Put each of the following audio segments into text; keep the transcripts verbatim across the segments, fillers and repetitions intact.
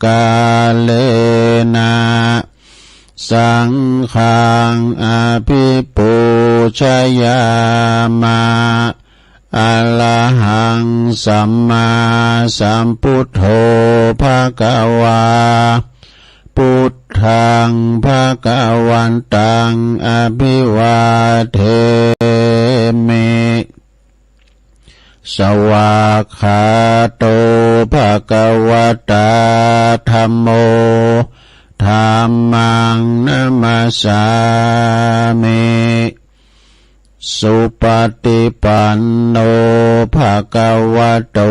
namakārena saṅghaṃ abhipūjayāma. Arahaṃ sammāsambuddho bhagavā. Buddhaṃ bhagavantaṃ abhivādemi. Svākkhāto bhagavatā dhammo. Dhammaṃ namassāmi. Supaṭipanno bhagavato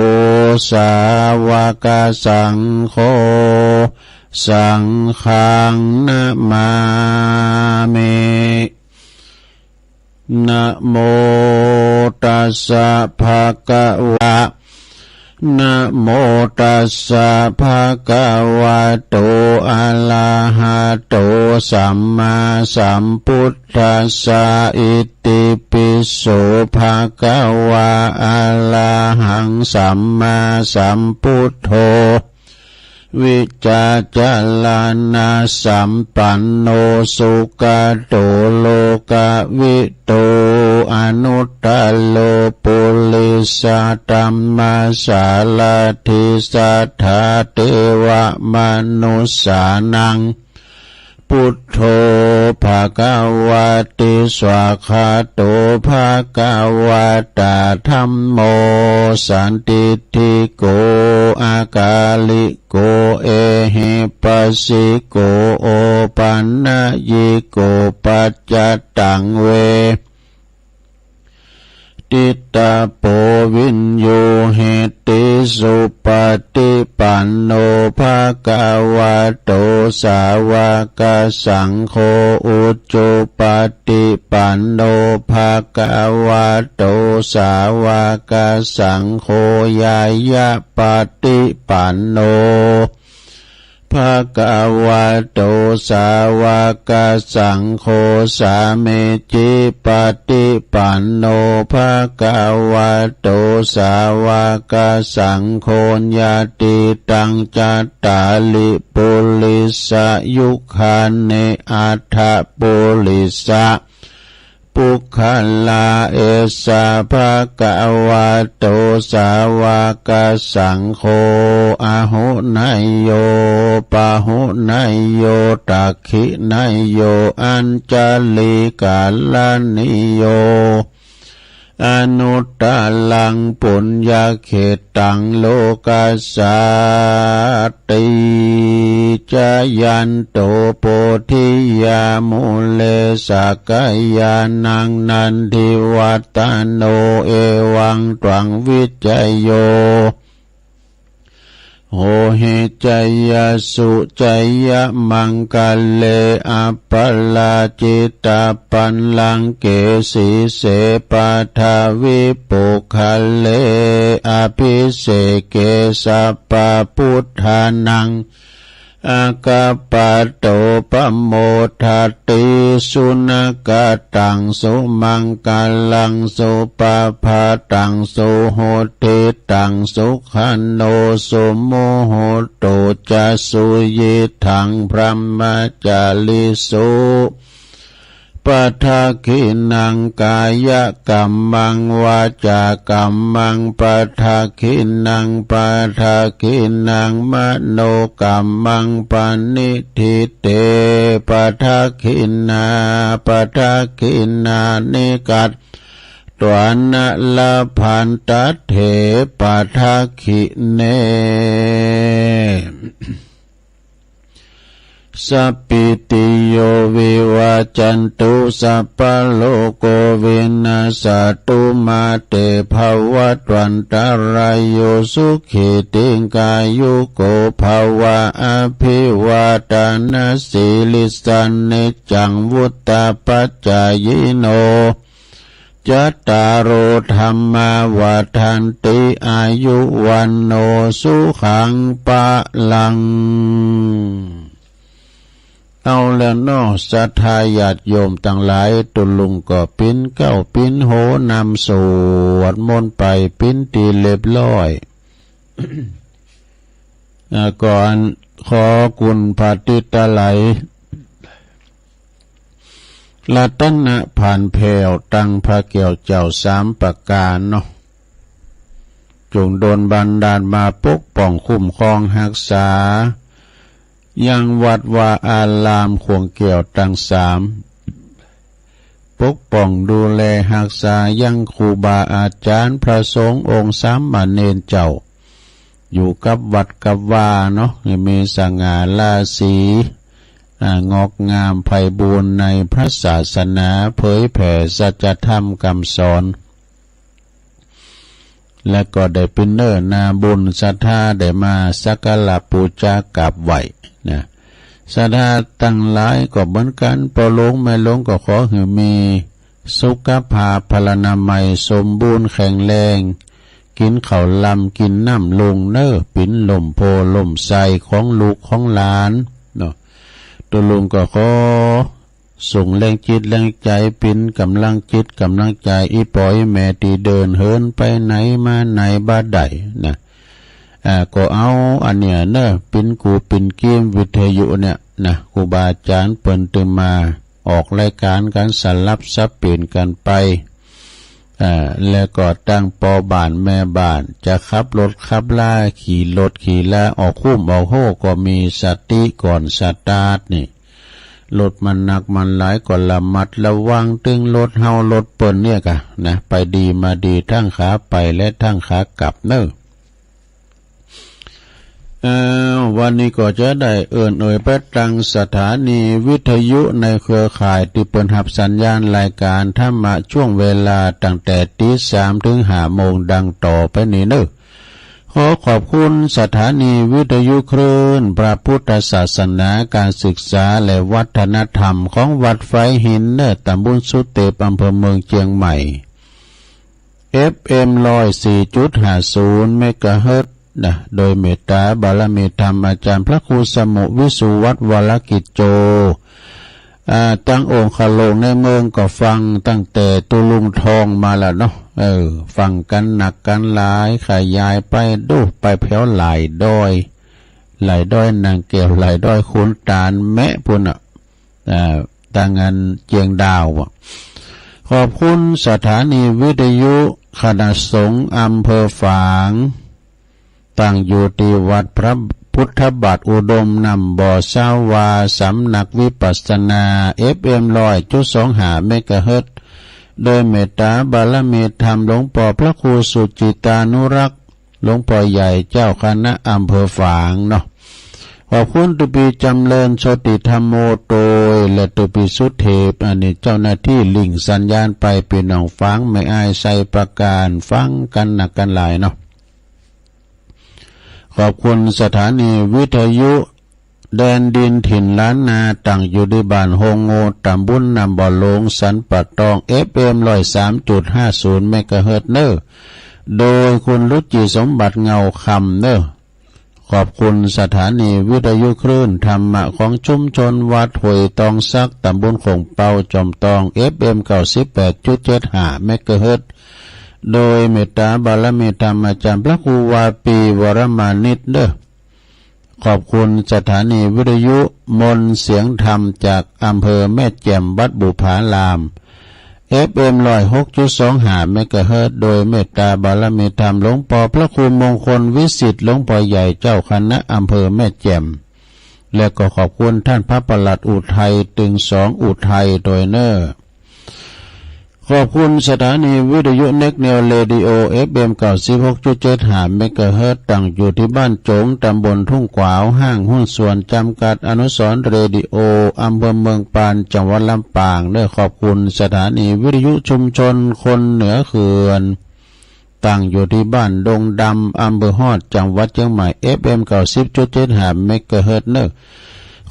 sāvakasaṅgho. Saṅghaṃ namāmi. Namo tassa bhagava. Namo tassa bhagavato arahato sammāsambuddhassa. Itipi so bhagavā arahaṃ sammāsambuddho vijjācaraṇasampanno sugato lokavidū anuttaro purisadammasārathi satthā devamanussānaṃ buddho bhagavāti. Svākkhāto bhagavatā dhammo sandiṭṭhiko akāliko ehipassiko opanayiko paccattaṃ ve ditabbo viññūhīti. Supaṭipanno bhagavato sāvakasaṅgho, ujupaṭipanno bhagavato sāvakasaṅgho, ñāyapaṭipanno bhagavato sāvakasaṅgho, sāmīcipaṭipanno bhagavato sāvakasaṅgho, yadidaṃ cattāri purisayugāni aṭṭha purisa puggalā, esa bhagavato sāvakasaṅgho, āhuneyyo pāhuneyyo dakkhiṇeyyo añjalikaraṇīyo anuttaraṃ puññakkhettaṃ lokassāti. Jayanto bodhiyā mūle sakyānaṃ nandivaḍḍhano, evaṃ tvaṃ vijayo hohi jayassu jayamaṅgale, aparājitapallaṅke sīse paṭhavipokkhare, abhiseke sabbabuddhānaṃ aggappatto pamodati. Sunakkhattaṃ sumaṅgalaṃ supabhātaṃ suhuṭṭhitaṃ, sukhaṇo sumuhutto ca suyiṭṭhaṃ brahmacārisu. Padakkhiṇaṃ kāyakammaṃ vācākammaṃ padakkhiṇaṃ, padakkhiṇaṃ manokammaṃ paṇidhī te padakkhiṇā, padakkhiṇāni katvāna labhantatthe padakkhiṇe. Sabbītiyo vivajjantu, sabbarogo vinassatu, mā te bhavatvantarāyo, sukhī dīghāyuko bhava. Abhivādanasīlissa niccaṃ vuḍḍhāpacāyino cattāro dhammā vaḍḍhanti, āyu vaṇṇo sukhaṃ balaṃ. เอาแล้วเนาะ ศรัทธาญาติโยมตังหลาย ตุ๊ลุงก็ปิ้นเกล้าปิ้นโหนำสวดมนต์ไปปิ้นตี้เรียบร้อย อ่า ก่อน ขอคุณพระติตไลย รัตนะผ่านแผ่วตังพระแก้วเจ้าสามประการเนาะ จงดลบันดาลมาปกป้องคุ้มครองฮักษา ยังวัดวาอารามขวงแก้วตังสาม ปกป้องดูแลฮักษายังครูบาอาจารย์พระสงฆ์องค์สามเณรเจ้า อยู่กับวัดกับวาเนาะ ให้มีสง่าราศี อ่า งอกงามไพบูลย์ในพระศาสนา เผยแผ่สัจธรรมคำสอน และก็ได้เป็นเนื้อนาบุญศรัทธาได้มาสักการะปูจากราบไหว้นะ ศรัทธาทั้งหลายก็เหมือนกัน พ่อหลวงแม่หลวงก็ขอให้มีสุขภาพพลานามัยสมบูรณ์แข็งแรง กินข้าวลำกินน้ำลุงเน้อ เป็นล่มโพธิ์ล่มไทรของลูกของหลานเนาะ ตัวลุงก็ขอส่งแรงจิตแรงใจ เป็นกำลังจิตกำลังใจ อีพ่ออีแม่ที่เดินเหินไปไหนมาไหนบ่ได้นะ อ่า ก็เอาอันเนี้ยเนอะ เป็นกูเป็นเกมวิทยุเนี่ยนะ ครูบาอาจารย์เปิ้นตึงมาออกรายการกันสลับสับเปลี่ยนกันไป อ่า แล้วก็ตั้งพ่อบ้านแม่บ้าน จะขับรถขับลา ขี่รถขี่ลา ออกคุ้มออกโฮก็มีสติก่อนสตาร์ทนี่ รถมันหนักมันหลายก็ระมัดระวัง ตึงรถเฮารถเปิ้นเนี่ยกะนะ ไปดีมาดีทั้งขาไปและทั้งขากลับเน้อ เอ่อ วันนี้ก็จะได้เอิ้นเอ่ยไปตังสถานีวิทยุในเครือข่ายที่เปิ้นฮับสัญญาณรายการธรรมะช่วงเวลาตั้งแต่ตีสามถึงห้าโมงดังต่อไปนี้เน้อ ขอขอบคุณสถานีวิทยุคลื่นพระพุทธศาสนา การศึกษาและวัฒนธรรมของวัดไฟหินเน้อ ตำบลสุเตป อำเภอเมืองเชียงใหม่ เอฟเอ็มร้อยสี่จุดห้าศูนย์เมกะเฮิรตซ์นะ โดยเมตตาบารมีธรรมอาจารย์พระครูสมุวิสุวัตรวรกิจโจ อ่า ตั้งองคโลกในเมืองก็ฟังตั้งแต่ตุลุงทองมาแล้วเนาะ เออ ฟังกันหนักกันหลาย ขยายไปดูไปแผวหลายดอย หลายดอยนางแก้ว หลายดอยขุนตาลแมะปุ้นน่ะ อ่า ตางานเจียงดาวอะ ขอบคุณสถานีวิทยุคณะสงฆ์อำเภอฝาง ตั้งอยู่ที่วัดพระพุทธบาทอุดมน้ำบ่อสาวา สำนักวิปัสสนา เอฟเอ็มร้อยจุดสองห้าเมกะเฮิรตซ์ โดยเมตตาบารมีธรรมหลวงพ่อพระครูสุจิตานุรักษ์ หลวงพ่อใหญ่เจ้าคณะอำเภอฝางเนาะ ขอบคุณตุปีจำเริญโชติธรรมโมโตย และตุปีสุเทพ อันนี้เจ้าหน้าที่ลิงก์สัญญาณไป พี่น้องฝางแม่อายไชยประการ ฟังกันหนักกันหลายเนาะ ขอบคุณสถานีวิทยุแดนดินถิ่นล้านนา ตั้งอยู่ที่บ้านโฮงโง ตำบลน้ำบ่อหลวง สันป่าตอง เอฟเอ็มร้อยสามจุดห้าศูนย์เมกะเฮิรตซ์เน้อ โดยคุณรุจิสมบัติเงาคำเน้อ ขอบคุณสถานีวิทยุคลื่นธรรมะของชุมชนวัดห้วยตองสัก ตำบลโขงเปา จอมตอง เอฟเอ็มเก้าสิบแปดจุดเจ็ดห้าเมกะเฮิรตซ์ โดยเมตตาบารมีธรรมอาจารย์พระครูวาปีวรมานิตเด้อ ขอบคุณสถานีวิทยุมนต์เสียงธรรมจากอำเภอแม่แจ่ม วัดบุพาราม เอฟเอ็มร้อยหกจุดสองห้าเมกะเฮิรตซ์ โดยเมตตาบารมีธรรมหลวงพ่อพระครูมงคลวิสิทธิ์ หลวงพ่อใหญ่เจ้าคณะอำเภอแม่แจ่ม และก็ขอบคุณท่านพระประหลัดอุทัย ตึงสองอุทัยโดยเน้อ ขอบคุณสถานีวิทยุเน็กแนวเรดิโอ เอฟเอ็มเก้าสิบหกจุดเจ็ดห้าเมกะเฮิรตซ์ ตั้งอยู่ที่บ้านโจ๋ง ตำบลทุ่งขวาว ห้างหุ้นส่วนจำกัดอนุสรณ์เรดิโอ อำเภอเมืองปาน จังหวัดลำปางเน้อ ขอบคุณสถานีวิทยุชุมชนคนเหนือเขื่อน ตั้งอยู่ที่บ้านดงดำ อำเภอฮอด จังหวัดเชียงใหม่ เอฟเอ็มเก้าสิบจุดเจ็ดห้าเมกะเฮิรตซ์เน้อ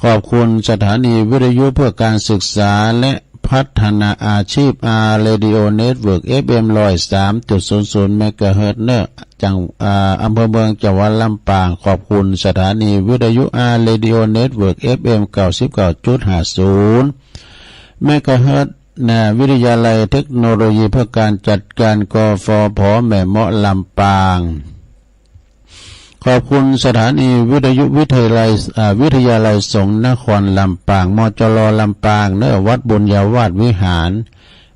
ขอบคุณสถานีวิทยุเพื่อการศึกษาและพัฒนาอาชีพ อาร์ Radio Network เอฟเอ็มร้อยสามจุดศูนย์ศูนย์เมกะเฮิรตซ์เน้อ จัง อ่า อำเภอเมือง จังหวัดลำปาง ขอบคุณสถานีวิทยุ อาร์ Radio Network เอฟเอ็มเก้าสิบเก้าจุดห้าศูนย์เมกะเฮิรตซ์ ณ วิทยาลัยเทคโนโลยีเพื่อการจัดการ กฟผ แม่เมาะ ลำปาง ขอบคุณสถานีวิทยุวิทยาลัยอ่าวิทยาลัยสงฆ์นครลำปาง มจล ลำปางเนอะ วัดบุญญาวาสวิหาร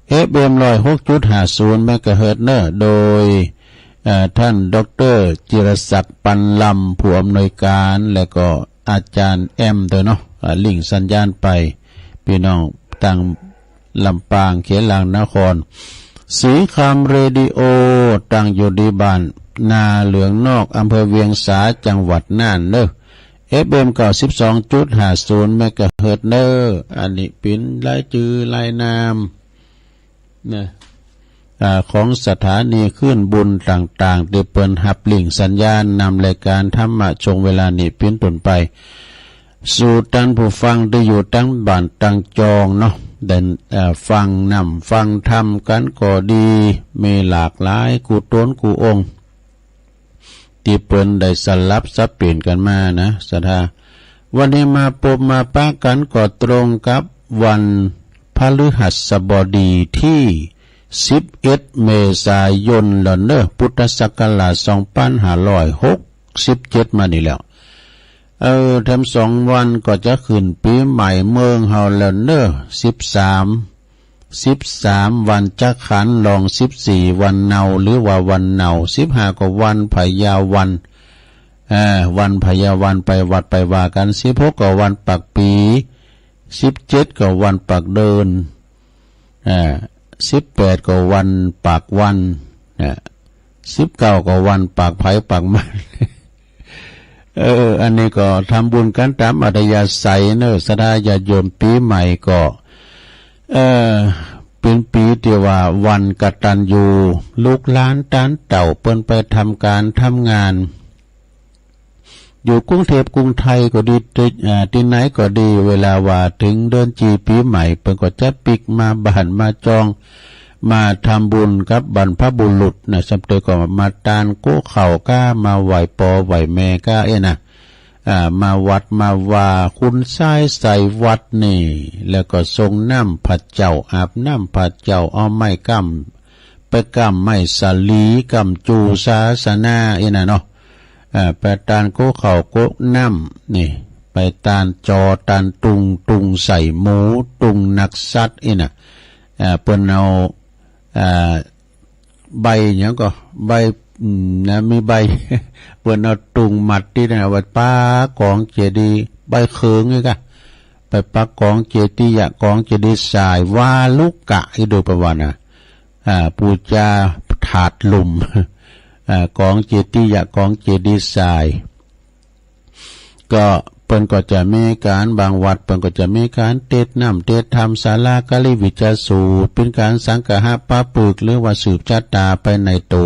เอฟเอ็ม ร้อยหกจุดห้าศูนย์ เมกะเฮิรตซ์เนอะ โดยเอ่อท่านดอกเตอร์จิรศักดิ์ปันลำ ผู้อำนวยการ และก็อาจารย์แอมด้วยเนาะอ่าลิงก์สัญญาณไป พี่น้องต่าง ลำปาง เขตหลางนคร สีคำเรดิโอ ตั้งอยู่ที่บ้านนาเหลืองนอก อำเภอเวียงสา จังหวัดน่านเนอะ เอฟเอ็ม เก้าสิบสองจุดห้าศูนย์ เมกะเฮิรตซ์เนอะ อันนี้เป็นรายชื่อรายนามนะอ่าของสถานีคลื่นบุญต่างๆ ที่เปิ้นฮับลิงก์สัญญาณนำรายการธรรมะช่วงเวลานี้เป็นต้นไป สู่ท่านผู้ฟังที่อยู่ตั้งบ้านตั้งจองเนาะ ได้เอ่อฟังนำฟังธรรมกันก็ดี มีหลากหลายกู้ตนกู้องค์ ที่เปิ้นได้สลับสับเปลี่ยนกันมานะศรัทธา วันนี้มาปบมาปะกันก็ตรงกับวันพฤหัสบดีที่สิบเอ็ด เมษายนแล้วเนอะ พุทธศักราชสองพันห้าร้อยหกสิบเจ็ดมานี่แล้ว เออ แถมสองวันก็จะขึ้นปีใหม่เมืองเฮาแล้วเนอะ สิบสาม สิบสาม วันจักขัน ลอง สิบสี่ วันเนาหรือว่าวันเนา สิบห้า ก็วันพญาวัน เออ วันพญาวัน ไปวัดไปวากัน สิบหก ก็วันปากปี๋ สิบเจ็ด ก็วันปากเดือน อ่า สิบแปด ก็วันปากวัน อ่า สิบเก้า ก็วันปากไผปากมัน เออ อันนี้ก็ทำบุญกันตามอัธยาศัยเนอะ ศรัทธาญาติโยม ปีใหม่ก็ เออ เป็นปีที่ว่าวันกตัญญู ลูกหลานต้านเต้าเปิ้นไปทำการทำงาน อยู่กรุงเทพฯกรุงไทยก็ดี ที่อ่าที่ไหนก็ดี เวลาว่าถึงเดือนจีปีใหม่ เปิ้นก็จะปิ๊กมาบ้านมาจอง มาทำบุญกับบรรพบุรุษนะ สำเร็จก็มาตานโกข้าวก้า มาไหว้ปอไหว้แม่ก้าเอ้ยนะ อ่า มาวัดมาวา คุณชายใส่วัดนี่ แล้วก็สรงน้ำพระเจ้า อาบน้ำพระเจ้า เอาไม้กำ ไปกำไม้สาลี กำจูศาสนาเอ้ยนะเนาะ อ่า ไปตานโกข้าวโกน้ำนี่ ไปตานจอตานตุง ตุงใส่หมู ตุงหนักสัตว์เอ้ยนะ อ่า เปิ้นเอา อ่า ใบหยังก็ ใบ อืม นะ มีใบ เปิ้นเอาตุงมัดตี้นั่น เอาไว้ปักก๋องเจดีย์ ใบเขิงนี่กะ ไปปักก๋องเจดียะ ก๋องเจดีย์ทราย วาลุกะ อีโดยประมาณนะ อ่า ปูจาถาดหลุม อ่า ก๋องเจดียะ ก๋องเจดีย์ทราย ก็เปิ้นก็จะมีการ บางวัดเปิ้นก็จะมีการเตสน์น้ำเตสน์ธรรม ศาลาการีวิจาสูตร เป็นการสังคหะปาปึก หรือว่าสืบชะตาไปในโต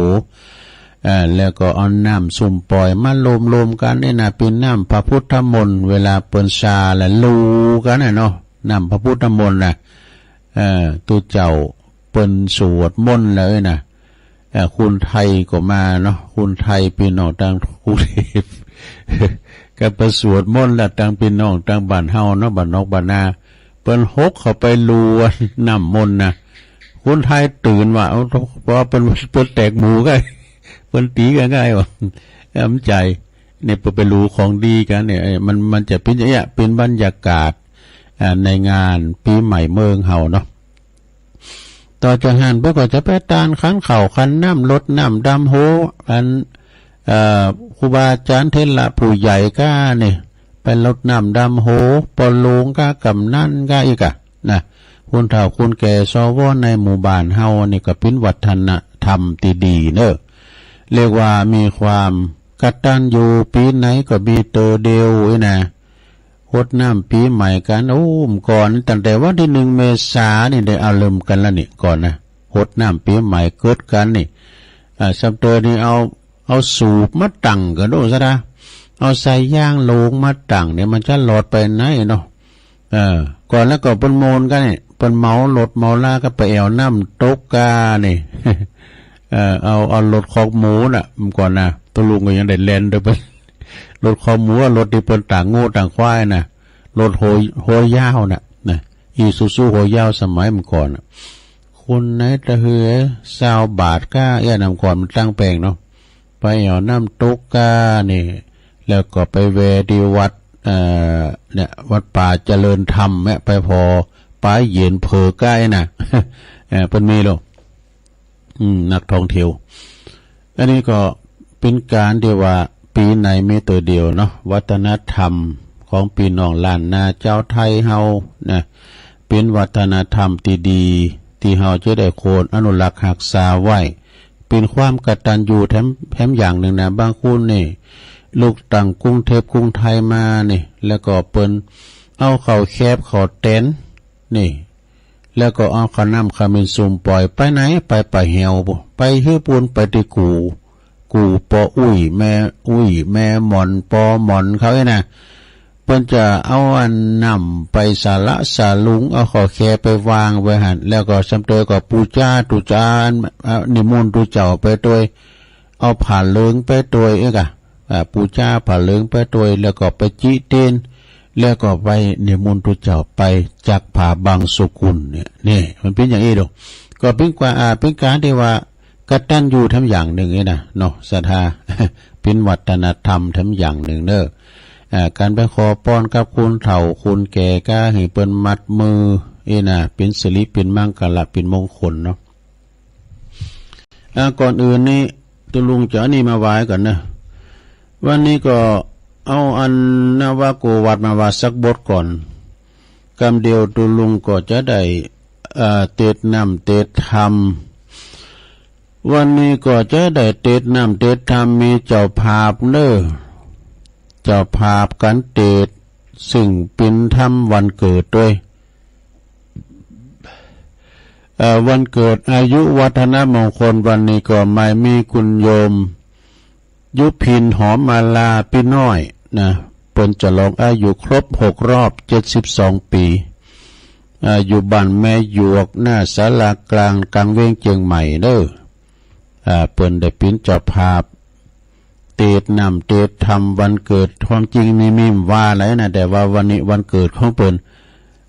เอ่อ แล้วก็เอาน้ำซุมป่อยมาโลมๆ กันนี่นะ เป็นน้ำพระพุทธมนต์ เวลาเปิ้นสาและลูกันนะเนาะ น้ำพระพุทธมนต์นะ เอ่อ ตุ๊เจ้าเปิ้นสวดมนต์แล้วนะ เอ่อ คนไทยก็มาเนาะ คนไทยพี่น้องตางกรุงเทพฯ ก็ไปสวดมนต์แล้ว ตางพี่น้องตางบ้านเฮาเนาะ บ้านนอกบ้านนา เปิ้นหกเข้าไปลูน้ำมนต์นะ คนไทยตื่นว่า เอ้า เพราะว่าเปิ้น เปิ้นแตกหมู่กัน เปิ้นตี๋กันง่ายว่า เอ้า มันใจ๋ เนี่ย เปิ้นไปลูของดีกันเนี่ย เอ้ย มัน มันจะเป็นอย่างเงี้ย เป็นบรรยากาศ อ่า ในงานปีใหม่เมืองเฮาเนาะ ต่อจากหั้นเปิ้นก็จะไปตานขันข้าวขันน้ำ รดน้ำดำหัว อัน เอ่อ ครูบาอาจารย์เถระผู้ใหญ่ก้านี่ ไปรดน้ำดำหัว ปอหลวงก้า กำนันก้าอีกอะนะ คนเฒ่าคนแก่ สว ในหมู่บ้านเฮานี่ก็เป็นวัฒนธรรมที่ดีเนอะ เรียกว่ามีความกตัญญู ปีไหนก็มีเตอเดียวนี่นะ ฮดน้ำปีใหม่กัน โอ้ เมื่อก่อน ตั้งแต่วันที่หนึ่งเมษานี่ได้เอาเริ่มกันแล้วนี่ ก่อนนะ ฮดน้ำปีใหม่เกิดกันนี่ อ่า สำเตอนี่เอา เอาสูบมาตั้งกันดูซะนะ เอาสายยางโลงมาตั้งเนี่ย มันจะหลอดไปไหนเนาะ เออ ก่อนแล้วก็เปิ้นโมนกันนี่ เปิ้นเหมารถเหมาลาก็ไปแอ่วน้ำตกกานี่ เออ เอา เอารถคอกหมูน่ะ เมื่อก่อนนะ ตะลุงก็ยังได้แล่นด้วยเปิ้น รถคอกหมู รถที่เปิ้นตากงัวตากควายน่ะ รถโฮ โฮยาวน่ะ นะ อีซูซูโฮยาวสมัยเมื่อก่อนน่ะ คนไหนตะเหือ ซาวบาทก้า เอี้ย นำก่อนมันตั้งแปลงเนาะ ไปเอาน้ำตกกานี่ แล้วก็ไปแวะที่วัด เอ่อ เนี่ย วัดป่าเจริญธรรมเนี่ย ไปพอปาเย็นเผลอกายนะ เอ่อ เปิ้นมีโล อืม นักท่องเที่ยว อันนี้ก็เป็นการที่ว่าปีไหนมีตัวเดียวเนาะ วัฒนธรรมของพี่น้องล้านนาเจ้าไทยเฮานะ เป็นวัฒนธรรมที่ดี ที่เฮาจะได้ควรอนุรักษ์รักษาไว้ เป็นความกตัญญูแถม แถมอย่างหนึ่งนะ บางคนนี่ ลูกตั้งกรุงเทพกรุงไทยมานี่ แล้วก็เปิ้นเอาข้าวแคบข้าวแตนนี่ แล้วก็เอาข้าวน้ำข้าวเหม็นซุ่มปล่อยไปไหน ไปป่าแหว ไปหื้อปูน ไปที่กู่ กู่ปออุ้ย แม่อุ้ย แม่หมอน ปอหมอนเขาเนี่ยนะ เปิ้นจะเอาอันน้ำไปสาละสาลุง เอาข้าวแคบไปวางไว้หั้น แล้วก็สำเตยก็ปูจาตุจา อ่า นิมนต์ตุเจ้าไปตวย เอาผ้าเหลืองไปตวยเอกอะ อ่า ปูจาผ้าเหลืองไปตวย แล้วก็ไปจิเตียน แล้วก็ไปนิมนต์ตุเจ้าไปจักผ้าบางสกุลเนี่ย นี่ มันเป็นอย่างนี้ดู ก็เป็นกว่า อ่า เป็นการที่ว่า กตัญญูแถมอย่างหนึ่งนี่นะเนาะ ศรัทธา เป็นวัฒนธรรมแถมอย่างหนึ่งเนอะ อ่า การไปขอพรกับคนเฒ่าคนแก่ ก็ให้เปิ้นมัดมือนี่นะ เป็นสิริ เป็นมังคละ เป็นมงคลเนาะ อ่า ก่อนอื่นนี่ ตุลุงจะเอานี่มาไหว้ก่อนนะ วันนี้ก็เอาอันนวโกวัตมาว่าสักบทก่อน กำเดียวตุลุงก็จะได้ อ่า เตศน์น้ำเตศน์ธรรม วันนี้ก็จะได้เตศน์น้ำเตศน์ธรรม มีเจ้าภาพเนอะ เจ้าภาพการเตศน์ ซึ่งเป็นธรรมวันเกิดด้วย เอ่อ วันเกิดอายุวัฒนมงคลวันนี้ก็หมายมีคุณโยม ยุพินหอมมาลาปี้น้อยนะ เปิ้นจะลองอายุครบหกรอบเจ็ดสิบสองปี อ่า อยู่บ้านแม่หยวก หน้าศาลากลาง กลางเวียงเจียงใหม่เด้อ อ่า เปิ้นได้เป็นเจ้าภาพ เตศน์น้ำเตศน์ธรรมวันเกิด ความจริงนี่มีว่าอะไรนะ แต่ว่าวันนี้วันเกิดของเปิ้น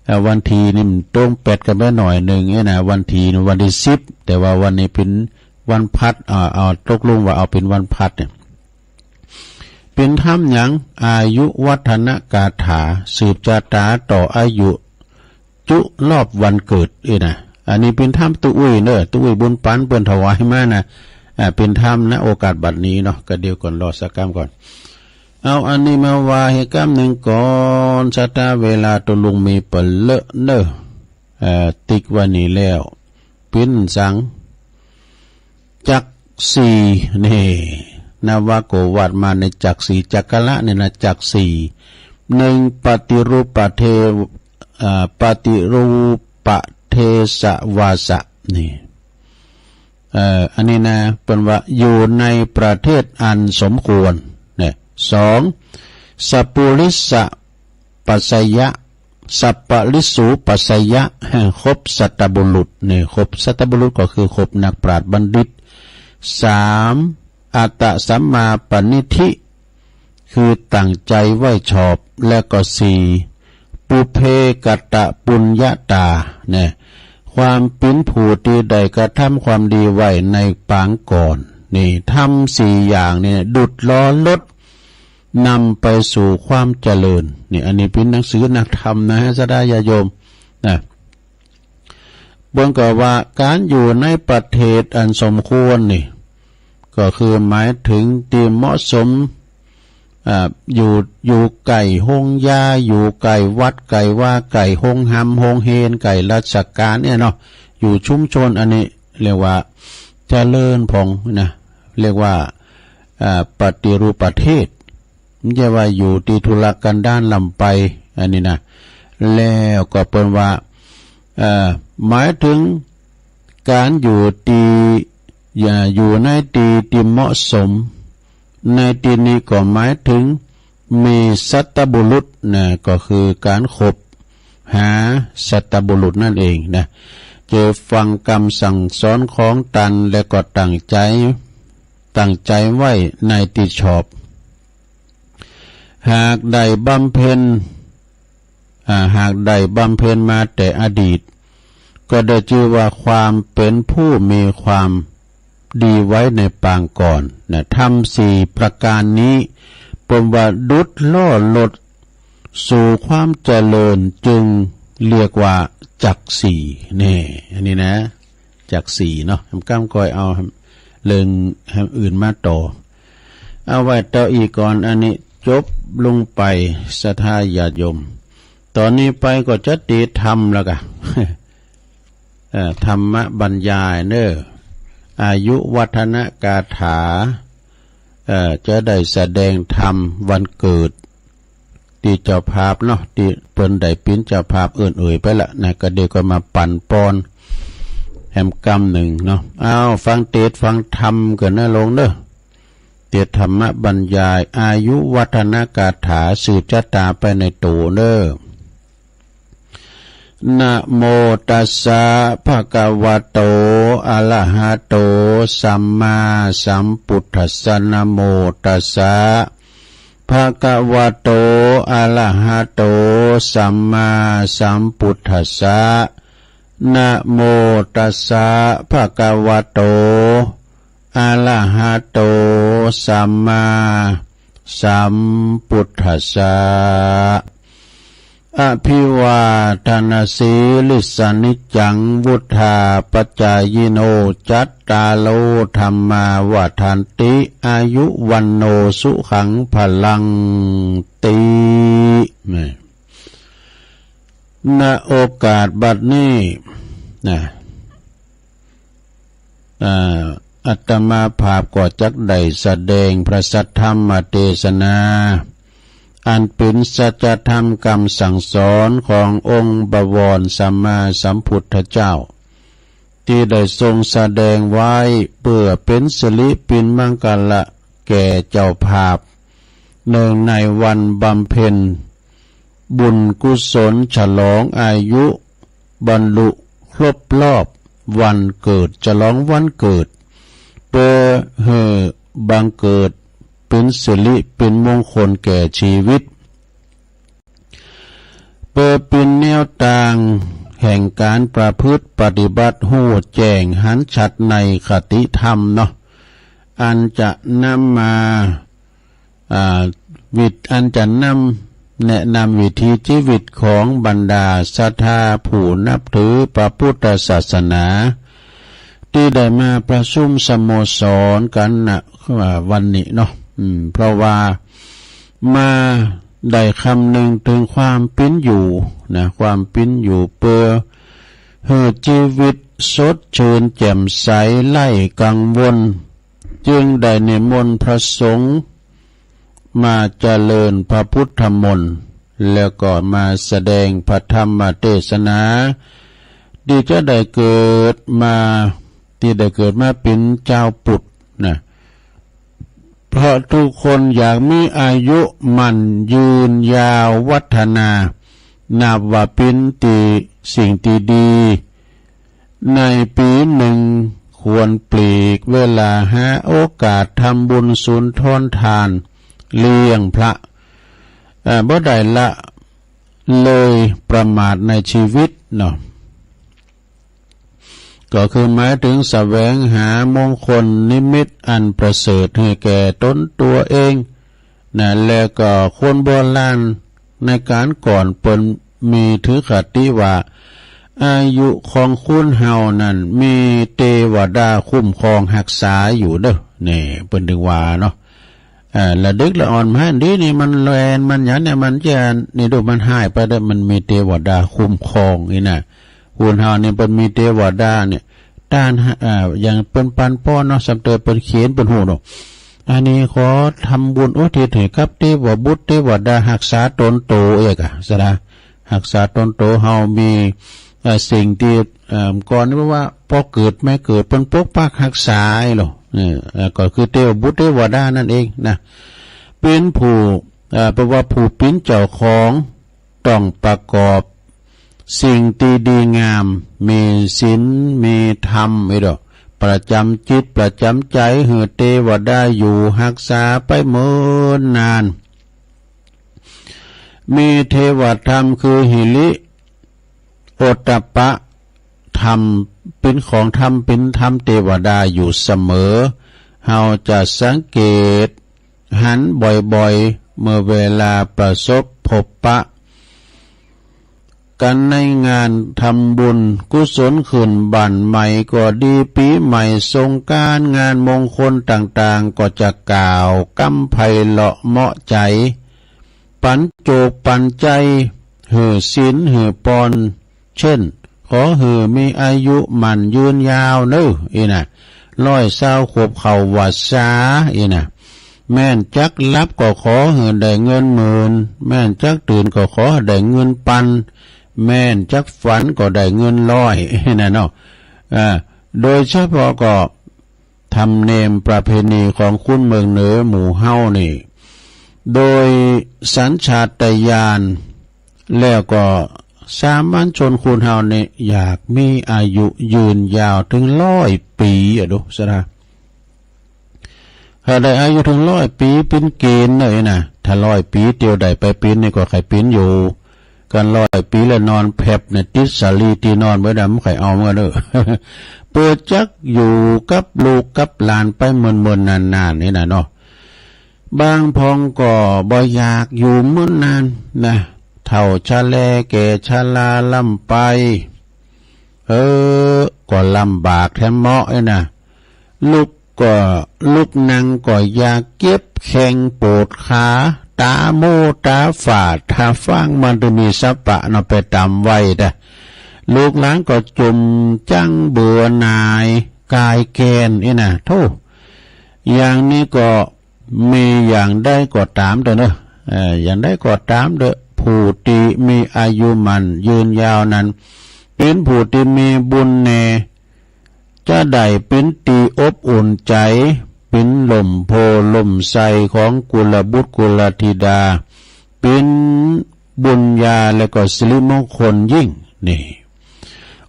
เอ่อ วันที่นี่มันตรงแปดกันไปหน่อยหนึ่งเนี่ยนะ วันที่นี่วันที่สิบ แต่ว่าวันนี้เป็นวันพัด อ่า เอาตกลงว่าเอาเป็นวันพัดเนี่ย เป็นธรรมหยัง อายุวัฒนกาถา สืบชะตาต่ออายุจุรอบวันเกิดเอ้ยนะ อันนี้เป็นธรรมตุ๊อุ้ยเนอะ ตุ๊อุ้ยบุญปันเปิ้นถวายมานะ อ่า เป็นธรรมนะโอกาสบัดนี้เนาะ ก็เดี๋ยวก่อนรอสักกำก่อน เอาอันนี้มาว่าให้กำหนึ่งก่อน ศรัทธา เวลาตุลุงมีเปลอะเนอะ เอ่อ ติ๊กวันนี้แล้ว ปิ้นสัง จักสี่ นี่ นวโกวัตมาในจักสี่ จักกะละเนี่ยนะ จักสี่ หนึ่ง ปฏิรูปประเทศ อ่า ปฏิรูปประเทศวาสะ นี่ เอ่อ อันนี้นะ เปิ้นว่าอยู่ในประเทศอันสมควร เนี่ย สอง สัปปุริสปัสสยะ สัปปะริสูปัสสยะ ครบสัตบุรุษ เนี่ย ครบสัตบุรุษก็คือครบนักปราชญ์บัณฑิต สาม อัตตสัมมาปณิธิ คือตั้งใจไว้ชอบ และก็สี่ ปุเพกตปุญญาตา เนี่ย ความเป็นผู้ที่ได้กระทำความดีไว้ในปางก่อน นี่ ธรรมสี่อย่างเนี่ย ดุจล้อรถ นำไปสู่ความเจริญ นี่ อันนี้เป็นหนังสือนักธรรมนะ ศรัทธาญาติโยม นะ เปิ้นก็ว่าการอยู่ในประเทศอันสมควรนี่ ก็คือหมายถึงที่เหมาะสม อ่า อยู่ อยู่ใกล้โฮงยา อยู่ใกล้วัด ใกล้ว่า ใกล้โฮงหำ โฮงเฮียน ใกล้ราชการเนี่ยเนาะ อยู่ชุมชน อันนี้เรียกว่าเจริญผ่องนะ เรียกว่า อ่า ปฏิรูปประเทศ ไม่ใช่ว่าอยู่ที่ทุรกันดารล้ำไป อันนี้นะ แล้วก็เปิ้นว่า เอ่อ หมายถึงการอยู่ที่ อย่า อยู่ในที่ที่เหมาะสม ในที่นี้ก็หมายถึงมีสัตบุรุษนะ ก็คือการคบหาสัตบุรุษนั่นเองนะ จะฟังคำสั่งสอนของตัน และก็ตั้งใจ ตั้งใจไว้ในที่ชอบ หากได้บำเพ็ญ อ่า หากได้บำเพ็ญมาแต่อดีต ก็ได้ชื่อว่าความเป็นผู้มีความ ดีไว้ในปางก่อนนะ ธรรมสี่ประการนี้ เปิ้นว่าดุจล่อหลดสู่ความเจริญ จึงเรียกว่าจักสี่ นี่ อันนี้นะ จักสี่เนาะ กำก้อยเอาเรื่องอื่นมาต่อ เอาไว้ต่ออีกก่อน อันนี้จบลงไป ศรัทธาญาติโยม ตอนนี้ไปก็จะติธรรมแล้วกะ เอ่อ ธรรมบรรยายเนอะ อายุวัฒนคาถา เอ่อ จะได้แสดงธรรมวันเกิด ตี้เจ้าภาพเนาะ ตี้เปิ้นได้เป๋นเจ้าภาพเอิ้นเอ่ยไปละนะ ก็เดี๋ยวก็มาปันปอนแหมกำนึ่งเนาะ เอา ฟังเตสน์ฟังธรรมก่อนนะโยมเนอะ เตสน์ธรรมบรรยาย อายุวัฒนคาถา สืบชะตาไปในโตเนอะ นะโมตัสสะ ภะคะวะโต อะระหะโต สัมมาสัมพุทธัสสะ นะโมตัสสะ ภะคะวะโต อะระหะโต สัมมาสัมพุทธัสสะ นะโมตัสสะ ภะคะวะโต อะระหะโต สัมมาสัมพุทธัสสะ อะภิวาทะนะสีลิสสะ นิจจัง วุฑฒาปะจายิโน จัตตาโร ธัมมา วัฑฒันติ อายุ วัณโณ สุขัง พะลัง ติ แม่ ณ โอกาสบัดนี้นะ อ่า อาตมาภาพก็จักได้แสดงพระสัทธรรมเตสนา อันเป๋นสัจธรรมกำสั่งสอนขององค์บวรสัมมาสัมพุทธเจ้า ตี้ได้ทรงแสดงไว้เปื้อเป๋นสิริเป๋นมังคละแก่เจ้าภาพ เนื่องในวันบำเพ็ญบุญกุศลฉลองอายุบรรลุครบรอบวันเกิด ฉลองวันเกิด เปื้อหื้อบังเกิดเป๋นสิริเป๋นมงคลแก่ชีวิต เปื้อเป๋นแนวตางแห่งก๋านประพฤติปฏิบัติ ฮู้แจ้งหันชัดในคติธรรมเนาะ อันจะนำมา อ่า วิธ- อันจะนำแนะนำวิถีชีวิตของบรรดาศรัทธาผู้นับถือพระพุทธศาสนา ตี้ได้มาประชุมสโมสรกั๋นนะ อ่า วันนี้เนาะ อืม เพราะว่ามาได้คำนึงเถิงความเป๋นอยู่นะ ความเป๋นอยู่ เปื้อหื้อชีวิตสดชื่นแจ่มใส ไร้กังวล จึงได้นิมนต์พระสงฆ์มาเจริญพระพุทธมนต์ แล้วก็มาแสดงพระธรรมเตสนา ตี้จะได้เกิดมา ตี้ได้เกิดมาเป๋นจาวพุทธนะ เพราะทุกคนอยากมีอายุมั่นยืนยาววัฒนา นับว่าเป๋นตี้สิ่งตี้ดี ในปี๋นึ่งควรปลีกเวลาหาโอกาสทำบุญสุนทรทาน เลี้ยงพระ เอ่อ บ่ได้ละเลยประมาทในชีวิตเนาะ ก็คือหมายเถิงแสวงหามงคลนิมิตอันประเสริฐหื้อแก่ต๋นตั๋วเองนะ แล้วก็คนโบราณในก๋านก่อนเปิ้นมีถือคติว่า อายุของคนเฮานั้นมีเตวดาคุ้มครองฮักษาอยู่เด้อ นี่เปิ้นเถิงว่าเนาะ เอ่อ ละเด็กละอ่อนมาหั้นดีนี่ มันแลนมันหยังเนี่ย มันจะ นี่ดู มันหายไปเด้อ มันมีเตวดาคุ้มครองนี่นะ คนเฮานี่เปิ้นมีเตวดาเนี่ย ต้าน เอ่อ อย่างเปิ้นปันปอนเนาะ สำเร็จเปิ้นเขียนเปิ้นฮู้เนาะ อันนี้ขอทำบุญอุทิศให้กับเตวบุตรเตวดาฮักษาต๋นโตเอกอะ สะดา ฮักษาต๋นโตเฮามี เอ่อ สิ่งตี้ เอ่อ ก่อนนี้ว่าพอเกิดแม่เกิดเปิ้นปกปักฮักษาไอ้โล เออ เอ่อ ก็คือเตวบุตรเตวดานั่นเองนะ เป๋นผู้ เอ่อ แปลว่าผู้เป๋นเจ้าของ ต้องประกอบสิ่งตี้ดีงาม มีศีล มีธรรม ไอ้ดอก ประจ๋ำจิต ประจ๋ำใจ๋ หื้อเตวดาอยู่ฮักษาไปเมินนาน มีเทวธรรมคือหิริ โอตตัปปะธ ทำ เป็นของทำ เป็นธรรมเทวดาอยู่เสมอ เฮาจะสังเกตหันบ่อยๆ เมื่อเวลาประสบพบปะ กันในงานทำบุญกุศลขึ้นบ้านใหม่ก็ดี ปีใหม่สงกรานต์ งานมงคลต่างๆ ก็จะกล่าวกำไพเราะเหมาะใจ ปันโจกปันใจ หื้อศีลหื้อปอน เช่น ขอหื้อมีอายุมั่นยืนยาวเน้อ อีน่ะ ร้อยซาวขวบเข้าวัสสา อีน่ะ แม่นจักหลับก็ขอหื้อได้เงินหมื่น แม่นจักตื่นก็ขอได้เงินปัน แม่นจักฝันก็ได้เงินร้อย น่ะเนาะ อ่า โดยเฉพาะก็ธรรมเนียมประเพณีของคนเมืองเหนือหมู่เฮานี่ โดยสัญชาตญาณ แล้วก็สามัญชนคนเฮานี่อยากมีอายุยืนยาวถึงร้อยปีอะ ดูซะนะ ถ้าได้อายุถึงร้อยปีเป็นเกณฑ์เลยนะ ถ้าร้อยปีเตียวได้ไปเป็นนี่ก็ใครเป็นอยู่ กันร้อยปีแล้วนอนแผบเนี่ย ติดสาลีตีนอนไว้ดำ ใครเอาเมื่อเนอะ เปิดจักอยู่กับลูกกับหลานไปเมินๆ นานๆ นี่นะเนาะ บางพองก็บ่อยากอยู่เมินนานนะ เฒ่าชะแลแก่ชะลาล้ำไป เออ ก็ลำบากแท้เหมาะเอ้ยนะ ลุกก็ ลุกนั่งก็อยากเจ็บแข้งปวดขา ตาโมตาฝาด ถ้าฟังมันจะมีสปะเนาะ ไปตามวัยนะ ลูกหลานก็จมจังเบื่อหน่ายกายแกน เอ้ยนะ โธ่ อย่างนี้ก็ มีอย่างใดก็ต๋ามเต๊อะเนอะ เอ่อ อย่างใดก็ต๋ามเต๊อะ ผู้ตี้มีอายุมั่นยืนยาวนั้น เป๋นผู้ตี้มีบุญแน่ จะได้เป๋นตี้อบอุ่นใจ๋ เป๋นล่มโพธิ์ล่มไทรของกุลบุตรกุลธิดา เป๋นบุญญาและก็สิริมงคลยิ่ง นี่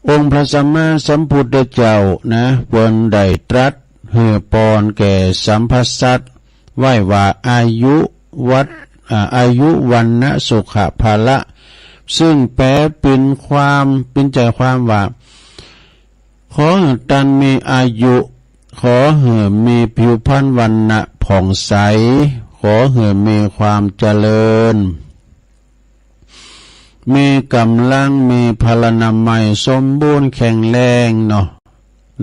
องค์พระสัมมาสัมพุทธเจ้านะ เปิ้นได้ตรัสหื้อปอนแก่สัพพสัตว์ไว้ว่า อายุวัต อ่า อายุ วัณณะ สุขะ พละ ซึ่งแปลเป๋นความ เป๋นใจ๋ความว่า ขอหื้อต้านมีอายุ ขอหื้อมีผิวพรรณวรรณะผ่องใส ขอหื้อมีความเจริญ มีก๋ำลัง มีพลานามัยสมบูรณ์แข็งแรงเนาะ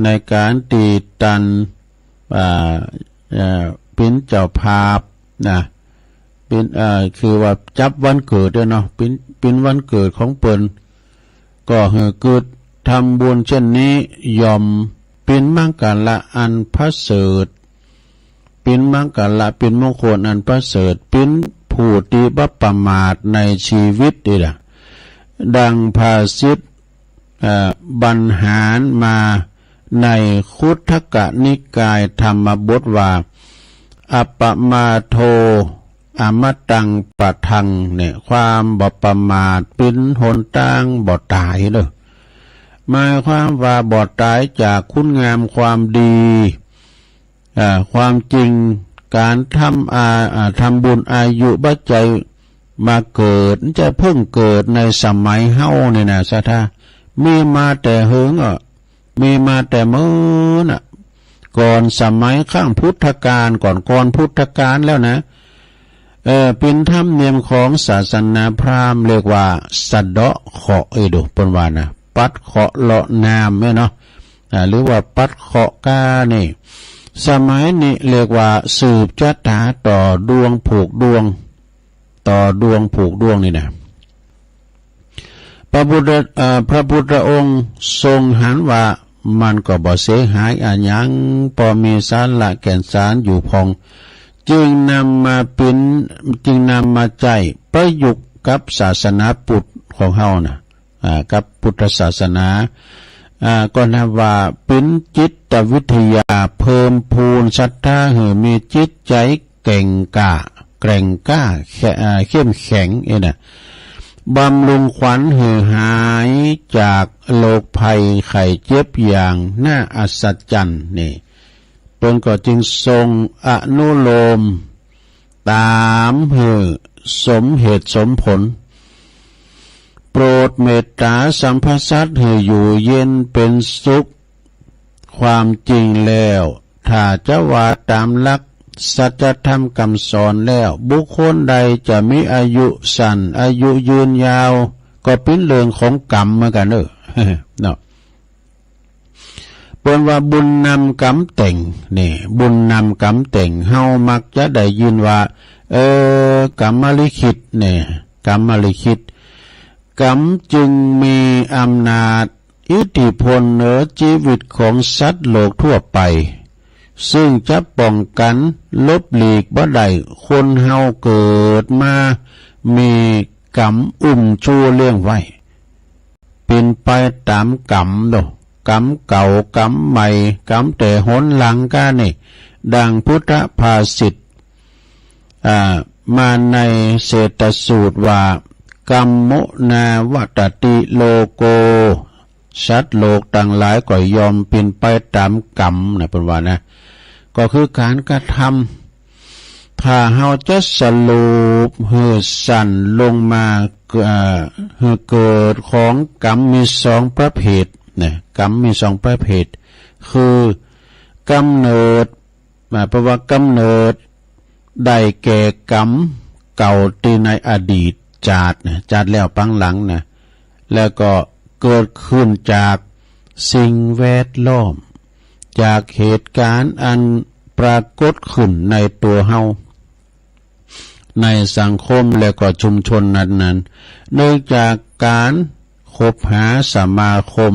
ในก๋านตี้ต้าน อ่า เอ่อ เป๋นเจ้าภาพนะ เป๋น เอ่อ คือว่าจับวันเกิดเต๊อะเนาะ เป๋น เป๋นวันเกิดของเปิ้น ก็หื้อเกิดทำบุญเช่นนี้ ย่อมเป๋นมังคละอันประเสริฐ เป๋นมังคละ เป๋นมงคลอันประเสริฐ เป๋นผู้ตี้บ่ประมาทในชีวิตนี่แหละ ดังภาษิต เอ่อ บรรหารมาในคุตทกนิกายธรรมบทว่า อัปปมาโท อมตังปะทัง เนี่ย ความบ่ประมาทเป๋นหนตางบ่ต๋ายเด้อ หมายความว่าบ่ต๋ายจากคุณงามความดี อ่า ความจริงก๋านทำ อ่า อ่า ทำบุญอายุบ่ใจ้มาเกิด จะเพิ่งเกิดในสมัยเฮานี่นะ ศรัทธา มีมาแต่เหิงอ่ะ มีมาแต่เมินอ่ะ ก่อนสมัยครั้งพุทธกาล ก่อน ก่อนพุทธกาลแล้วนะ เออ เป๋นธรรมเนียมของศาสนาพราหมณ์ เรียกว่าสะเดาะเคราะห์ เอ้ย ดู เปิ้นว่านะ ปัดเคราะห์เลาะน้ำเนี่ยเนาะ อ่า หรือว่าปัดเคราะห์กานี่ สมัยนี้เรียกว่าสืบชะตาต่อดวงผูกดวง ต่อดวงผูกดวงนี่นะ พระพุทธ เอ่อ พระพุทธองค์ทรงหันว่า มันก็บ่เสียหายอะหยัง ปอมีสาระแก่นสารอยู่พอง จึงนำมาเป๋น จึงนำมาใจ๊ประยุกต์กับศาสนาพุทธของเฮานะ อ่า กับพุทธศาสนา อ่า ก็นับว่าเป๋นจิตวิทยาเพิ่มพูนศรัทธาหื้อมีจิตใจ๋แกร่งกล้า แกร่งกล้า แข- อ่า เข้มแข็ง เอ้ยนะ บำรุงขวัญหื้อหายจากโรคภัยไข้เจ็บอย่างน่าอัศจรรย์ นี่ เปิ้นก็จึงทรงอนุโลมต๋ามหื้อสมเหตุสมผล โปรดเมตตาสรรพสัตว์ให้อยู่เย็นเป็นสุข ความจริงแล้ว ถ้าจะว่าตามหลักสัจธรรมคำสอนแล้ว บุคคลใดจะมีอายุสั้น อายุยืนยาว ก็เป็นเรื่องของกรรมเหมือนกันเนอะ เนาะ เปิ้นว่าบุญนำกรรมแต่ง นี่ บุญนำกรรมแต่ง เฮามักจะได้ยินว่า เออ กรรมลิขิต นี่ กรรมลิขิต กรรมจึงมีอำนาจ อิทธิพลเหนือชีวิตของสัตว์โลกทั่วไป ซึ่งจะป้องกันหลบหลีกบ่ได้ คนเฮาเกิดมามีกรรมอุ้มชูเลี้ยงไว้ เป็นไปตามกรรมเนาะ กรรมเก่า กรรมใหม่ กรรมแต่หนหลังกานี่ ดังพุทธภาษิต อ่า มาในเศรษฐสูตรว่า กรรมโมนาวัตติโลโก สัตว์โลกทั้งหลายก็ย่อมเป็นไปตามกรรมนะ เปิ้นว่านะ ก็คือการกระทำ ถ้าเฮาจะสรุปหื้อสั้นลงมา เอ่อ หื้อเกิดของกรรมมีสองประเภทนะ กรรมมีสองประเภท คือกำเนิด หมายความว่ากำเนิด ได้แก่กรรมเก่าที่ในอดีตชาตินะ ชาติแล้วปางหลังนะ แล้วก็เกิดขึ้นจากสิ่งแวดล้อม จากเหตุการณ์อันปรากฏขึ้นในตัวเฮา ในสังคมและก็ชุมชนนั้นๆ เนื่องจากการคบหาสมาคม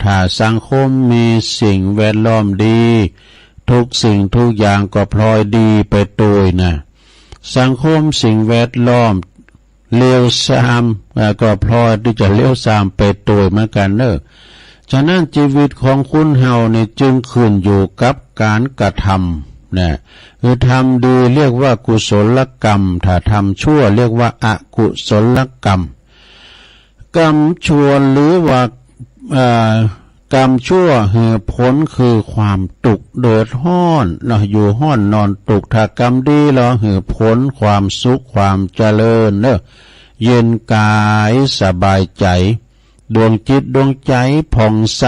ถ้าสังคมมีสิ่งแวดล้อมดี ทุกสิ่งทุกอย่างก็พลอยดีไปโดยนะ สังคมสิ่งแวดล้อมเลวทราม เอ่อ ก็พลอยที่จะเลวทรามไปโดยเหมือนกันเนอะ ฉะนั้นชีวิตของคนเฮาเนี่ยจึงขึ้นอยู่กับการกระทำนะ คือทำดีเรียกว่ากุศลกรรม ถ้าทำชั่วเรียกว่าอกุศลกรรม กรรมชั่วหรือว่า เอ่อ กรรมชั่วหื้อผลคือความทุกข์เดือดร้อนเนาะ อยู่ร้อนนอนทุกข์ ถ้ากรรมดีแล้วหื้อผลความสุขความเจริญเนอะ เย็นกายสบายใจ ดวงจิตดวงใจผ่องใส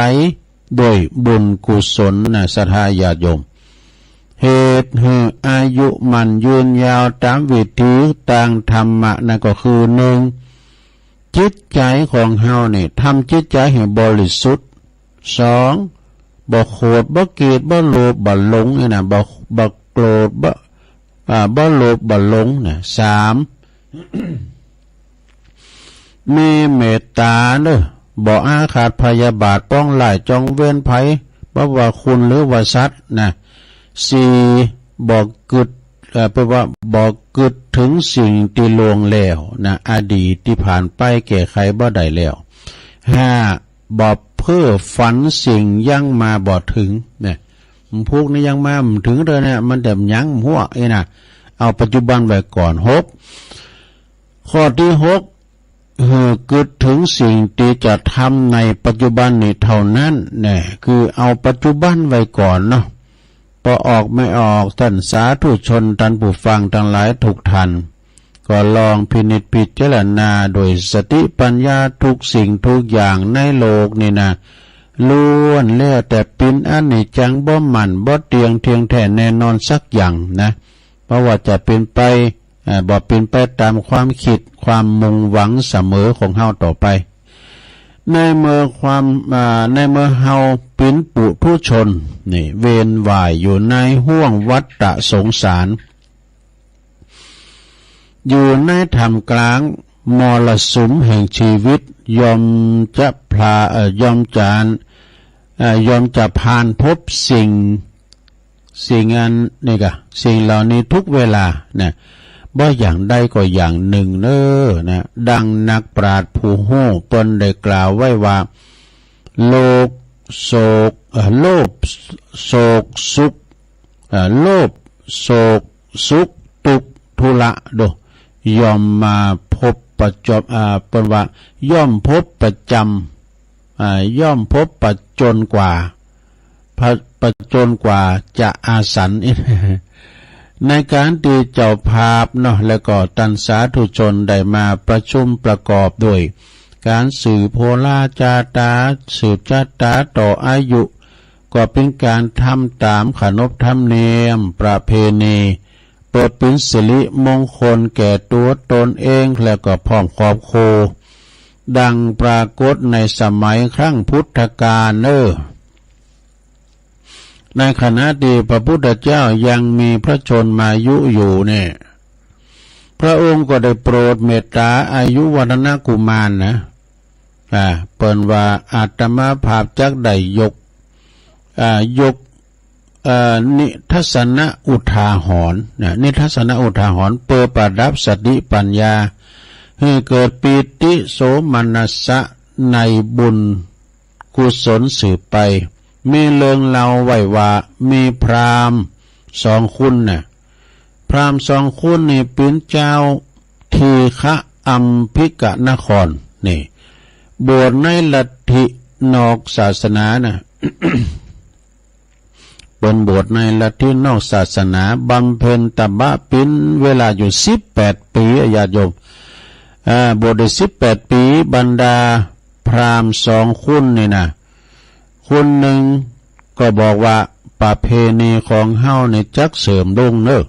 ด้วยบุญกุศลนะ ศรัทธาญาติโยม เหตุหื้ออายุมั่นยืนยาวตามวิถีตางธรรมะนั่นก็คือ หนึ่ง จิตใจของเฮานี่ทำจิตใจให้บริสุทธิ์ สอง บ่โขดบ่เกลียดบ่โลภบ่หลงนี่นะ บ่ บ่โกรธบ่ อ่า บ่โลภบ่หลงนะ สาม มีเมตตาเนอะ บ่อาฆาตพยาบาทปองร้ายจองเวรไผ บ่ว่าคนหรือว่าสัตว์นะ สี่ บ่กึด เอ่อ แปลว่าบ่กึดถึงสิ่งที่ล่วงแล้วนะ อดีตที่ผ่านไปแก้ไขบ่ได้แล้ว ห้า บ่เพ้อฝันสิ่งยังมาบ่ถึงนะ มันพวกนี้ยังมาบ่ถึงเลยนะ มันแต่ยังหัวเอ้นะ เอาปัจจุบันไว้ก่อน หก ข้อที่หก หื้อกึดถึงสิ่งที่จะทำในปัจจุบันนี้เท่านั้นแน่ คือเอาปัจจุบันไว้ก่อนเนาะ พอออกไม่ออก ท่านสาธุชน ท่านผู้ฟังทั้งหลายทุกท่าน ก็ลองพินิจพิจารณาโดยสติปัญญา ทุกสิ่งทุกอย่างในโลกนี่นะ ล้วนแล้วแต่เป็นอนิจจัง บ่มั่น บ่เที่ยง เที่ยงแท้แน่นอนสักอย่างนะ เพราะว่าจะเป็นไป อ่า บ่เป็นไปตามความคิด ความมุ่งหวังเสมอของเฮาต่อไป ในเมื่อความ อ่า ในเมื่อเฮาเป็นปุถุชน นี่ เวียนว่ายอยู่ในห้วงวัฏฏะสงสาร อยู่ในท่ามกลางมรสุมแห่งชีวิต ย่อมจะพลา เอ่อ ย่อมจะ เอ่อ ย่อมจะผ่านพบสิ่ง สิ่งอันนี้กะ สิ่งเหล่านี้ทุกเวลานะ บ่อย่างใดก็อย่างหนึ่งเน้อนะ ดังนักปราชญ์ผู้ฮู้เปิ้นได้กล่าวไว้ว่า โลภ โศก เอ่อ โลภ โศก สุข เอ่อ โลภ โศก สุข ทุกข์ ทุระ โด ย่อมมาพบประจำ อ่า เปิ้นว่า ย่อมพบประจำ อ่า ย่อมพบประจนกว่า ผ ผจญกว่าจะอาสัน ในการที่เจ้าภาพเนาะ แล้วก็ท่านสาธุชนได้มาประชุมประกอบด้วย การสืบโหราจาตา สืบชะตาต่ออายุ ก็เป็นการทำตามขนบธรรมเนียมประเพณี เปิดเป็นสิริมงคลแก่ตัวตนเองและก็พร้อมครอบครัว ดังปรากฏในสมัยครั้งพุทธกาลเนอ ในขณะที่พระพุทธเจ้ายังมีพระชนมายุอยู่เนี่ย พระองค์ก็ได้โปรดเมตตาอายุวัฒนกุมารนะ อ่า เปิ้นว่าอาตมาภาพจักได้ยก อ่า ยก เอ่อ นิทัศนอุทาหรณ์นะ นิทัศนอุทาหรณ์ เพื่อประดับสติปัญญา ให้เกิดปีติโสมนัสสะในบุญกุศลสืบไป มีเรื่องเล่าไว้ว่ามีพราหมณ์สองคนน่ะ พราหมณ์สองคนนี่เป็นเจ้าทีฆะอัมพิกนคร นี่ บวชในลัทธินอกศาสนาน่ะ เปิ้นบวชในลัทธินอกศาสนา บำเพ็ญตบะเป็นเวลาอยู่สิบแปดปี ญาติโยม อ่า บวชได้สิบแปดปี บรรดาพราหมณ์สองคนนี่นะ คนหนึ่งก็บอกว่าประเพณีของเฮานี่จักเสื่อมลงเนอะ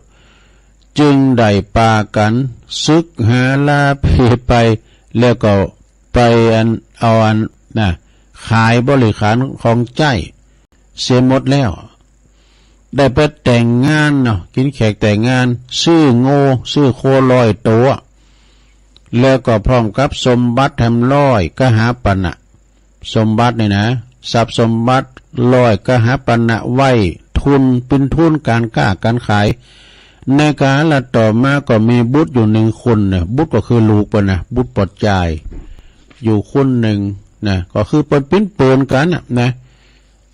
จึงได้ปากันสึกหาลาเพศไป แล้วก็ไปอัน เอาอัน นะ ขายบริขารของใจ๊เสียหมดแล้ว ได้ไปแต่งงานเนาะ กินแขกแต่งงาน ซื้อโง่ ซื้อโคร้อยตัว แล้วก็พร้อมกับสมบัติแถมร้อยกหาปณะ สมบัตินี่นะ ทรัพย์สมบัติร้อยกหาปณะไว้ทุน เป็นทุนการค้าการขาย ในกาลต่อมาก็มีบุตรอยู่หนึ่งคนเนี่ย บุตรก็คือลูกเปิ้นนะ บุตรปอดจาย อยู่คนหนึ่งนะ ก็คือเปิ้นปิ้นเปินกันน่ะนะ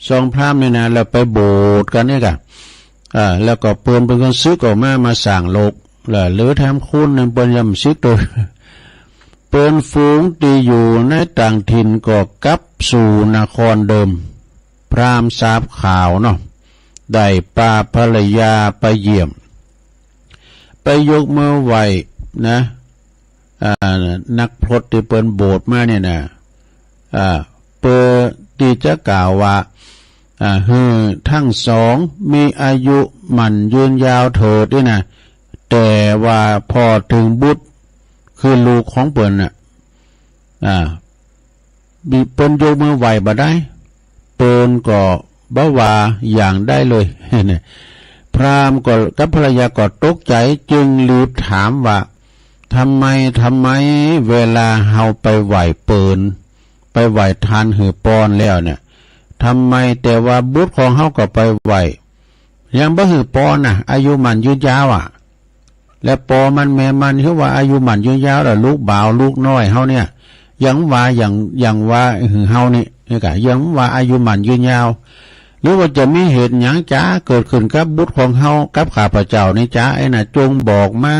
สองพราหมณ์นี่นะ แล้วไปโบสถ์กันเนี่ยกะ อ่า แล้วก็เปิ้นเป็นคนสึกออกมา มาสร้างโลก แล้วเหลือแถมคนหนึ่งเปิ้นยังบ่สึกตัว เปิ้นฝูงที่อยู่ในต่างถิ่นก็กลับสู่นครเดิม พราหมณ์สาบขาวเนาะ ได้ปาภรรยาไปเยี่ยม ไปยกมือไหว้นะ อ่า นักพรตที่เปิ้นโบสถ์มาเนี่ยนะ อ่า เพื่อที่จะกล่าวว่า อ่า หื้อทั้งสองมีอายุหมั่นยืนยาวเถิดนี่นะ แต่ว่าพอถึงบุตรคือลูกของเปิ้นน่ะ อ่า มีเปิ้นยกมือไหว้บ่ได้ เปิ้นก็บ่ว่าอย่างใดเลย พราหมณ์ก็กับภรรยาก็ตกใจ จึงรีบถามว่า ทำไม ทำไมเวลาเฮาไปไหว้เปิ้น ไปไหว้ทานหื้อปอนแล้วเนี่ย ทำไมแต่ว่าบุตรของเฮาก็ไปไหว้ ยังบ่หื้อปอนน่ะ อายุหมั่นยืนยาวอ่ะ และปอมันแม่มันคือว่าอายุหมั่นยืนยาว แล้วลูกบ่าวลูกน้อยเฮาเนี่ย ยังว่า ยัง ยังว่าหื้อเฮานี่ นี่กะ ยังว่าอายุหมั่นยืนยาว หรือว่าจะมีเหตุหยังจ๋าเกิดขึ้นกับบุตรของเฮา กับข้าพเจ้านี่จ๋า ไอ้น่ะ จงบอกมา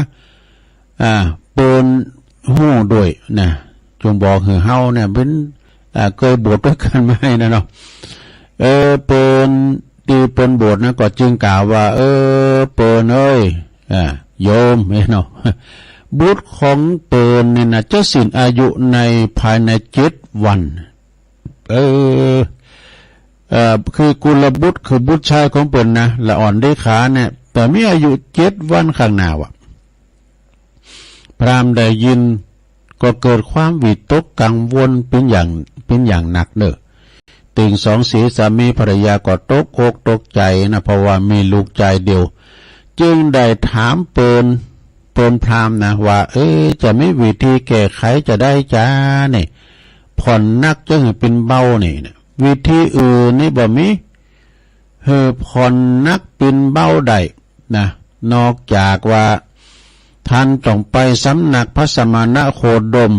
อ่า เปิ้นฮู้ด้วยนะ จงบอกหื้อเฮาเนี่ย เป็น อ่า เคยบวชด้วยกันมานะเนาะ เออ เปิ้น ที่เปิ้นบวชนะ ก็จึงกล่าวว่า เออ เปิ้นเอ้ย อ่า โยมเนาะ บุตรของเปิ้นนี่นะ จะสิ้นอายุในภายในเจ็ดวัน เออ เอ่อ คือกุลบุตร คือบุตรชายของเปิ้นนะ ละอ่อนเดขาเนี่ย แต่มีอายุเจ็ดวันข้างหน้าว่ะ พราหมณ์ได้ยินก็เกิดความวิตกกังวลเป็นอย่าง เป็นอย่างหนักเนอะ ตึงสองสีสามีภรรยาก็ตกอกตกใจนะ เพราะว่ามีลูกชายเดียว จึงได้ถามเปิ้น เปิ้นพราหมณ์นะ ว่า เออ จะมีวิธีแก้ไขจะได้จ๋าเนี่ย ผ่อนหนักจะให้เป็นเบาเนี่ยนะ วิธีอื่นนี่บ่มี หื้อผ่อนหนักเป็นเบาได้นะ นอกจากว่าท่านต้องไปสำนักพระสมณโคดม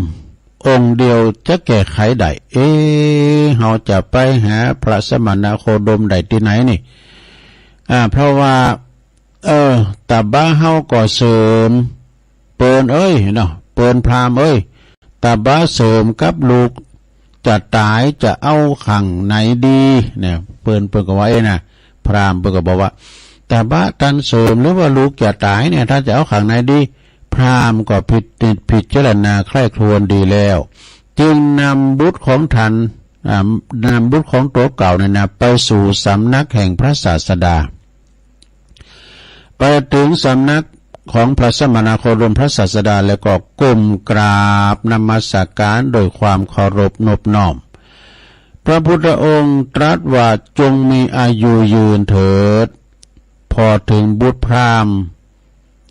องค์เดียวจะแก้ไขได้ เอ๊ะ เฮาจะไปหาพระสมณโคดมได้ที่ไหนนี่ อ่า เพราะว่า เออ ตะบะเฮาก็เสริม เปิ้นเอ้ยเนาะ เปิ้นพราหมณ์เอ้ย ตะบะเสริมกับลูกจะต๋ายจะเอาข้างไหนดีเนี่ย เปิ้น เปิ้นก็ว่า เอ้ยนะ พราหมณ์เปิ้นก็บอกว่า ตะบะตันเสริมหรือว่าลูกจะต๋ายเนี่ย ท่านจะเอาข้างไหนดี พราหมณ์ก็พิจ- พิจารณาใคร่ครวญดีแล้ว จึงนำบุตรของท่าน อ่า นำบุตรของตัวเก่าเนี่ยนะ ไปสู่สำนักแห่งพระศาสดา ไปถึงสำนักของพระสมณโคดมพระศาสดา แล้วก็ก้มกราบนมัสการด้วยความเคารพนบน้อม พระพุทธองค์ตรัสว่า จงมีอายุยืนเถิด พอถึงบุตรพราหมณ์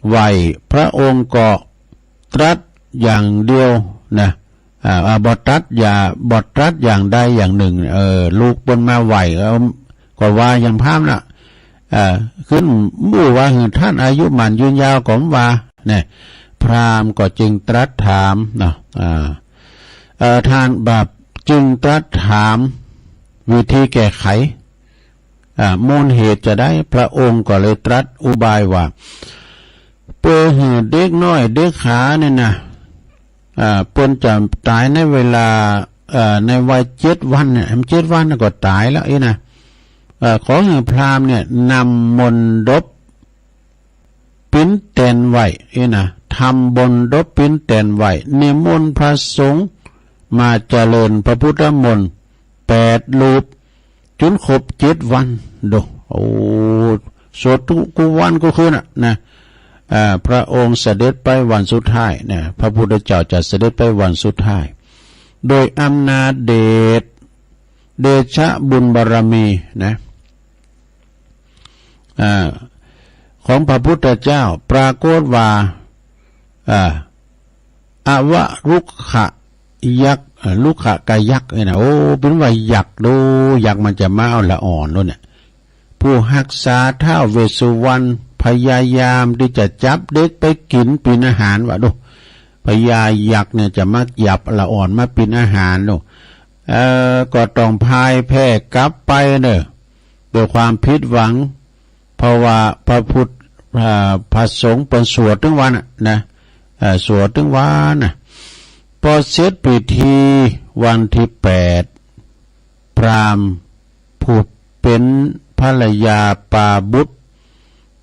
ไหว้ พระองค์ก็ตรัสอย่างเดียวนะ อ่า อ่า บ่ตรัสอย่า บ่ตรัสอย่างใดอย่างหนึ่ง เออ ลูกเปิ้นมาไหว้ เออ ก็ว่าอย่างพราหมณ์น่ะ เออ ขึ้นหมู่ว่า หื้อท่านอายุหมั้นยืนยาว ก็ว่า เนี่ย พราหมณ์ก็จึงตรัสถามเนาะ อ่า เอ่อ ท่านแบบจึงตรัสถามวิธีแก้ไข อ่า มูลเหตุจะได้ พระองค์ก็เลยตรัสอุบายว่า เปื้อหื้อเด็กน้อยเด็กขาเนี่ยนะ อ่า เปิ้นจะตายในเวลา เอ่อ ในวัยเจ็ดวันเนี่ย เจ็ดวันน่ะก็ตายแล้วอี้นะ เอ่อ ขอหื้อพราหมณ์เนี่ยนำมณฑป ปิ้นแตนไหว้อี้นะ ทำมณฑปปิ้นแตนไหว้ นิมนต์พระสงฆ์มาเจริญพระพุทธมนต์แปดรูป จุนครบเจ็ดวัน โด โอ้ สวดทุก กู้วันกู้คืนน่ะนะ อ่า พระองค์เสด็จไปวันสุดท้ายนะ พระพุทธเจ้าจะเสด็จไปวันสุดท้าย โดยอำนาจเดช เดชะบุญบารมีนะ อ่า ของพระพุทธเจ้า ปรากฏว่า อ่า อวรุกขะยักษ์ อ่า รุกขะกะยักษ์เนี่ยนะ โอ้ เปิ้นว่ายักษ์โด ยักษ์มันจะมาเอาละอ่อนโดเนี่ย ผู้ฮักษาท้าวเวสสุวรรณพยายามที่จะจับเด็กไปกิ๋นปิ้นอาหารว่าโด พญายักษ์เนี่ยจะมาจับละอ่อนมาปิ้นอาหารโด เอ่อ ก็ต้องพ่ายแพ้กลับไปเนอะ ด้วยความผิดหวัง เพราะว่าพระพุทธ อ่า พระสงฆ์เปิ้นสวดตึงวันน่ะนะ เอ่อ สวดตึงวันน่ะ พอเสร็จพิธีวันที่แปด พราหมณ์ผู้เป็นภรรยาปาบุตร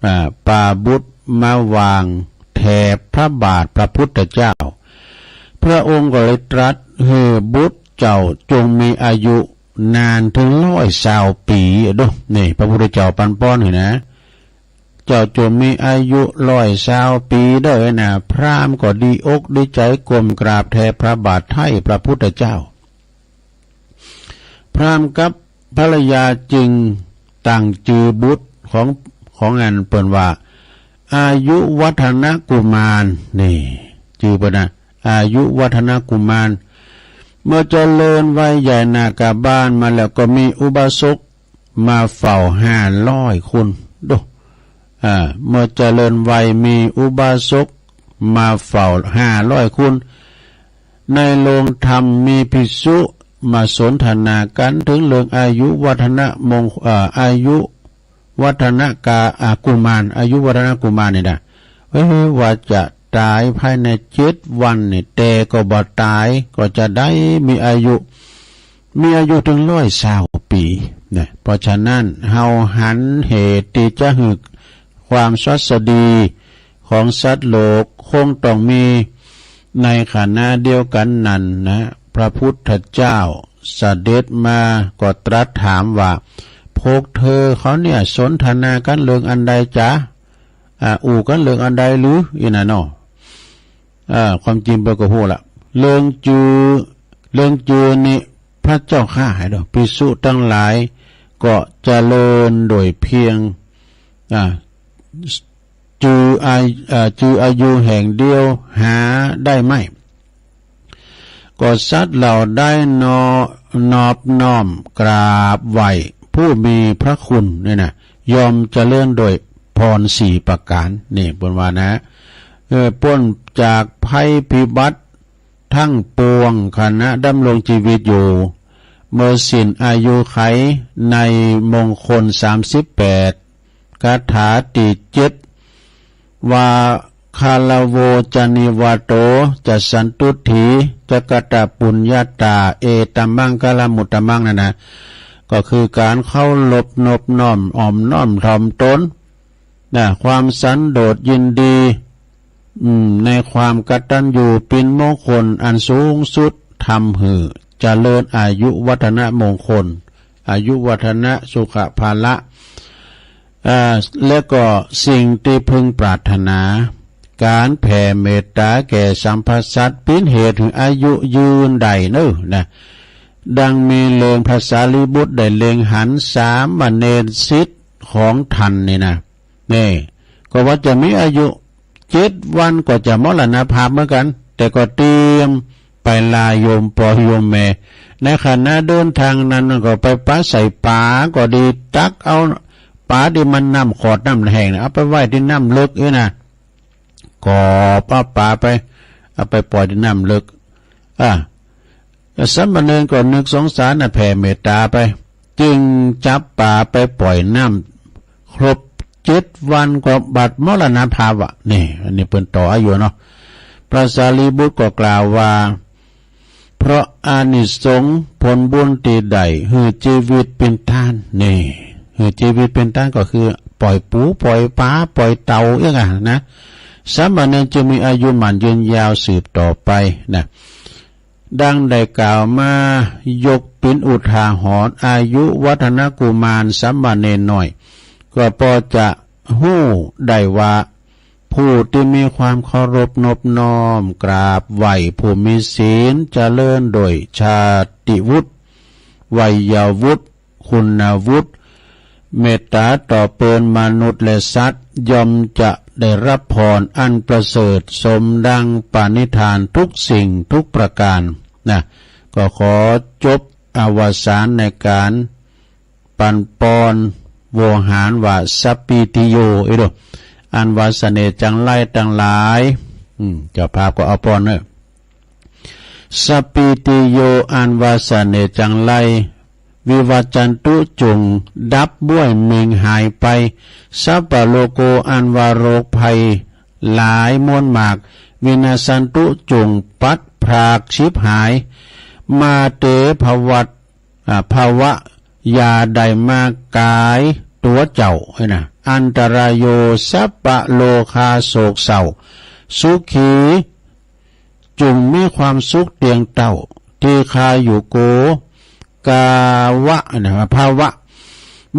อ่า ปาบุตรมาวางแถบพระบาทพระพุทธเจ้า พระองค์ก็เลยตรัส หื้อบุตรเจ้าจงมีอายุนานถึงร้อยซาวปี๋ โด นี่ พระพุทธเจ้าปันป้อนหื้อนะ เจ้าจงมีอายุร้อยซาวปี๋เด้อนะ พราหมณ์ก็ดีอกดีใจก้มกราบแทบพระบาทไถ่พระพุทธเจ้า พราหมณ์กับภรรยาจึงตั้งจื่อบุตรของ ของอันเปิ้นว่า อายุวัฒนกุมาร นี่ จื่อเปิ้นนะ อายุวัฒนกุมาร เมื่อเจริญวัยใหญ่หน้ากาบานมาแล้วก็มีอุบาสก มาเฝ้าห้าร้อยคน โด อ่า เมื่อเจริญวัยมีอุบาสกมาเฝ้าห้าร้อยคน ในโรงธรรมมีภิกษุมาสนทนากันถึงเรื่องอายุวัฒนมง เอ่อ อายุวัฒนกา อ่า กุมาร อายุวัฒนกุมารนี่นะ เอ้ย ว่าจะตายภายในเจ็ดวันนี่ แต่ก็บ่ตาย ก็จะได้มีอายุ มีอายุถึงร้อยซาวปี๋นะ เพราะฉะนั้นเฮาหันเหตุที่จะหื้อความสวัสดีของสัตว์โลกคงต้องมีในขณะเดียวกันนั้นนะ พระพุทธเจ้าเสด็จมาก็ตรัสถามว่า พวกเธอเขาเนี่ยสนทนากันเรื่องอันใดจ๊ะ อ่า อู้กันเรื่องอันใดหรือ อี้นะเนาะ อ่า ความจริงเปิ้นก็ฮู้ละ เรื่องจื่อ เรื่องจื่อนี้ พระเจ้าข้า ให้เด้อ ภิกษุทั้งหลายก็เจริญโดยเพียง อ่า จื่ออา อ่า จื่ออายุแห่งเดียวหาได้ไม่ ก็สัตว์เหล่าใดนอ นอบน้อมกราบไหว้ผู้มีพระคุณเนี่ยนะ ย่อมเจริญโดยพรสี่ประการ นี่เปิ้นว่านะ เออ พ้นจากภัยพิบัติทั้งปวง ขณะดำรงชีวิตอยู่ เมื่อสิ้นอายุไขในมงคลสามสิบแปด คาถาที่เจ็ด ว่า คารโวจะนิวาโต จะสันตุฏฐี จะกตปุญญาตา เอตมมังคลมุตตมัง นั่นนะ ก็คือการเคารพนบน้อมอ่อนน้อมถ่อมตน นะ ความสันโดษยินดี อืม ในความกตัญญูเป็นมงคลอันสูงสุด ทำหื้อเจริญอายุวัฒนมงคล อายุวัฒนะสุขะพละ เอ่อ และก็สิ่งที่พึงปรารถนา การแผ่เมตตาแก่สรรพสัตว์ เป็นเหตุให้อายุยืนได้เนอะนะ ดังมีเรื่องพระสารีบุตรได้เล็งหันสามเณรศิษย์ของท่านนี่นะ นี่ ก็ว่าจะมีอายุเจ็ดวันก็จะมรณภาพเหมือนกัน แต่ก็เตรียมไปลาโยมปอโยมแม่ ในขณะเดินทางนั้นก็ไปปะใส่ป๋าก็ดี ตักเอาป๋าที่มันน้ำขอดน้ำแห้งนะ เอาไปไว้ที่น้ำลึกนี่นะ กอบเอาป๋าไป เอาไปปล่อยที่น้ำลึก อ่ะ สามเณรก็นึกสงสารนะ แผ่เมตตาไป จึงจับป๋าไปปล่อยน้ำ ครบเจ็ดวันก็บัดมรณภาพอ่ะ นี่ อันนี้เปิ้นต่ออายุเนาะ พระสารีบุตรก็กล่าวว่า เพราะอานิสงส์ผลบุญที่ได้หื้อชีวิตเป็นต้าน นี่ หื้อชีวิตเป็นต้านก็คือ ปล่อยปู ปล่อยป๋า ปล่อยเต่าอย่างนั้นนะ สามเณรจึงมีอายุมั่นยืนยาวสืบต่อไปนะ ดังได้กล่าวมา ยกเป็นอุทาหรณ์ อายุวัฒนกุมารสามเณรน้อย ก็พอจะฮู้ได้ว่า ผู้ที่มีความเคารพนบน้อมกราบไหว้ผู้มีศีลเจริญโดยชาติวุฒิ วัยวุฒิ คุณวุฒิ เมตตาต่อเปิ้นมนุษย์และสัตว์ ย่อมจะได้รับพรอันประเสริฐสมดังปณิธานทุกสิ่งทุกประการนะ ก็ขอจบอวสานในการปั่นปอนโวหารว่า สัพพีติโย อีโด อันว่าเสน่ห์จังไรทั้งหลาย อืม เจ้าภาพก็เอาปอนเนอะ สัพพีติโย อันว่าเสน่ห์จังไร วิวัจจันตุ จงดับบ้วยเมงหายไป สัพพะโรโก อันว่าโรคภัยหลายมวลมาก วินาสสันตุ จงพัดพรากฉิบหาย มาเต ภวัต อ่า ภวะ อย่าได้มากายตั๋วเจ้า นะ อันตราโย สัพพะโรคา โศกเศร้า สุขี จงมีความสุขเตียงเต้า ทีฆายุโก กาวะ นะ ภวะ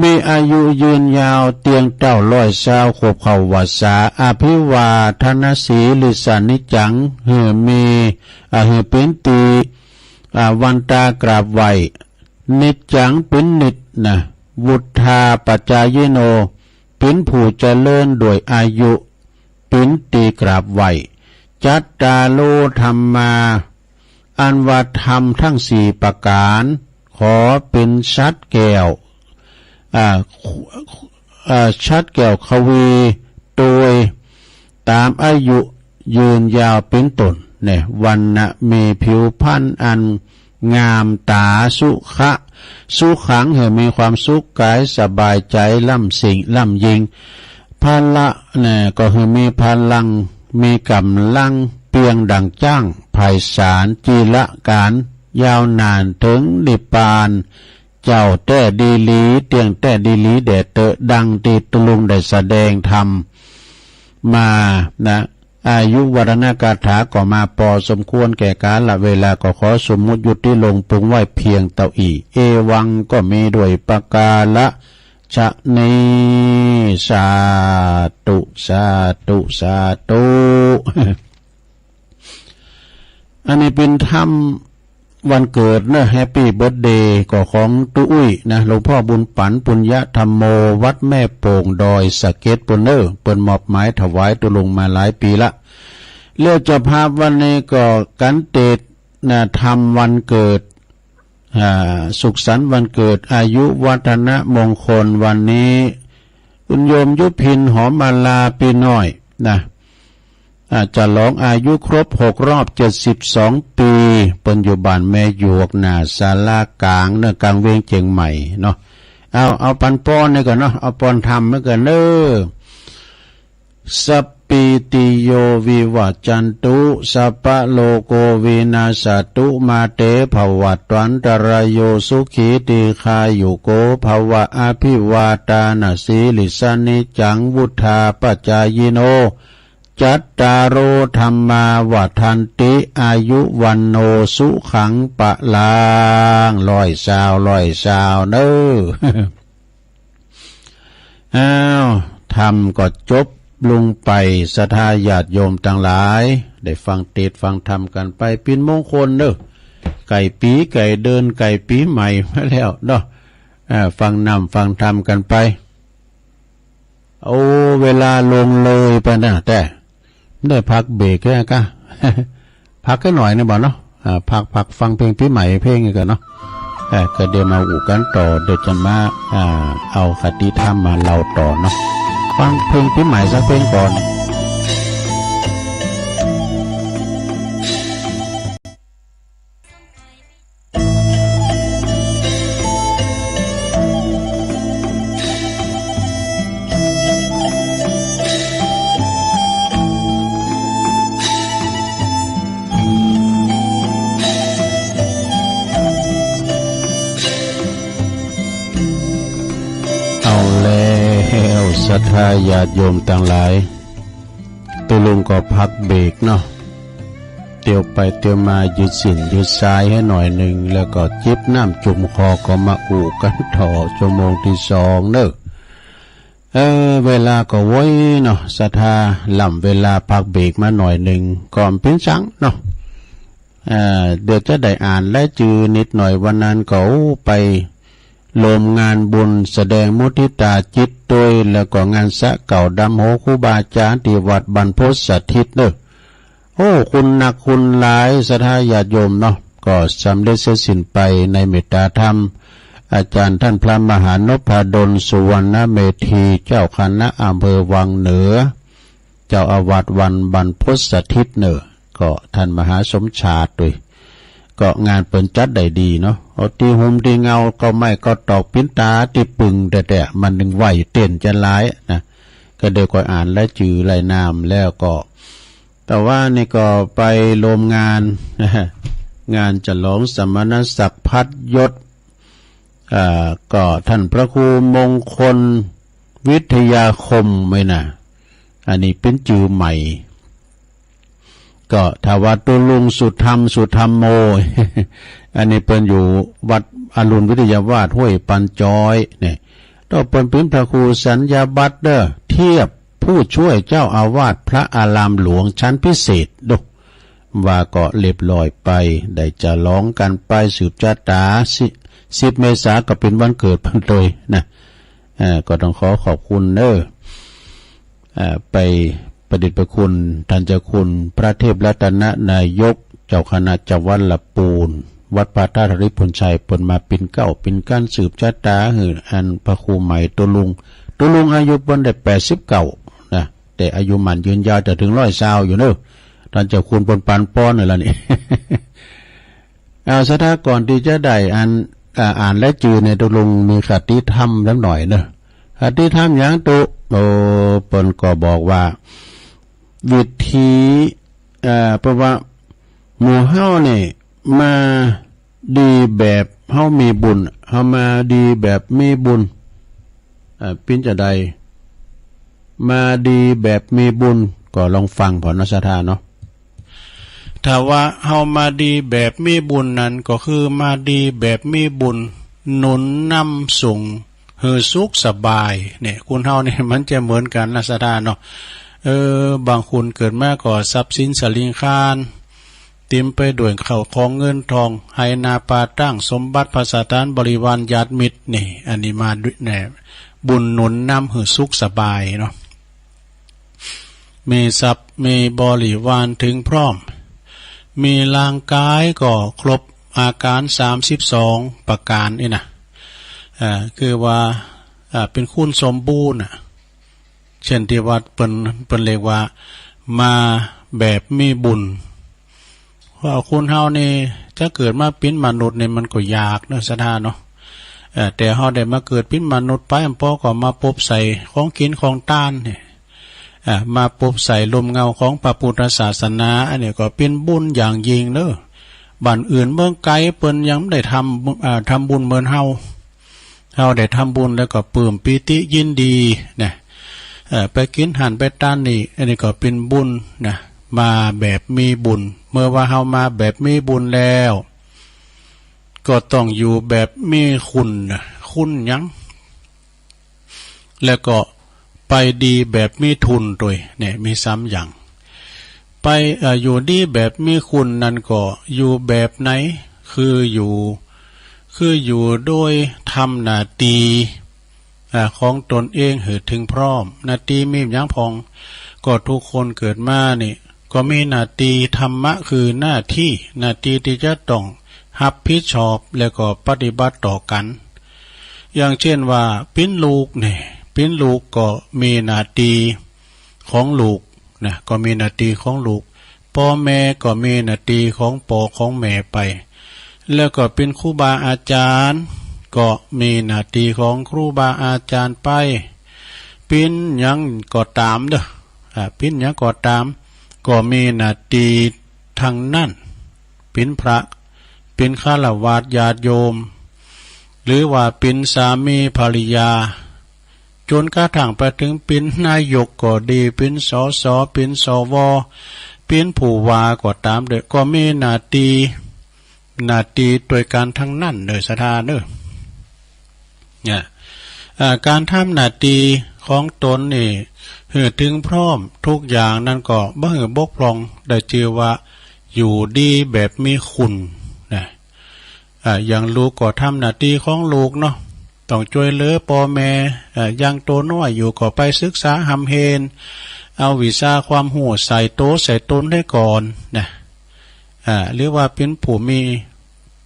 มีอายุยืนยาวเตียงเต้าร้อยซาวขวบเข้าวัสสา อภิวาทนสีลิสานิจจัง หื้อมี อ่า หื้อเป็นตี อ่า วันตากราบไหว้ นิจจังเป็นนิจนะ วุฒาปจายิโน เป็นผู้เจริญด้วยอายุ เป็นตีกราบไหว้ จัตตาโรธัมมา อันว่าธรรมทั้งสี่ประการ ขอเป็นสัตว์แก้ว อ่า อ่า สัตว์แก้วขวี โดยตามอายุยืนยาวเป็นต้น เนี่ย วันนะ มีผิวพรรณอันงามตา สุขะ สุขัง หื้อมีความสุขกาย สบายใจ ล้ำสิ่ง ล้ำยิ่ง พละ เนี่ย ก็หื้อมีพลัง มีกำลัง เปรียงดังจ้าง ไพศาล จีระการ ยาวนาน ถึงนิพพาน เจ้าแต๊ดีหลี เตี้ยงแต๊ดีหลี แด่เต๊อะ ดังตี้ตุ๊ลุงได้แสดงธรรมมา นะ อายุวัฒนคาถาก็มาพอสมควรแก่กาลเวลา ก็ขอสมมุติยุติลงปรุงไว้เพียงเต้าอี้ เอวัง ก็มีด้วยประการฉะนี้ สาธุ สาธุ สาธุ อันนี้เป็นธรรมวันเกิดเนอะ แฮปปี้เบิร์ธเดย์ ก็ของตุ๊อุ้ยนะ หลวงพ่อบุญปั๋น ปุญญธรรมโม วัดแม่โป่ง ดอยสะเก็ด เปิ้นเนอะ เปิ้นมอบหมายถวายตุ๊ลุงมาหลายปีละ แล้วเจ้าภาพวันนี้ก็กันเตดนะ ธรรมวันเกิด อ่า สุขสันต์วันเกิด อายุวัฒนมงคลวันนี้ คุณโยมยุพิน หอมมาลา ปีน้อยนะ อ่า ฉลองอายุครบหกรอบเจ็ดสิบสองปี เปิ้นอยู่บ้านแม่หยวก หน้าศาลากลาง เนอะ กลางเวียงเจียงใหม่เนาะ เอา เอาปันปอนนี่ก่อนเนาะ เอาปอนธรรมไว้ก่อนเนอะ สัพพีติโย วิวัจจันตุ สัพพะโรโก วินาสสตุ มาเต ภวัตวันตรายโย สุขี ทีฆายุโก ภวะ อภิวาทานะสีลิสสะ นิจจัง วุฒาปจายิโน จัตตาโร ธัมมา วัฑฒันติ อายุ วัณโณ สุขัง พลัง ร้อยซาว ร้อยซาว เน้อ อ้าว ธรรมก็จบลงไป ศรัทธาญาติโยมตังหลาย ได้ฟังเตสน์ฟังธรรมกันไป เป๋นมงคลเน้อ ใก้ปี๋ใก้เดือน ใก้ปี๋ใหม่มาแล้วเนาะ เอ่อ ฟังน้ำฟังธรรมกันไป โอ้ เวลาล่วงเลยไปนะ แต่ได้พักเบรกแล้วกะ พักแค่หน่อยนึงบ่เนาะ อ่า พัก พักฟังเพลงปี๋ใหม่เพลงนึงก่อนเนาะ เอ่อ ก็เดี๋ยวมาอู้กันต่อ เดี๋ยวจะมา อ่า เอาคติธรรมมาเล่าต่อเนาะ ฟังเพลงปี๋ใหม่สักเพลงก่อน เอาแล้ว ศรัทธาญาติโยมตังหลาย ตุ๊ลุงก็พักเบรกเนาะ เตียวไปเตียวมายืดเส้นยืดสายให้หน่อยนึง แล้วก็จิบน้ำจุ่มคอก็มาอู้กันต่อชั่วโมงที่สองเน้อ เออ เวลาก็ไวเนาะ ศรัทธา ล้ำเวลาพักเบรกมาหน่อยนึง ก็เป๋นสังเนาะ เอ่อ เดี๋ยวจะได้อ่านรายจื่อนิดหน่อย วันนั้นก็ไปร่วมงานบุญแสดงมุทิตาจิตด้วย แล้วก็งานสระเก่าดำหัวครูบาอาจารย์ที่วัดบรรพตสถิตเน้อ โอ้ คุณหนักคุณหลาย ศรัทธาญาติโยมเนาะ ก็สำเร็จเสร็จสิ้นไปในเมตตาธรรม อาจารย์ท่านพระมหานพดล สุวรรณเมธี เจ้าคณะอำเภอวังเหนือ เจ้าอาวาสวัดบรรพตสถิตเน้อ ก็ท่านมหาสมชาติด้วย ก็งานเปิ้นจัดได้ดีเนาะ เอาตี้ห่มตี้เงา เก๊าไม้เก๊าตอก ปิ๋นตาตี้ปึงแต๊ๆ มันนึ่งไหวเต้นจะหลายนะ ก็เดี๋ยวก็อ่านรายจื่อรายนามแล้วก็ แต่ว่านี่ก็ไปร่วมงาน งานฉลองสมณศักดิ์พัดยศ อ่า ก็ท่านพระครูมงคลวิทยาคมไว้นะ อันนี้เป๋นจื่อใหม่ ก็ถ้าว่าตุ๊ลุงสุธรรม สุธรรมโม อันนี้เปิ้นอยู่วัดอรุณวิทยาวาสห้วยปันจอยเนี่ย ต่อเปิ้นเป๋นพระครูสัญญาบัตรเด้อ เทียบผู้ช่วยเจ้าอาวาสพระอารามหลวงชั้นพิเศษเด้อ ว่าก็เรียบร้อยไป ได้ฉลองกันไปสืบชะตา สิ สิบเมษาก็เป๋นวันเกิดเปิ้นเลยนะ เอ่อ ก็ต้องขอขอบคุณเน้อ เอ่อ ไปพระเดชพระคุณท่านเจ้าคุณพระเทพรัตนนายก เจ้าคณะจังหวัดละปูน วัดพระธาตุริพุนชัย เปิ้นมาเป๋นเก๊าเป๋นกั๋นสืบชะตาหื้ออันพระครูใหม่ตุ๊ลุง ตุ๊ลุงอายุเปิ้นได้แปดสิบเก้านะ แต่อายุหมั้นยืนยาวจะเถิงร้อยซาวอยู่เน้อ ท่านเจ้าคุณเปิ้นปานป้อนนี่ละนี่ เอา ศรัทธา ก่อนตี้จะได้อ่าน อ่า อ่านรายจื่อเนี่ย ตุ๊ลุงมีคติธรรมสักหน่อยเน้อ คติธรรมหยังตุ๊ โอ้ เปิ้นก็บอกว่า วิธี เอ่อ เปิ้นว่า หมู่เฮาเนี่ย มาดีแบบเฮามีบุญ เฮามาดีแบบมีบุญ เอ่อ เป๋นจะใด มาดีแบบมีบุญ ก็ลองฟังผ่อนเนาะ ศรัทธาเนาะ ถ้าว่าเฮามาดีแบบมีบุญนั้น ก็คือมาดีแบบมีบุญหนุนนำส่งหื้อสุขสบาย เนี่ย คนเฮาเนี่ยมันจะเหมือนกั๋นนะ ศรัทธาเนาะ เออ บางคนเกิดมาก็ทรัพย์สินสะหลิงคาน เต๋มไปด้วยข้าวของเงินทอง ไหหน้าป่าตาง สมบัติภัสสถาน บริวารญาติมิตร นี่ อันนี้มาด้วย เนี่ย บุญหนุนนำหื้อสุขสบายเนาะ มีทรัพย์ มีบริวารเถิงพร้อม มีร่างกายก็ครบอาก๋ารสามสิบสองประก๋านนี่นะ อ่า คือว่า อ่า เป๋นคนสมบูรณ์น่ะ เช่นตี้ว่าเปิ้น เปิ้นเรียกว่ามาแบบมีบุญ เพราะว่าคนเฮานี่จะเกิดมาเป๋นมนุษย์นี่มันก็ยากเนาะ ศรัทธาเนาะ เอ่อ แต่เฮาได้มาเกิดเป๋นมนุษย์ไป อันปอก็มาปบใส่ของกิ๋นของตานนี่ อ่า มาปบใส่ร่มเงาของพระพุทธศาสนา อันนี้ก็เป๋นบุญอย่างยิ่งเน้อ บ้านอื่นเมืองไกลเปิ้นยังบ่ได้ทำ อ่า ทำบุญเหมือนเฮา เฮาได้ทำบุญแล้วก็ปลื้มปีติยินดีนะ เอ่อ ไปกิ๋นหั้นไปตานนี่ อันนี้ก็เป๋นบุญนะ มาแบบมีบุญ เมื่อว่าเฮามาแบบมีบุญแล้ว ก็ต้องอยู่แบบมีคุณนะ คุณหยัง แล้วก็ไปดีแบบมีทุนตวย เนี่ย มีสามอย่าง ไป เอ่อ อยู่ดีแบบมีคุณนั้นก็อยู่แบบไหน คืออยู่ คืออยู่โดยทำหน้าตี้ อ่า ของตนเองหื้อเถิงพร้อม หน้าตี้มีหยังพ่อง ก็ทุกคนเกิดมานี่ ก็มีหน้าตี้ ธรรมะคือหน้าตี้ หน้าตี้ตี้จะต้องรับผิดชอบ แล้วก็ปฏิบัติต่อกั๋น อย่างเช่นว่าเป๋นลูกเนี่ย เป๋นลูกก็มีหน้าตี้ของลูกนะ ก็มีหน้าตี้ของลูก ป้อแม่ก็มีหน้าตี้ของป้อของแม่ไป แล้วก็เป๋นครูบาอาจ๋ารย์ ก็มีหน้าตี้ของครูบาอาจ๋ารย์ไป เป๋นหยังก็ต๋ามเด้อ อ่า เป๋นหยังก็ต๋าม ก็มีหน้าตี้ทั้งนั้น เป๋นพระ เป๋นฆราวาสญาติโยม หรือว่าเป๋นสามีภรรยา จ๋นกระทั่งไปเถิงเป๋นนายกก็ดี เป๋น สส เป๋น สว เป๋นผู้ว่าก็ต๋ามเด้อ ก็มีหน้าตี้ หน้าตี้ตวยกั๋นทั้งนั้นเด้อ ศรัทธาเด้อ เนี่ย อ่า ก๋านทำหน้าตี้ของตนนี่ หื้อเถิงพร้อมทุกอย่างนั้นก็บ่หื้อบกพร่อง ได้จื่อว่าอยู่ดีแบบมีคุณนะ อ่า อย่างลูกก็ทำหน้าตี้ของลูกเนาะ ต้องจ้วยเหลือป้อแม่ อ่า อย่างตั๋วน้อยอยู่ก็ไปศึกษาฮ่ำเฮน เอาวิชาความฮู้ใส่ตั๋วใส่ต๋นไว้ก่อนนะ อ่า หรือว่าเป๋นผู้มี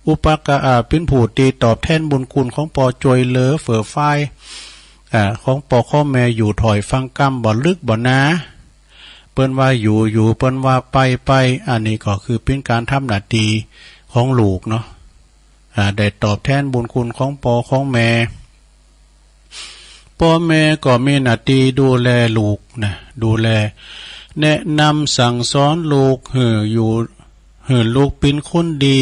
อุปกะ- อ่า เป๋นผู้ตี้ตอบแทนบุญคุณของป้อ จ้วยเหลือเฟื่อฟาย อ่า ของป้อของแม่อยู่ถ้อยฟังกำ บ่ลึกบ่หนา เปิ้นว่าอยู่ อยู่ เปิ้นว่าไป ไป อันนี้ก็คือเป๋นก๋านทำหน้าตี้ของลูกเนาะ อ่า ได้ตอบแทนบุญคุณของป้อของแม่ ป้อแม่ก็มีหน้าตี้ดูแลลูกนะ ดูแล แนะนำสั่งสอนลูกหื้ออยู่ หื้อลูกเป๋นคนดี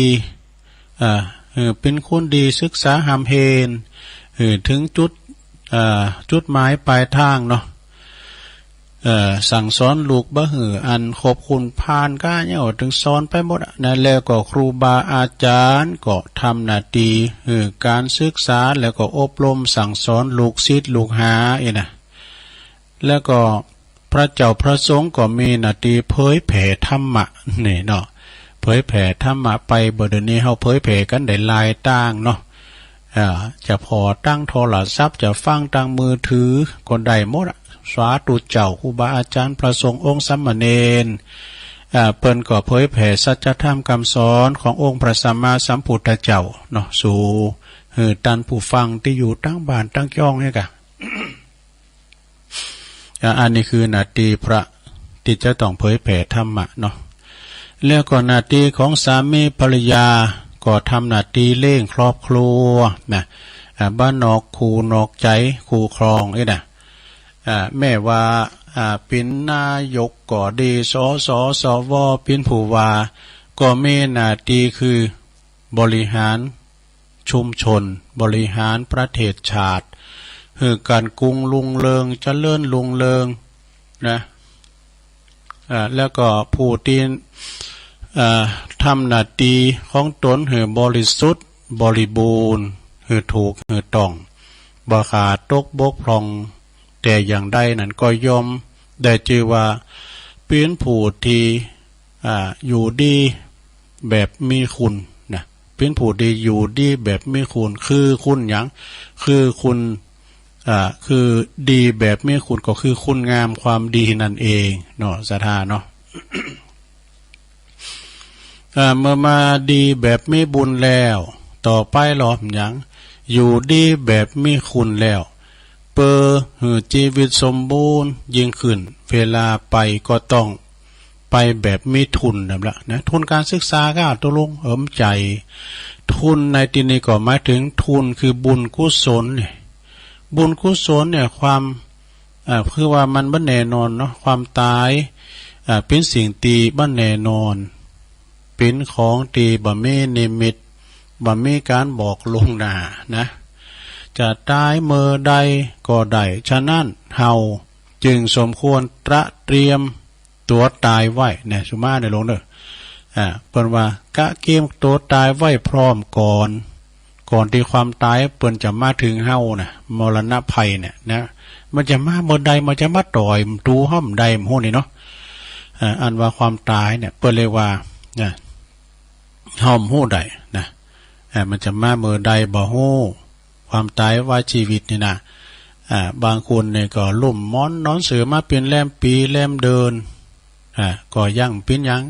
อ่า หื้อเป๋นคนดี ศึกษาฮ่ำเฮน หื้อเถิงจุด อ่า จุดหมายปลายทางเนาะ เอ่อ สั่งสอนลูกบ่หื้ออันครบคุณผ่าน ก็ยังว่าเถิงสอนไปหมดอะ นั่นแล้วก็ครูบาอาจ๋ารย์ก็ทำหน้าตี้ หื้อก๋านศึกษา แล้วก็อบรมสั่งสอนลูกศิษย์ลูกหา อี้นะ แล้วก็พระเจ้าพระสงฆ์ก็มีหน้าตี้เผยแผ่ธรรมะ นี่เนาะ เผยแผ่ธรรมะไป บ่าเดี่ยวนี้เฮาเผยแผ่กั๋นได้หลายตางเนาะ อ่า จะผ่อตางโทรศัพท์ จะฟังตางมือถือก็ได้หมดอะ สาธุเจ้า ครูบาอาจ๋ารย์ พระสงฆ์องค์สามเณร อ่า เปิ้นก็เผยแผ่สัจธรรมกำสอนขององค์พระสัมมาสัมพุทธเจ้าเนาะ สู่ หื้อต้านผู้ฟังตี้อยู่ตางบ้านตางจ้องเนี่ยกะ อ่า อันนี้คือหน้าตี้พระตี้จะต้องเผยแผ่ธรรมะเนาะ แล้วก็หน้าตี้ของสามีภรรยาก็ทำหน้าตี้เลี้ยงครอบครัวนะ อ่า บ่นอกคู่นอกใจ๋คู่ครอง อี้นะ อ่า แม้ว่า อ่า เป๋นนายกก็ดี สส สว เป๋นผู้ว่า ก็มีหน้าตี้คือบริหาร ชุมชน บริหารประเทศชาติ หื้อก๋านกุ้งรุ่งเรือง เจริญรุ่งเรืองนะ อ่า แล้วก็ผู้ตี้ อ่า ทำหน้าตี้ของตนหื้อบริสุทธิ์บริบูรณ์ หื้อถูกหื้อต้อง บ่ขาดตกบกพร่องแต่อย่างใดนั้น ก็ย่อมได้จื่อว่าเป๋นผู้ตี้ อ่า อยู่ดีแบบมีคุณนะ เป๋นผู้ตี้อยู่ดีแบบมีคุณ คือคุณหยัง คือคุณ อ่า คือดีแบบมีคุณก็คือคุณงามความดีนั่นเองเนาะ ศรัทธาเนาะ อ่า เมื่อมาดีแบบมีบุญแล้ว ต่อไปลอหยัง อยู่ดีแบบมีคุณแล้ว เปื้อหื้อจีวิตสมบูรณ์ยิ่งขึ้น เวลาไปก็ต้องไปแบบมีทุนนั่นแหละนะ ทุนการศึกษาก็ตกลงเอิมใจ๋ ทุนในตี้นี้ก็หมายเถิงทุนคือบุญกุศลเนี่ย บุญกุศลเนี่ย ความ อ่า คือว่ามันบ่แน่นอนเนาะ ความต๋าย อ่า เป๋นสิ่งตี้บ่แน่นอน เป๋นของตี้บ่มีนิมิต บ่มีก๋านบอกล่วงหน้านะ จะต๋ายเมื่อใดก็ได้ ฉะนั้นเฮา จึงสมควรตระเตรียมตัวตายไว้ เนี่ย สุมาเนี่ยลงเด้อ อ่า เปิ้นว่า กะเกียมตัวตายไว้พร้อมก่อน ก่อนที่ความตายเปิ้นจะมาถึงเฮานะ มรณะภัยเนี่ยนะ มันจะมาเมื่อใด มันจะมาต่อยตูเฮาเมื่อใด บ่ฮู้นี่เนาะ อ่า อันว่าความตายเนี่ย เปิ้นเรียกว่า นะ เฮาบ่ฮู้ได้นะ อ่า มันจะมาเมื่อใดบ่ฮู้ ความตายว่าชีวิตนี่นะ อ่า บางคนเนี่ยก็ลุ่มหมอนนอนเสือมาเป็นแรมปีแรมเดือน อ่า ก็ยังปิ้นยัง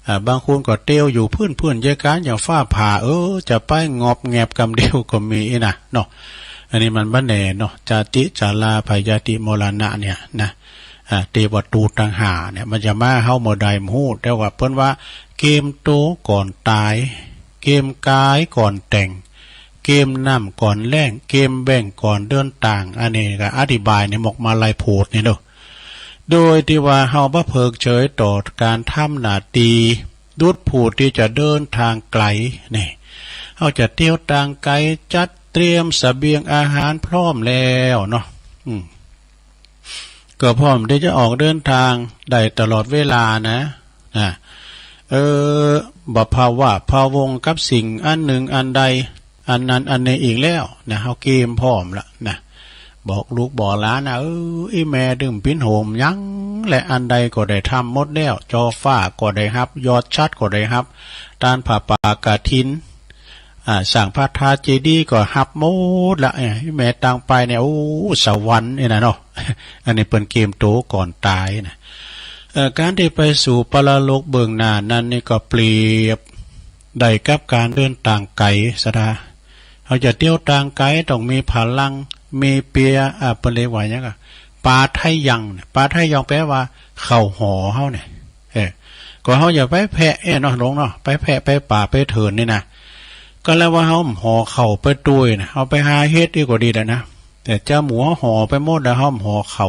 อ่า บางคนก็เตียวอยู่พื้นๆ เยอะกันอย่างฟ้าผ่า เออ จะไปงอบแงบกำเดียวก็มีนะเนาะ อันนี้มันบ่แน่เนาะ จาติ จารา พยาธิ มรณะเนี่ยนะ อ่า เตวะตูตังหาเนี่ย มันจะมาเฮาเมื่อใดบ่ฮู้ แต่ว่าเปิ้นว่า เกมโตก่อนตาย เกมกายก่อนแต่ง เกมน้ำก่อนแล้ง เกมแบ่งก่อนเดินตาง อันนี้ก็อธิบายในหมกมาลัยโพธิ์นี่เนาะ โดยที่ว่าเฮาบ่เพิกเฉยต่อการทำหน้าที่ ดุจผู้ที่จะเดินทางไกล นี่ เฮาจะเตียวตางไกล จัดเตรียมเสบียงอาหารพร้อมแล้วเนาะ อืม ก็พร้อมที่จะออกเดินทางได้ตลอดเวลานะ นะ เออ บ่พะวะพะวงกับสิ่งอันหนึ่งอันใด อันนั้นอันนี้อีกแล้วนะ เฮาเกมพร้อมละนะ บอกลูกบอกหลานนะ เออ อีแม่ดึงปิ้นโหมหยัง และอันใดก็ได้ทำหมดแล้ว จอฟ้าก็ได้ฮับ ยอดฉัตรก็ได้ฮับ ตานผ้าป่ากฐิน อ่า สร้างพระธาตุเจดีย์ก็ฮับหมดละ เอ้ย แม่ตังไปเนี่ย โอ้ สวรรค์นี่นะเนาะ อันนี้เปิ้นเกมโตก่อนตายนะ เอ่อ การที่ไปสู่ปรโลกเบื้องหน้านั้นนี่ก็เปรียบได้กับการเดินตางไกล ศรัทธา เฮาจะเตียวตางไกลต้องมีพลัง มีเปีย อ่า เปิ้นเรียกว่าหยังอะ ปาทะยังเนี่ย ปาทะยังแปลว่า เข้าหอเฮาเนี่ย เออ ก็เฮาอย่าไปแพะเอ้เนาะ หลวงเนาะ ไปแพะไปป่าไปเถินนี่นะ ก็แล้วว่าเฮาบ่หอเข้าไปตวยนะ เฮาไปหาเฮ็ดอีกก็ดีแล้วนะ แต่เจ้าหมูเฮาหอไปหมดแล้ว เฮาบ่หอเข้า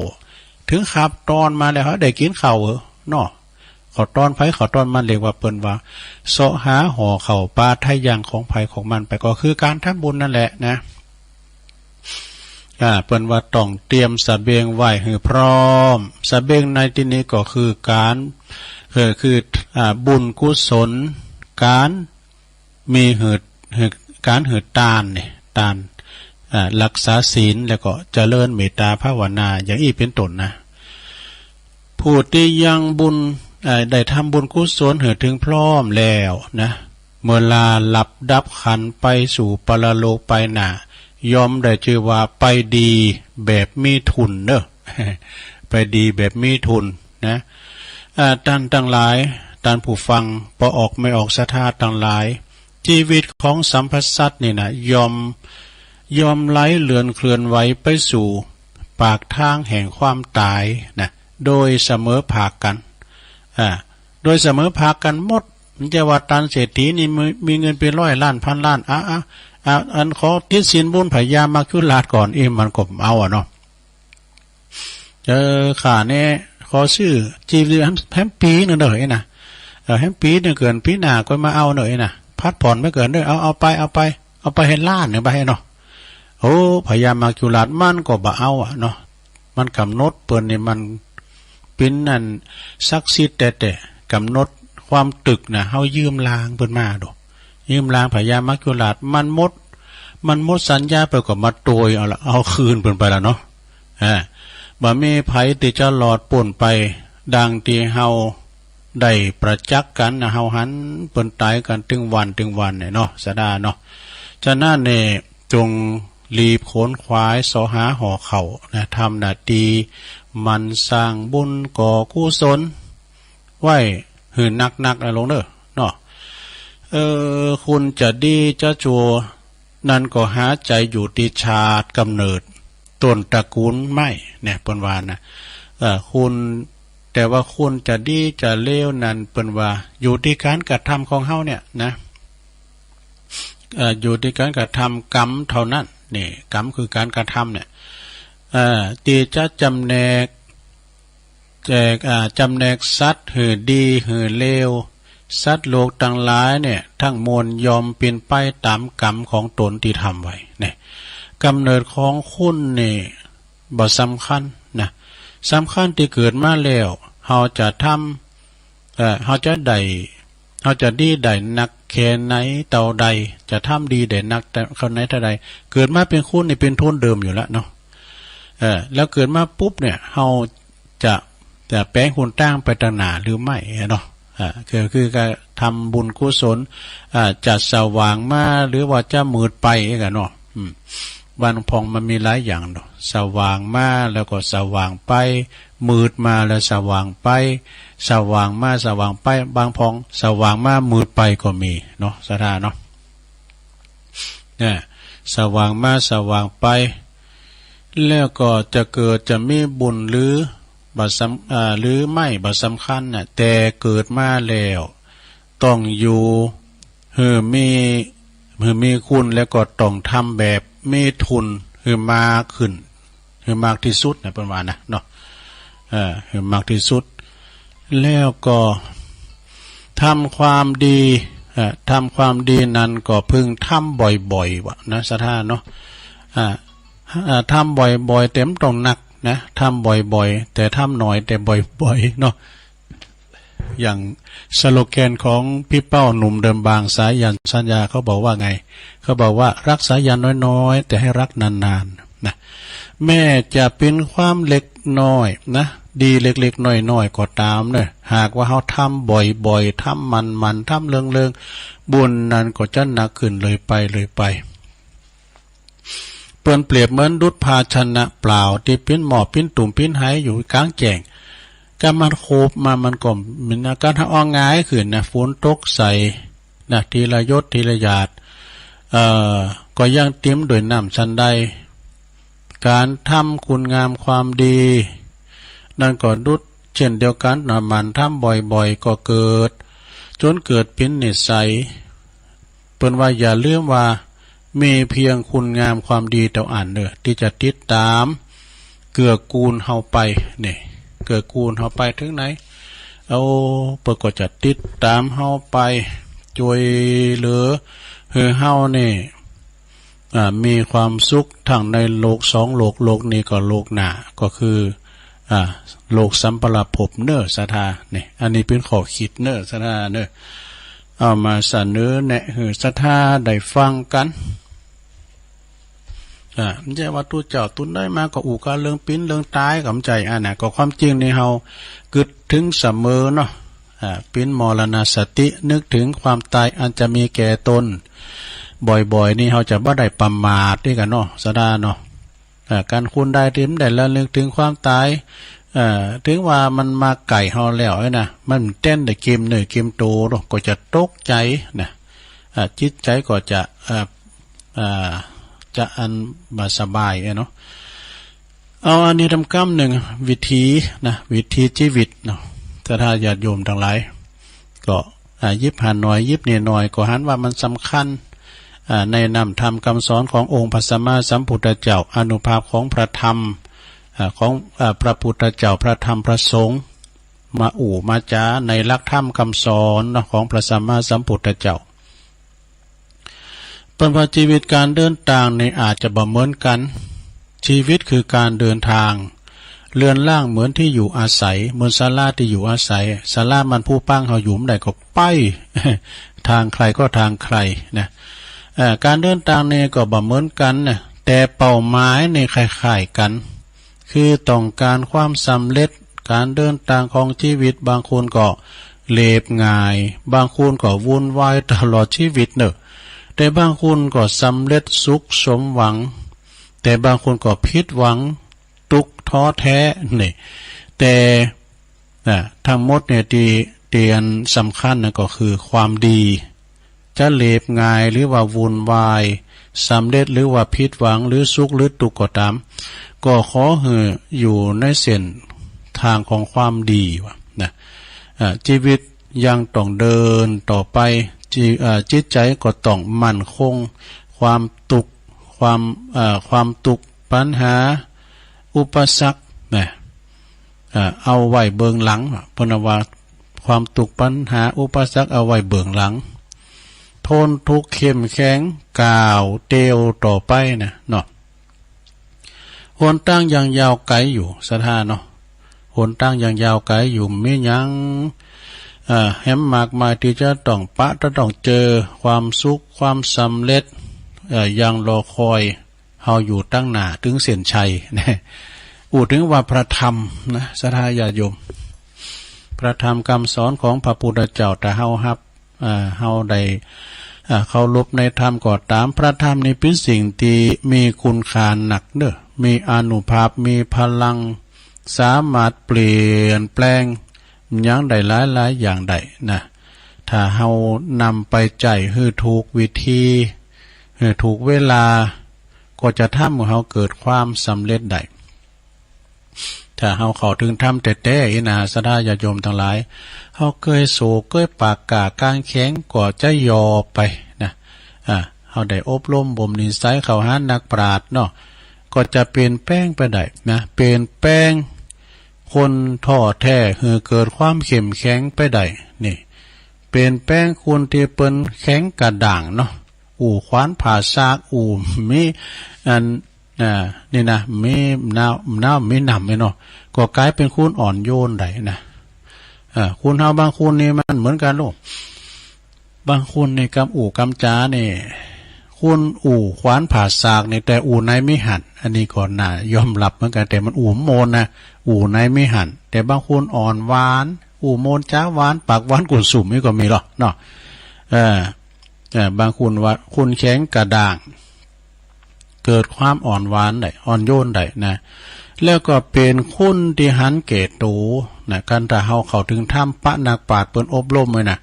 ถึงขับตอนมาแล้ว เฮาได้กินข้าวเออเนาะ ข้าวตอนไผข้าวตอนมัน เรียกว่าเปิ้นว่า เสาะหาหอเข้าปาทะยังของไผของมันไป ก็คือการทำบุญนั่นแหละนะ อ่า เปิ้นว่าต้องเตรียมเสบียงไว้หื้อพร้อม เสบียงในที่นี้ก็คือการ เอ่อ คือ อ่า บุญกุศล การมีหื้อ หื้อ การหื้อตานเนี่ย ตาน อ่า รักษาศีล แล้วก็เจริญเมตตาภาวนา อย่างอี้เป็นต้นนะ ผู้ที่ยังบุญ เอ่อ ได้ทำบุญกุศลหื้อถึงพร้อมแล้วนะ เมื่อลาหลับดับขันไปสู่ปรโลกไปหน้า ย่อมได้ชื่อว่าไปดีแบบมีทุนเนอะ ไปดีแบบมีทุนนะ อ่า ท่านทั้งหลาย ท่านผู้ฟัง ป้อออกแม่ออกศรัทธาทั้งหลาย ชีวิตของสัพพสัตว์นี่นะ ย่อม ย่อมไหลเลือนเคลื่อนไหวไปสู่ปากทางแห่งความตายนะ โดยเสมอภาคกัน อ่า โดยเสมอภาคกันหมด มันจะว่าตันเศรษฐีนี่มี มีเงินเป็นร้อยล้านพันล้าน อ่ะ อ่ะ อ่ะ อันขอติดสินบุญพญามัจจุราชก่อน อีมันก็เอาอะเนาะ เออ ข้าเนี่ยขอซื้อจีบแฮม แฮมปีหนึ่งเด้อไอ้นะ เออ แฮมปีหนึ่งเกินปีหน้าก็มาเอาเด้อไอ้นะ พักผ่อนไปเกินเด้อ เอา เอาไป เอาไป เอาไปให้ล้านหนึ่งไปให้เนาะ โอ้ พญามัจจุราชมันก็บ่เอาอะเนาะ มันกำหนดเปิ้นนี่มันเป็นอันศักดิ์สิทธิ์แต๊ๆ กำหนดความตึกนะ เฮายืมลางเปิ้นมาดู ยืมลางพญามัจจุราช มันหมด มันหมดสัญญาไปก็มาโตยเอาละ เอาคืนเปิ้นไปละเนาะ อ่า บ่มีไผที่จะรอดป๊นไป ดังที่เฮาได้ประจักษ์กันนะ เฮาหันเปิ้นตายกันตึงวันตึงวันเนี่ยเนาะ ศรัทธาเนาะ ฉะนั้นเนี่ย จงรีบขนขวายเสาะหาหอเข้านะ ทำหน้าที่หมั่นสร้างบุญก่อกุศลไว้หื้อนักๆ นะหลวงเด้อเนาะ เออ คุณจะดีจะชั่ว นั่นก็หาใจ๋อยู่ที่ชาติกำเนิด ต้นตระกูลไม้เนี่ย เปิ้นว่านะ เอ่อ คุณ แต่ว่าคุณจะดีจะเลวนั่น เปิ้นว่าอยู่ที่การกระทำของเฮาเนี่ยนะ เอ่อ อยู่ที่การกระทำ กรรมเท่านั้น นี่ กรรมคือการกระทำเนี่ย เอ่อ ที่จะจำแนก แจก อ่า จำแนกสัตว์หื้อดีหื้อเลว สัตว์โลกตังหลายเนี่ย ทั้งมวลย่อมเป็นไปต๋ามกรรมของตนที่ทำไว้เนี่ย กำเนิดของคุณนี่บ่สำคัญนะ สำคัญที่เกิดมาแล้ว เฮาจะทำ เอ่อ เฮาจะได้ เฮาจะดีได้นักแค่ไหนเท่าใด จะทำดีได้นักแค่ไหนเท่าใด เกิดมาเป็นคนนี่เป็นทุนเดิมอยู่แล้วเนาะ เออ แล้วเกิดมาปุ๊บเนี่ย เฮาจะ จะแป๋งหนตางไปตางหน้าหรือไม่เนาะ อ่า ก็คือการทำบุญกุศล อ่า จะสว่างมาหรือว่าจะมืดไปกันเนาะ อืม บางพ่องมันมีหลายอย่างเนาะ สว่างมาแล้วก็สว่างไป มืดมาแล้วสว่างไป สว่างมาสว่างไป บางพ่องสว่างมามืดไปก็มีเนาะ ศรัทธาเนาะ เนี่ย สว่างมาสว่างไป แล้วก็จะเกิดจะมีบุญหรือบ่สำ อ่า หรือไม่บ่สำคัญน่ะ แต่เกิดมาแล้ว ต้องอยู่หื้อมี หื้อมีคุณ แล้วก็ต้องทำแบบมีทุนหื้อมากขึ้น หื้อมากที่สุดนะ เปิ้นว่านะเนาะ เออ หื้อมากที่สุด แล้วก็ทำความดี เอ่อ ทำความดีนั้นก็พึงทำบ่อยๆ วะนะ ศรัทธาเนาะ อ่า อ่า ทำบ่อยๆ แต่บ่ต้องหนักนะ ทำบ่อยๆ แต่ทำหน่อยแต่บ่อยๆ เนาะ อย่างสโลแกนของพี่เป้าหนุ่มเดิมบางสายันสัญญา เขาบอกว่าไง เขาบอกว่ารักสายันน้อยๆ แต่ให้รักนานๆ นะ แม้จะเป็นความเล็กน้อยนะ ดีเล็กๆ น้อยๆ ก็ตามเนอะ หากว่าเฮาทำบ่อยๆ ทำมันๆ ทำเลิงๆ บุญนั้นก็จะหนักขึ้นเรื่อยไปเรื่อยไป เปิ้นเปรียบเหมือนดุจภาชนะเปล่าตี้ปิ้นหม้อปิ้นตุ่มปิ้นไหอยู่กลางแจ้ง กามันโขบมามันก็มีอาการหาออกง่ายขึ้นนะ ฝนตกใส่นะ ทีละหยดทีละหยาด เอ่อ ก็ยังเต็มด้วยน้ำฉันใด การทำคุณงามความดี นั่นก็ดุจเช่นเดียวกันนะ หมั่นทำบ่อยๆ ก็เกิด จนเกิดเป็นนิสัย เปิ้นว่าอย่าลืมว่ามีเพียงคุณงามความดีเต้าอั้นเน่อ ตี้จะติดตามเกื้อกูลเฮาไป นี่ เกื้อกูลเฮาไปถึงไหน เอา เปิ้นก็จะติดตามเฮาไป จ้วยเหลือหื้อเฮานี่ อ่า มีความสุขทั้งในโลกสองโลก โลกนี้ก็โลกหน้า ก็คือ อ่า โลกสัมปรภพเน่อ ศรัทธา นี่ อันนี้เปิ้นข้อคิดเน่อ ศรัทธาเน่อ เอามาเสนอแนะหื้อศรัทธาได้ฟังกัน อ่า บ่ใจ้ว่าตุ๊เจ้าตุ๊ใดมาก็อู้กาเรื่องปิ้นเรื่องต๋ายก็บ่ใจ้ อันน่ะ ก็ความจริงนี่เฮากึ๊ดถึงเสมอเนาะ อ่า ปิ้นมรณสติ นึกถึงความตายอันจะมีแก่ตน บ่อยๆ นี่เฮาจะบ่ได้ประมาทตี้กันเนาะ ศรัทธาเนาะ อ่า การคนใดตี้บ่ได้ระลึกถึงความต๋าย อ่า ถึงว่ามันมาใก้เฮาแล้วนะ มันเต้นได้เกมเน่อเกมโตเนาะ ก็จะตกใจ๋นะ อ่า จิตใจ๋ก็จะ อ่า อ่า จะอันบ่สบายเนาะ เอาอันนี้ทำกำนึ่ง วิถีนะ วิถีชีวิตเนาะ ศรัทธาญาติโยมตังหลาย ก็ อ่า หยิบหันหน่อย หยิบนี่หน่อย ก็หันว่ามันสำคัญ อ่า ในนำธรรมกำสอนขององค์พระสัมมาสัมพุทธเจ้า อานุภาพของพระธรรม อ่า ของ อ่า พระพุทธเจ้า พระธรรม พระสงฆ์ มาอู้มาจ๋าในหลักธรรมกำสอนเนาะ ของพระสัมมาสัมพุทธเจ้า เปิ้นว่าชีวิตก๋านเดินตางนี่อาจจะบ่เหมือนกั๋น ชีวิตคือก๋านเดินตาง เรือนร่างเหมือนตี้อยู่อาศัย เหมือนศาลาตี้อยู่อาศัย ศาลามันผู้ปังเฮาอยู่บ่ได้ก็ไป ตางใครก็ตางใครนะ เอ่อ ก๋านเดินตางนี่ก็บ่เหมือนกั๋นนะ แต่เป้าหมายนี่คล้ายๆ กั๋น คือต้องก๋านความสำเร็จ ก๋านเดินตางของชีวิต บางคนก็เรียบง่าย บางคนก็วุ่นวายตลอดชีวิตเน่อ แต่บางคนก็สำเร็จสุขสมหวัง แต่บางคนก็ผิดหวัง ตุ๊กข์ท้อแท้นี่ แต่ นะ ทั้งหมดเนี่ยตี้ ตี้อันสำคัญนะก็คือความดี จะเรียบง่ายหรือว่าวุ่นวาย สำเร็จหรือว่าผิดหวังหรือสุขหรือตุ๊กข์ก็ต๋าม ก็ขอหื้ออยู่ในเส้นตางของความดีวะนะ อ่า ชีวิตยังต้องเดินต่อไป จิ อ่า จิตใจ๋ก็ต้องมั่นคง ความตุ๊กข์ ความ อ่า ความตุ๊กข์ ปัญหา อุปสรรคนะ อ่า เอาไว้เบื้องหลัง เปิ้นว่าความตุ๊กข์ปัญหาอุปสรรคเอาไว้เบื้องหลัง ทนทุกข์เข้มแข็ง ก้าวเตียวต่อไปนะเนาะ หนตางยังยาวไก๋อยู่ ศรัทธาเนาะ หนทางยังยาวไกลอยู่ มีหยัง เอ่อ แหมมากมายที่จะต้องปะ จะต้องเจอ ความสุข ความสำเร็จ เอ่อ ยังรอคอยเฮาอยู่ตั้งหน้า ถึงเส้นชัยนะ อู้ถึงว่าพระธรรมนะ ศรัทธาญาติโยม พระธรรมคำสอนของพระพุทธเจ้า ถ้าเฮาฮับ อ่า เฮาได้ อ่า เคารพในธรรมก็ตาม พระธรรมนี่เป็นสิ่งที่มีคุณค่านักเด้อ มีอานุภาพ มีพลัง สามารถเปลี่ยนแปลงหยังได้หลายๆ อย่างได้นะ ถ้าเฮานำไปใช้หื้อถูกวิธี หื้อถูกเวลา ก็จะทำให้เฮาเกิดความสำเร็จได้ ถ้าเฮาเข้าถึงธรรมแต๊ๆ อีนะ ศรัทธาญาติโยมทั้งหลาย เฮาเกยโศก เกยปากกล้า กางแข็ง ก็จะยอไปนะ อ่า เฮาได้อบรมบ่มนิสัยเข้าหานักปราชญ์เนาะ ก็จะเปลี่ยนแปลงไปได้นะ เปลี่ยนแปลงคนท้อแท้หื้อเกิดความเข้มแข็งไปได้ นี่ เปลี่ยนแปลงคนที่เปิ้นแข็งกระด้างเนาะ อู้ขวานผ่าซาก อู้มี อัน อ่า นี่นะ มีน้ำ น้ำ มีน้ำไหมเนาะ ก็กลายเป็นคนอ่อนโยนได้นะ อ่า คนเฮาบางคนนี่มันเหมือนกันลูก บางคนนี่กำอู้กำจานี่ คนอู้ขวานผ่าซากนี่ แต่อู้ในมีหั่น อันนี้ก็น่ายอมรับเหมือนกัน แต่มันอู้โมนนะ อู้ในมีหั่น แต่บางคนอ่อนหวาน อู้โมนจาหวาน ปากหวานก้นสุมนี่ก็มีหรอกเนาะ เออ เอ่อบางคนว่าคนแข็งกระด้าง เกิดความอ่อนหวานได้ อ่อนโยนได้นะ แล้วก็เป็นคนที่หันแก่ตัวนะ คันถ้าเฮาเข้าถึงธรรม ปะนักปราชญ์เปิ้นอบรมไว้นะ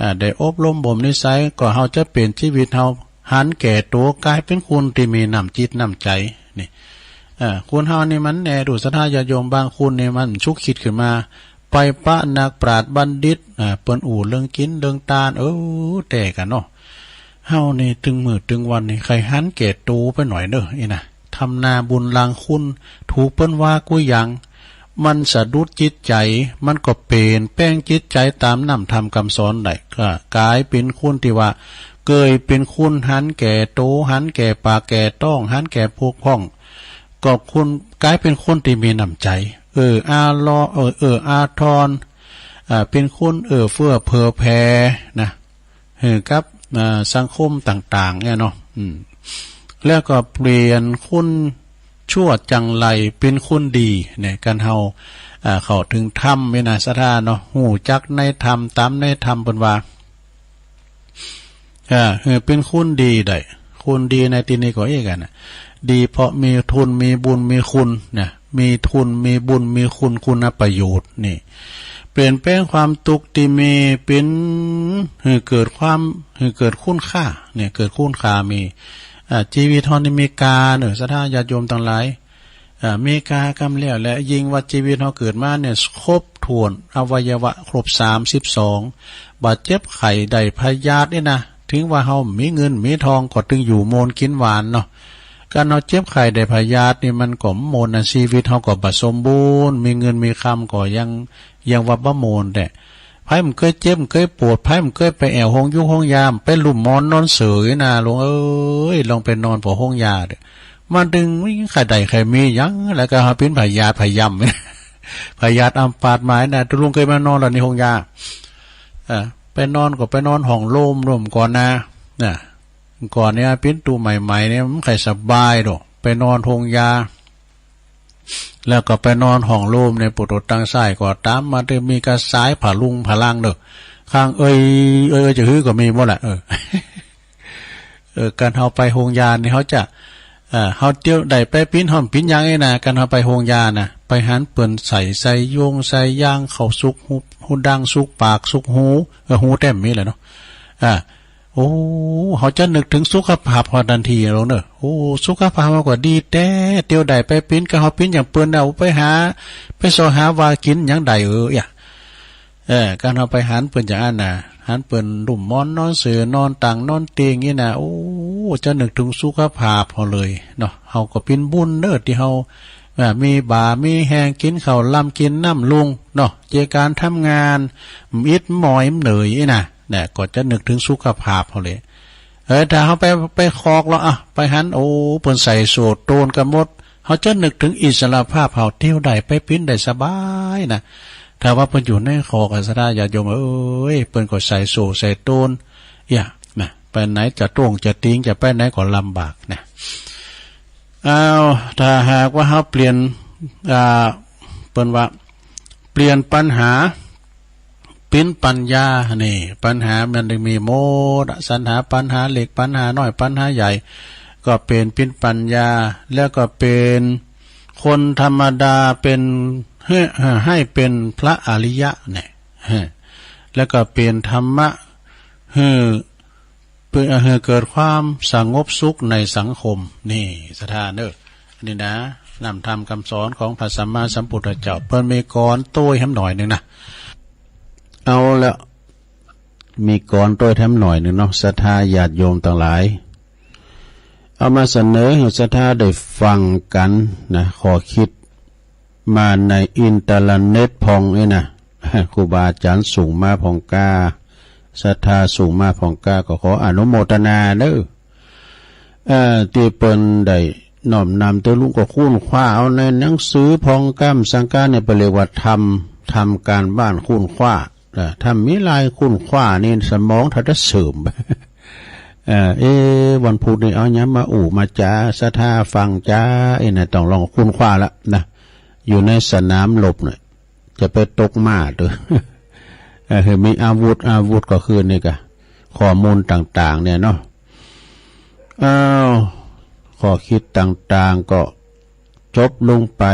อ่า ได้อบรมบ่มนิสัย ก็เฮาจะเปลี่ยนชีวิตเฮา หันแก่ตัว กลายเป็นคนที่มีน้ำจิตน้ำใจ นี่ อ่า คนเฮานี่มันแน่ดู ศรัทธาญาติโยม บางคนนี่มันชุกคิดขึ้นมา ไปปะนักปราชญ์บัณฑิต อ่า เปิ้นอู้เรื่องกินเรื่องตาน เออ แต่กันเนาะ เฮานี่ตึงมื้อตึงวันนี่ ใค่หันแก่ตัวไปหน่อยเด้อ อีนะ ทำนาบุญล้างคุณ ถูกเปิ้นว่ากู้อย่าง มันสะดุดจิตใจ มันก็เปลี่ยนแปลงจิตใจตามน้ำธรรมคำสอนได้ ก็กลายเป็นคนที่ว่า เกยเป็นคนหันแก่ตัว หันแก่ปากแก่ท้อง หันแก่พวกพ้อง ก็คนกลายเป็นคนที่มีน้ำใจ เอื้ออาทร เออ เอื้ออาทร อ่า เป็นคนเอื้อเฟื้อเผื่อแผ่นะ ให้กับ อ่า สังคมต่างๆ เนี่ยเนาะ อืม แล้วก็เปลี่ยนคนชั่วจังไรเป็นคนดีเนี่ย คันเฮา อ่า เข้าถึงธรรมนี่นะ ศรัทธาเนาะ ฮู้จักในธรรม ตามในธรรมเปิ้นว่า อ่า เออ เป็นคนดีได้ คนดีในที่นี้ก็อีกอันนะ ดีเพราะมีทุน มีบุญ มีคุณนะ มีทุน มีบุญ มีคุณ คุณประโยชน์ นี่ เปลี่ยนแปลงความทุกข์ที่มีเป็น ให้เกิดความ ให้เกิดคุณค่า เนี่ย เกิดคุณค่ามี อ่า ชีวิตเฮานี่มีค่าเนอะ ศรัทธาญาติโยมทั้งหลาย อ่า มีค่ากำแล้ว และยิ่งว่าชีวิตเฮาเกิดมาเนี่ย ครบถ้วน อวัยวะครบสามสิบสอง บาดเจ็บไข้ได้พยาธินี่นะ ถึงว่าเฮามีเงินมีทองก็ตึงอยู่โมนกินหวานเนาะ คันเฮาเจ็บไข้ได้พยาธินี่มันก็โมนนะ ชีวิตเฮาก็บ่สมบูรณ์ มีเงินมีคำก็ยัง ยังว่าบ่โมนแต๊ ไผมันเกยเจ็บมันเกยปวด ไผมันเกยไปแอ่วโฮงยุกโฮงยา ไปลุ่มหมอนนอนเสยนะ ลุงเอ้ย ลองไปนอนปอโฮงยาเด้อ มันตึงมีไข้ได้ไข้มีหยัง แล้วก็เฮาเป็นพยาธิพยำ พยาธิอัมพาตมานะ ตุลุงเกยมานอนแล้วในโฮงยา เอ่อ ไปนอนก็ไปนอนห้องโล่งๆ ก่อนนะ นะ ก่อนเนี่ยเป็นตู้ใหม่ๆ เนี่ยมันไข้สบายดอก ไปนอนโฮงยา แล้วก็ไปนอนห้องโล่งเนี่ย ปวดตังซ้ายก็ตามมา แต่มีกระสายผาลุงผาลังเด้อ ข้างเอ้ย เอ้ย เอ้ย จะหื้อก็มีหมดแหละ เออ เออ คันเฮาไปโฮงยานี่เฮาจะ เออ เฮาเตียวได้ไปปิ้นห้องปิ้นหยังนี่นะ คันเฮาไปโฮงยานะ ไปหันเปิ้นใส่ ใส่ยงใส่ยาง เข้าสุกหู หูดัง สุกปาก สุกหู เออ หูแต้มมีแหละเนาะ อ่า โอ้ เฮาจะนึกถึงสุขภาพเฮาทันทีลงเนอะ โอ้ สุขภาพเฮาก็ดีแต๊ เตียวได้ไปปิ้น คันเฮาปิ้นอย่างเปิ้นน่ะ โอ้ ไปหา ไปซอหาว่ากินหยังได้ เออ อย่า เออ คันเฮาไปหันเปิ้นอย่างอั้นน่ะ หันเปิ้นลุ่มหมอนนอนเสย นอนตังนอนเตียงนี่นะ โอ้ จะนึกถึงสุขภาพเฮาเลยเนาะ เฮาก็ปิ้นบุญเด้อ ที่เฮา อ่า มีบ่ามีแฮง กินข้าวลำกินน้ำลุงเนาะ เจอการทำงาน อิดหมอยเหนื่อยนี่นะ เนี่ย ก็จะนึกถึงสุขภาพเฮาเลย เออ ถ้าเฮาไป ไปคอกแล้ว อ่ะ ไปหัน โอ้ เปิ้นใส่โสดโตนกันหมด เฮาจะนึกถึงอิสรภาพ เฮาเที่ยวได้ไปปิ้นได้สบายนะ ถ้าว่าเปิ้นอยู่ในคอก ศรัทธาญาติโยมเอ้ย เปิ้นก็ใส่โซ่ใส่โตน อย่า นะ ไปไหนจะต้งจะติง จะไปไหนก็ลำบากนะ เอา ถ้าหากว่าเฮาเปลี่ยน อ่า เปิ้นว่า เปลี่ยนปัญหา ปิ้นปัญญา นี่ ปัญหามันได้มีหมดอะ ศรัทธาปัญหาเล็ก ปัญหาน้อย ปัญหาใหญ่ ก็เป๋นปิ้นปัญญา แล้วก็เป๋นคนธรรมดา เป๋น ให้ ให้เป๋นพระอริยะเนี่ย แล้วก็เป๋นธรรมะ หื้อ เป๋น หื้อเกิดความสงบสุขในสังคม นี่ ศรัทธาเนอะ อันนี้นะ นำธรรมคำสอนของพระสัมมาสัมพุทธเจ้า เปิ้นมีกลอนโต้ยแหมหน่อยหนึ่งนะ เอาละ มีกลอนโต้ยแหมหน่อยหนึ่งเนาะ ศรัทธาญาติโยมตังหลาย เอามาเสนอหื้อศรัทธาได้ฟังกั๋นนะ ข้อคิดมาในอินเทอร์เน็ตพ่องนี่นะ ครูบาอาจ๋ารย์ส่งมาพ่องก้า ศรัทธาส่งมาพ่องก้า ก็ขออนุโมทนาเนอะ เอ่อ ตี้เปิ้นได้น้อมนำ ตุ๊ลุงก็ค้นคว้าเอาในหนังสือพ่องก้า สังกัดเนี่ย เปิ้นเรียกว่าทำ ทำการบ้านค้นคว้า เอ่อ ถ้ามีหลายค้นคว้านี่สมองถ้าจะเสื่อม เอ่อ เอ๊ะ วันพุธนี่เอาหยังมาอู้มาจ๋า ศรัทธาฟังจ๋า เอ๊ะ นะ ต้องลองค้นคว้าละนะ อยู่ในสนามรบเนี่ย จะไปตกม้าตัว เอ่อ มีอาวุธ อาวุธก็คือนี่กะ ข้อมูลต่างๆ เนี่ยเนาะ อ้าว ข้อคิดต่างๆ ก็จบลงไป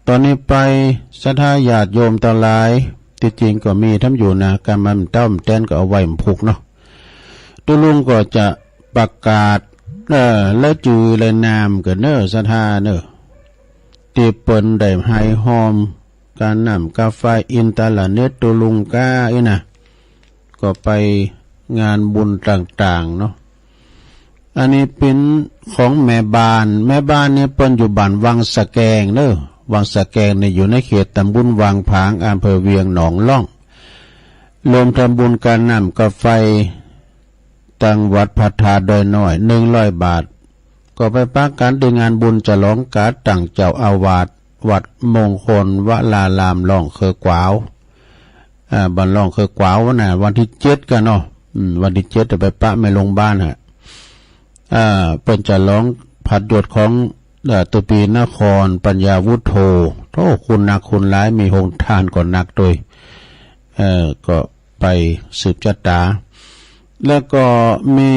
ตอนนี้ไป ศรัทธาญาติโยมตังหลาย ตี้จริงก็มีแหมอยู่นะ กำมันต้มแตนก็เอาไว้มันผูกเนาะ ตุ๊ลุงก็จะประกาศ เอ่อ และจื่อและนามกั๋นเนอะ ศรัทธาเนอะ ตี้เปิ้นได้ให้ฮอม การน้ำกาแฟ อินเทอร์เน็ต ตุ๊ลุงก้า นี่นะ ก็ไปงานบุญต่างๆ เนาะ อันนี้เป๋นของแม่บ้าน แม่บ้านนี่เปิ้นอยู่บ้านวังสะแกงเนอะ วังสะแกงนี่อยู่ในเขตตำบลวังผาง อำเภอเวียงหนองล่อง ร่วมทำบุญการน้ำกาแฟ ตังวัดพระธาตุดอยน้อย หนึ่งร้อยบาท ก็ไปปะกั๋นตี้งานบุญฉลองก๋านตั้งเจ้าอาวาสวัดมงคลวราราม ล่องเคือกวาว อ่า บ้านล่องเคือกวาวนะ วันตี้เจ็ดกั๋นเนาะ อืม วันตี้เจ็ดจะไปปะแม่โรงบ้านฮะ อ่า เปิ้นฉลองพัดยศของ เอ่อ ตุปีนครปัญญาวุฒโธ โธ่ คนนักคนหลาย มีโฮงทานก็นักตวย เอ่อ ก็ไปสืบชะตา แล้วก็มี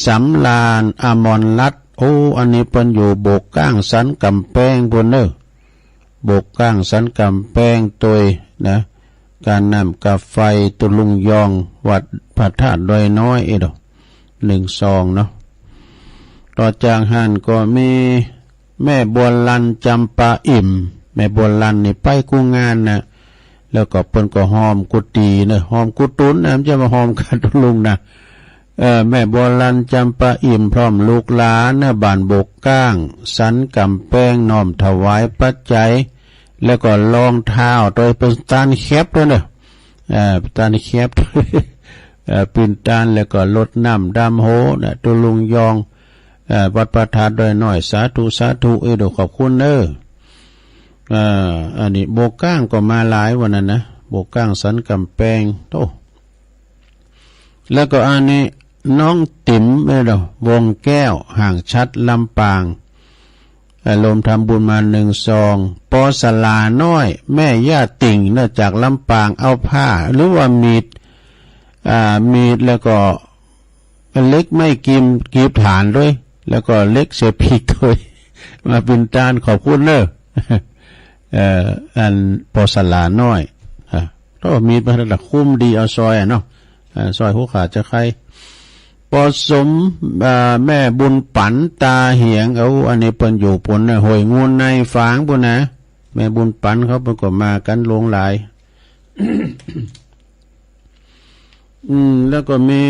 สำราญอมรรัตน์ โอ้ อันนี้เปิ้นอยู่โบกก้างสันก๋ำแปงปู้นเนอะ โบกก้างสันก๋ำแปงตวยนะ การน้ำกาแฟตุ๊ลุงยอง วัดพระธาตุดอยน้อย เอ๊ะ ดอก หนึ่งซองเนาะ ต่อจากหั้นก็มีแม่บัวลัน จำปาอิ่ม แม่บัวลันนี่ไปกู้งานนะ แล้วก็เปิ้นก็ฮอมกู้ตี๋เนอะ ฮอมกู้ตุ๊นนะ บ่ใจ้ว่าฮอมก๋าตุ๊ลุงนะ เอ่อ แม่บัวลัน จำปาอิ่ม พร้อมลูกหลานนะ บ้านโบกก้าง สันก๋ำแปง น้อมถวายปัจจัย แล้วก็รองเท้าตวย เปิ้นตานแคบตวยเนอะ เอ่อ ตานแคบ เอ่อ ปิ้นตาน แล้วก็รดน้ำดำหัวนะ ตุ๊ลุงยอง เอ่อ วัดพระธาตุดอยน้อย สาธุ สาธุ เอ้ย เดี๋ยวขอบคุณเนอะ เอ่อ อันนี้โบกก้างก็มาหลายวันนั้นนะ โบกก้างสันก๋ำแปง โธ่ แล้วก็อันนี้น้องติ๋ม เอ้ย เดี๋ยว วงแก้ว ห่างชัด ลำปาง เอ่อ ร่วมทำบุญมาหนึ่งซอง ปอสลาน้อย แม่ย่าติ่ง เนอะ จากลำปาง เอาผ้า หรือว่ามีด อ่า มีด แล้วก็เหล็กไม้กรีบ กรีบฐานตวย แล้วก็เหล็กเศษพริกตวย มาปิ้นตาน ขอบคุณเนอะ เอ่อ อันปอสลาน้อย อ่ะ โธ่ มีดมาแล้วคุ้มดี เอาซอยอะเนาะ อ่า ซอยหัวขาจะใคร ปอสม อ่า แม่บุญปั๋น ตาเหียง เอา อันนี้เปิ้นอยู่ปู้นนะ ห้วยงูใน ฝางปู้นนะ แม่บุญปั๋นเขาเปิ้นก็มากั๋นหลวงหลาย อืม แล้วก็มี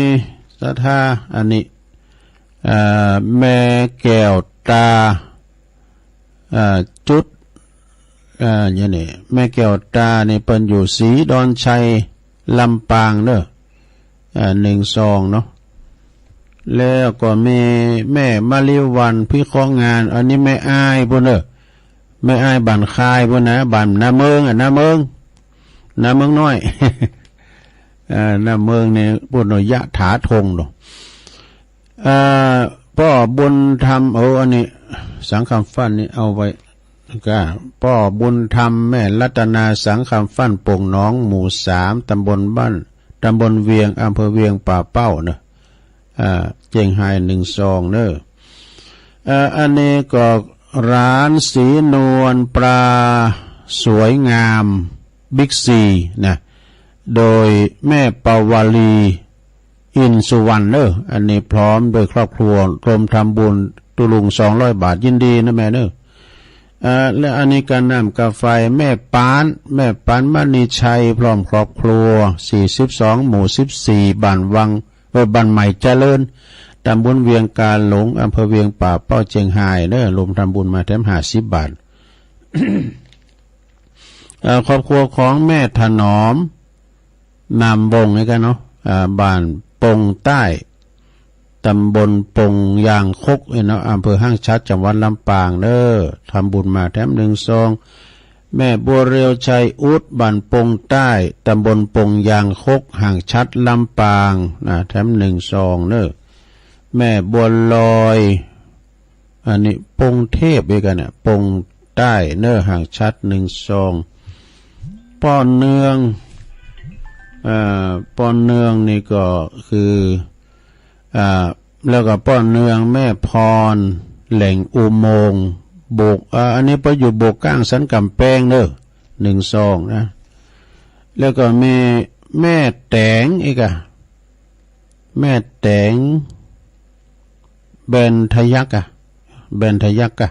ศรัทธา อันนี้ อ่า แม่แก้วตา อ่า จุด อ่า อย่างนี้ แม่แก้วตานี่เปิ้นอยู่ศรีดอนชัย ลำปางเนอะ อ่า หนึ่งซองเนาะ แล้วก็มีแม่มะลิวัลย์ พิเคราะห์งาน อันนี้แม่อ้ายปุ้นเนอะ แม่อ้ายบ้านคายปุ้นนะ บ้านนาเมิงอะ นาเมิง นาเมิงน้อย เอ่อ นาเมิงนี่ปุ้นเนอะ ยะถาทงเนอะ เอ่อ ป้อบุญธรรม เออ อันนี้ สังคำฟันนี่เอาไว้ ก็ป้อบุญธรรม แม่รัตนา สังคำฟัน โป่งหนอง หมู่สาม ตำบลบ้าน ตำบลเวียง อำเภอเวียงป่าเป้าเนอะ อ่า เจียงไฮ้ หนึ่งซองเนอะ เอ่อ อันนี้ก็ร้านสีนวลปลาสวยงาม บิ๊กซีนะ โดยแม่ปาวลี อินสุวรรณเนอะ อันนี้พร้อมด้วยครอบครัว รวมทำบุญตุลุง สองร้อยบาท ยินดีนะแม่เนอะ อ่า และอันนี้ก็น้ำกาแฟ แม่ปาน แม่ปานมณีชัย พร้อมครอบครัว สี่สิบสอง หมู่สิบสี่ บ้านวัง เออ บ้านใหม่เจริญ ตำบลเวียงกาหลง อำเภอเวียงป่าเป้า เจียงไฮ้เนอะ รวมทำบุญมาแถม ห้าสิบ บาท เอ่อ ครอบครัวของแม่ถนอม นามวงศ์นี่กันเนาะ อ่า บ้านปงใต้ ตำบลปงยางคกเนี่ยเนาะ อำเภอห้างฉัตร จังหวัดลำปางเนอะ ทำบุญมาแถม หนึ่งซอง แม่บัวเรียว ชัยอุด บ้านปงใต้ ตำบลปงยางคก ห้างฉัตร ลำปางนะ แถม หนึ่งซองเนอะ แม่บัวลอย อันนี้ปงเทพอีกอันเนี่ย ปงใต้เนอะ ห้างฉัตร หนึ่งซอง ป้อเนือง อ่า ป้อเนืองนี่ก็คือ อ่า แล้วก็ป้อเนือง แม่พร แหล่งอุโมงค์ โบก อ่า อันนี้ไปอยู่โบกก้างสันกำแพงเนอะ หนึ่งซองนะ แล้วก็มีแม่แตงอีกอะ แม่แตง เบญทยักษ์อะ เบญทยักษ์อะ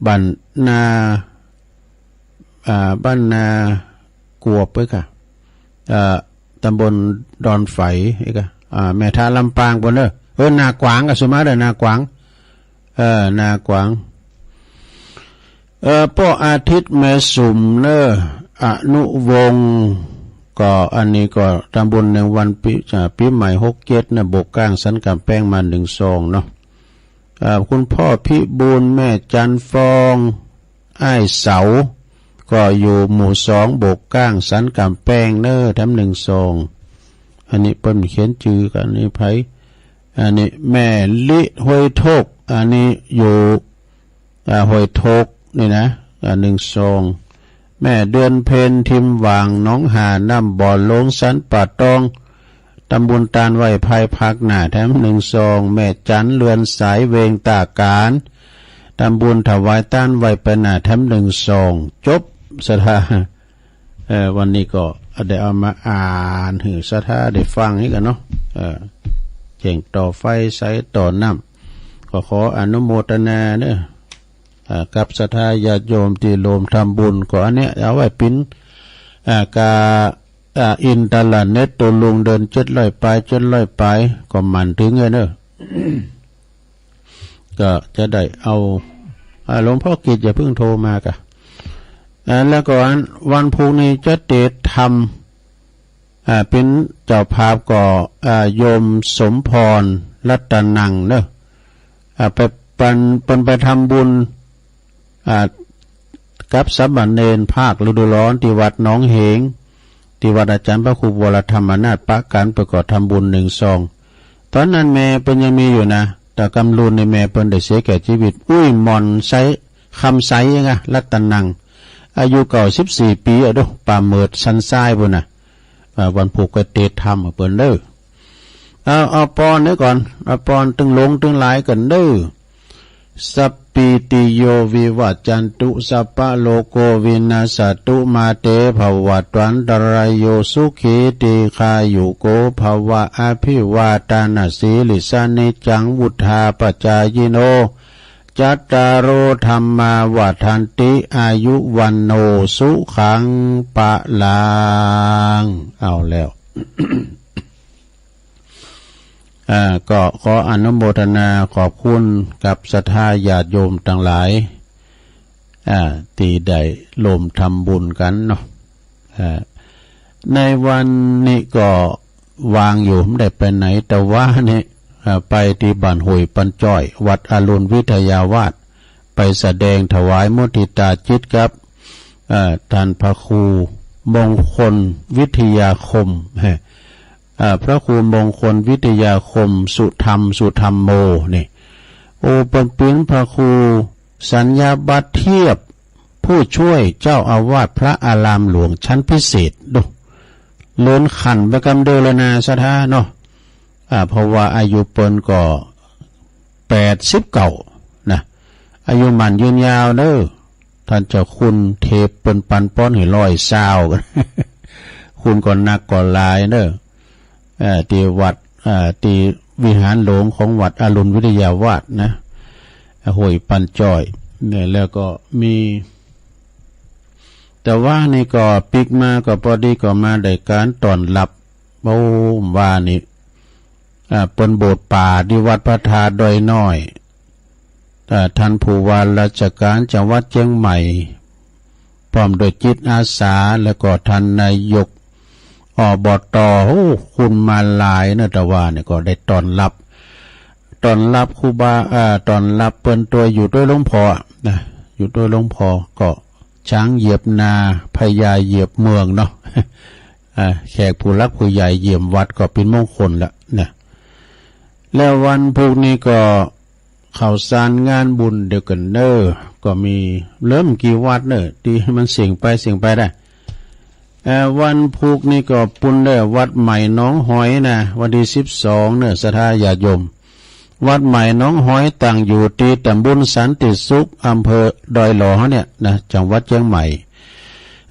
บ้านนา อ่า บ้านนากวบเอ้ยค่ะ อ่า ตำบลดอนไฝเอ้ยค่ะ อ่า แม่ทาลำปางปุ้นเนอะ เออ นากวางอะ สุมาเด้อนากวาง เออ นากวาง เออ ป้ออาทิตย์ แม่สุมเนอะ อนุวงศ์ ก็อันนี้ก็ทำบุญในวันปี อ่า ปีใหม่ หกเจ็ดเนอะ โบกก้างสันกำแพงมา หนึ่งซองเนาะ อ่า คุณพ่อพิบูล แม่จันฟอง อ้ายเสา ก็อยู่หมู่สอง โบกก้างสันกำแพงเนอะ แถม หนึ่งซอง อันนี้เปิ้นเขียนชื่อกัน อันนี้ไผ อันนี้แม่ลิห้วยโทก อันนี้อยู่ อ่า ห้วยโทกนี่นะ อ่า หนึ่งซอง แม่เดือนเพ็ญ ทิมหว่าง หนองหา น้ำบ่อหลวง สันป่าตอง ทำบุญตานไหว้พายพาคหน้า แถม หนึ่งซอง แม่จัน เรือนสาย เวงตากาน ทำบุญถวายตานไหว้พายหน้า แถม หนึ่งซอง จบ ศรัทธา เอ่อ วันนี้ก็ได้เอามาอ่านหื้อศรัทธาได้ฟังนี่กันเนาะ เอ่อ แจ้งต่อไฟ ใสต่อน้ำ ก็ขออนุโมทนาเนอะ อ่า กับศรัทธาญาติโยมตี้ร่วมทำบุญ ก็อันเนี้ยเอาไว้เป๋น อ่า กา อ่า อินเทอร์เน็ต ตุลุงเดือน เจ็ดร้อยปลาย เจ็ดร้อยปลาย ก็หมั่นถึงเลยเนอะ ก็จะได้เอา อ่า หลวงพ่อกิจอย่าเพิ่งโทรมากะ อ่า แล้วก็วัน วันพุธนี้จะเตรียมทำ อ่า เป๋นเจ้าภาพก็ อ่า โยมสมพร รัตนังเนอะ อ่า ไปปัน เปิ้นไปทำบุญ อ่า กับสามเณรภาคฤดูร้อนตี้วัดหนองเหง ตี้วัดอาจารย์พระครูวรธรรมนาถ ปะกั๋นไปก็ทำบุญ หนึ่งซอง ต๋อนนั้นแม่เปิ้นยังมีอยู่นะ แต่กำลุนในแม่เปิ้นได้เสียแก่ชีวิต อุ้ยหม่อนใส คำใสเองอะ รัตนัง อายุ เก้าสิบสี่ปี๋อะ ดู ป่าเหมิดสันทรายปุ้นน่ะ อ่า วันพุธก็เตรียมทำเปิ้นเด้อ เอา เอาปอนเด้อก่อน เอาปอนตึงหลวงตึงหลายก่อนเด้อ สัพพีติโยวิวัจจันตุ สัพพะโรโควินัสสะตุ มาเตภวัตวันตะราโย สุขีทีฆายุโกภะวะ อภิวาทานะสีลิสสะ นิจจังวุฑฒาปะจายิโน จัตตาโร ธัมมา วัฑฒันติ อายุ วัณโณ สุขัง พะลัง เอาแล้ว อ่า ก็ขออนุโมทนาขอบคุณกับศรัทธาญาติโยมตังหลาย อ่า ตี้ได้ร่วมทำบุญกั๋นเนาะ อ่า ในวันนี้ก็ว่างอยู่ ไม่ได้ไปไหน แต่ว่านี่ เอ่อ ไปตี้บ้านห้วยปันจ้อย วัดอรุณวิทยาวาส ไปแสดงถวายมุทิตาจิตกับ เอ่อ ต้านพระครูมงคลวิทยาคม เอ่อ พระครูมงคลวิทยาคม สุธรรม สุธรรมโม นี่ โอ้ เปิ้นเป๋นพระครูสัญญาบัตรเทียบ ผู้ช่วยเจ้าอาวาสพระอารามหลวงชั้นพิเศษ ดู เลื่อนขั้นไปกำเดียวเลยนะ ศรัทธาเนาะ อ่า เพราะว่าอายุเปิ้นก็แปดสิบเก้านะ อายุหมั้นยืนยาวเด้อ ต้านเจ้าคุณเทพเปิ้นปันพรหื้อร้อยซาว คุณก็นักก็หลายเด้อ เอ่อ ตี้วัด เอ่อ ตี้วิหารหลวงของวัดอรุณวิทยาวาสนะ ห้วยปันจ้อย เนี่ย แล้วก็มี แต่ว่านี่ก็ปิ๊กมาก็ปอดีก็มาได้การต้อนรับ โอ้ ว่านี่ อ่า เปิ้นโบสถ์ป่าตี้วัดพระธาตุดอยน้อย อ่า ต้านผู้ว่าราชการจังหวัดเจียงใหม่ พร้อมด้วยจิตอาสา แล้วก็ต้านนายก อบต. โอ้ คุณมาหลายนะ แต่ว่านี่ก็ได้ต้อนรับ ต้อนรับครูบา อ่า ต้อนรับเปิ้นตัวอยู่ด้วยหลวงพ่อนะ อยู่ด้วยหลวงพ่อ ก็ช้างเหยียบนา พญาเหยียบเมืองเนาะ อ่า แขกผู้หลักผู้ใหญ่เยี่ยมวัดก็เป็นมงคลละนะ แล้ววันพุธนี้ก็ข่าวสารงานบุญเดียวกันเนอะ ก็มีเริ่มกี่วัดเนอะ ตี้มันเสี่ยงไปเสี่ยงไปได้ เอ่อ วันพุธนี้ก็ปุ้นเด้อ วัดใหม่หนองหอยนะ วันที่สิบสองเนอะ ศรัทธาญาติโยม วัดใหม่หนองหอยตั้งอยู่ตี้ตำบลสันติสุข อำเภอดอยหล่อเนี่ยนะ จังหวัดเจียงใหม่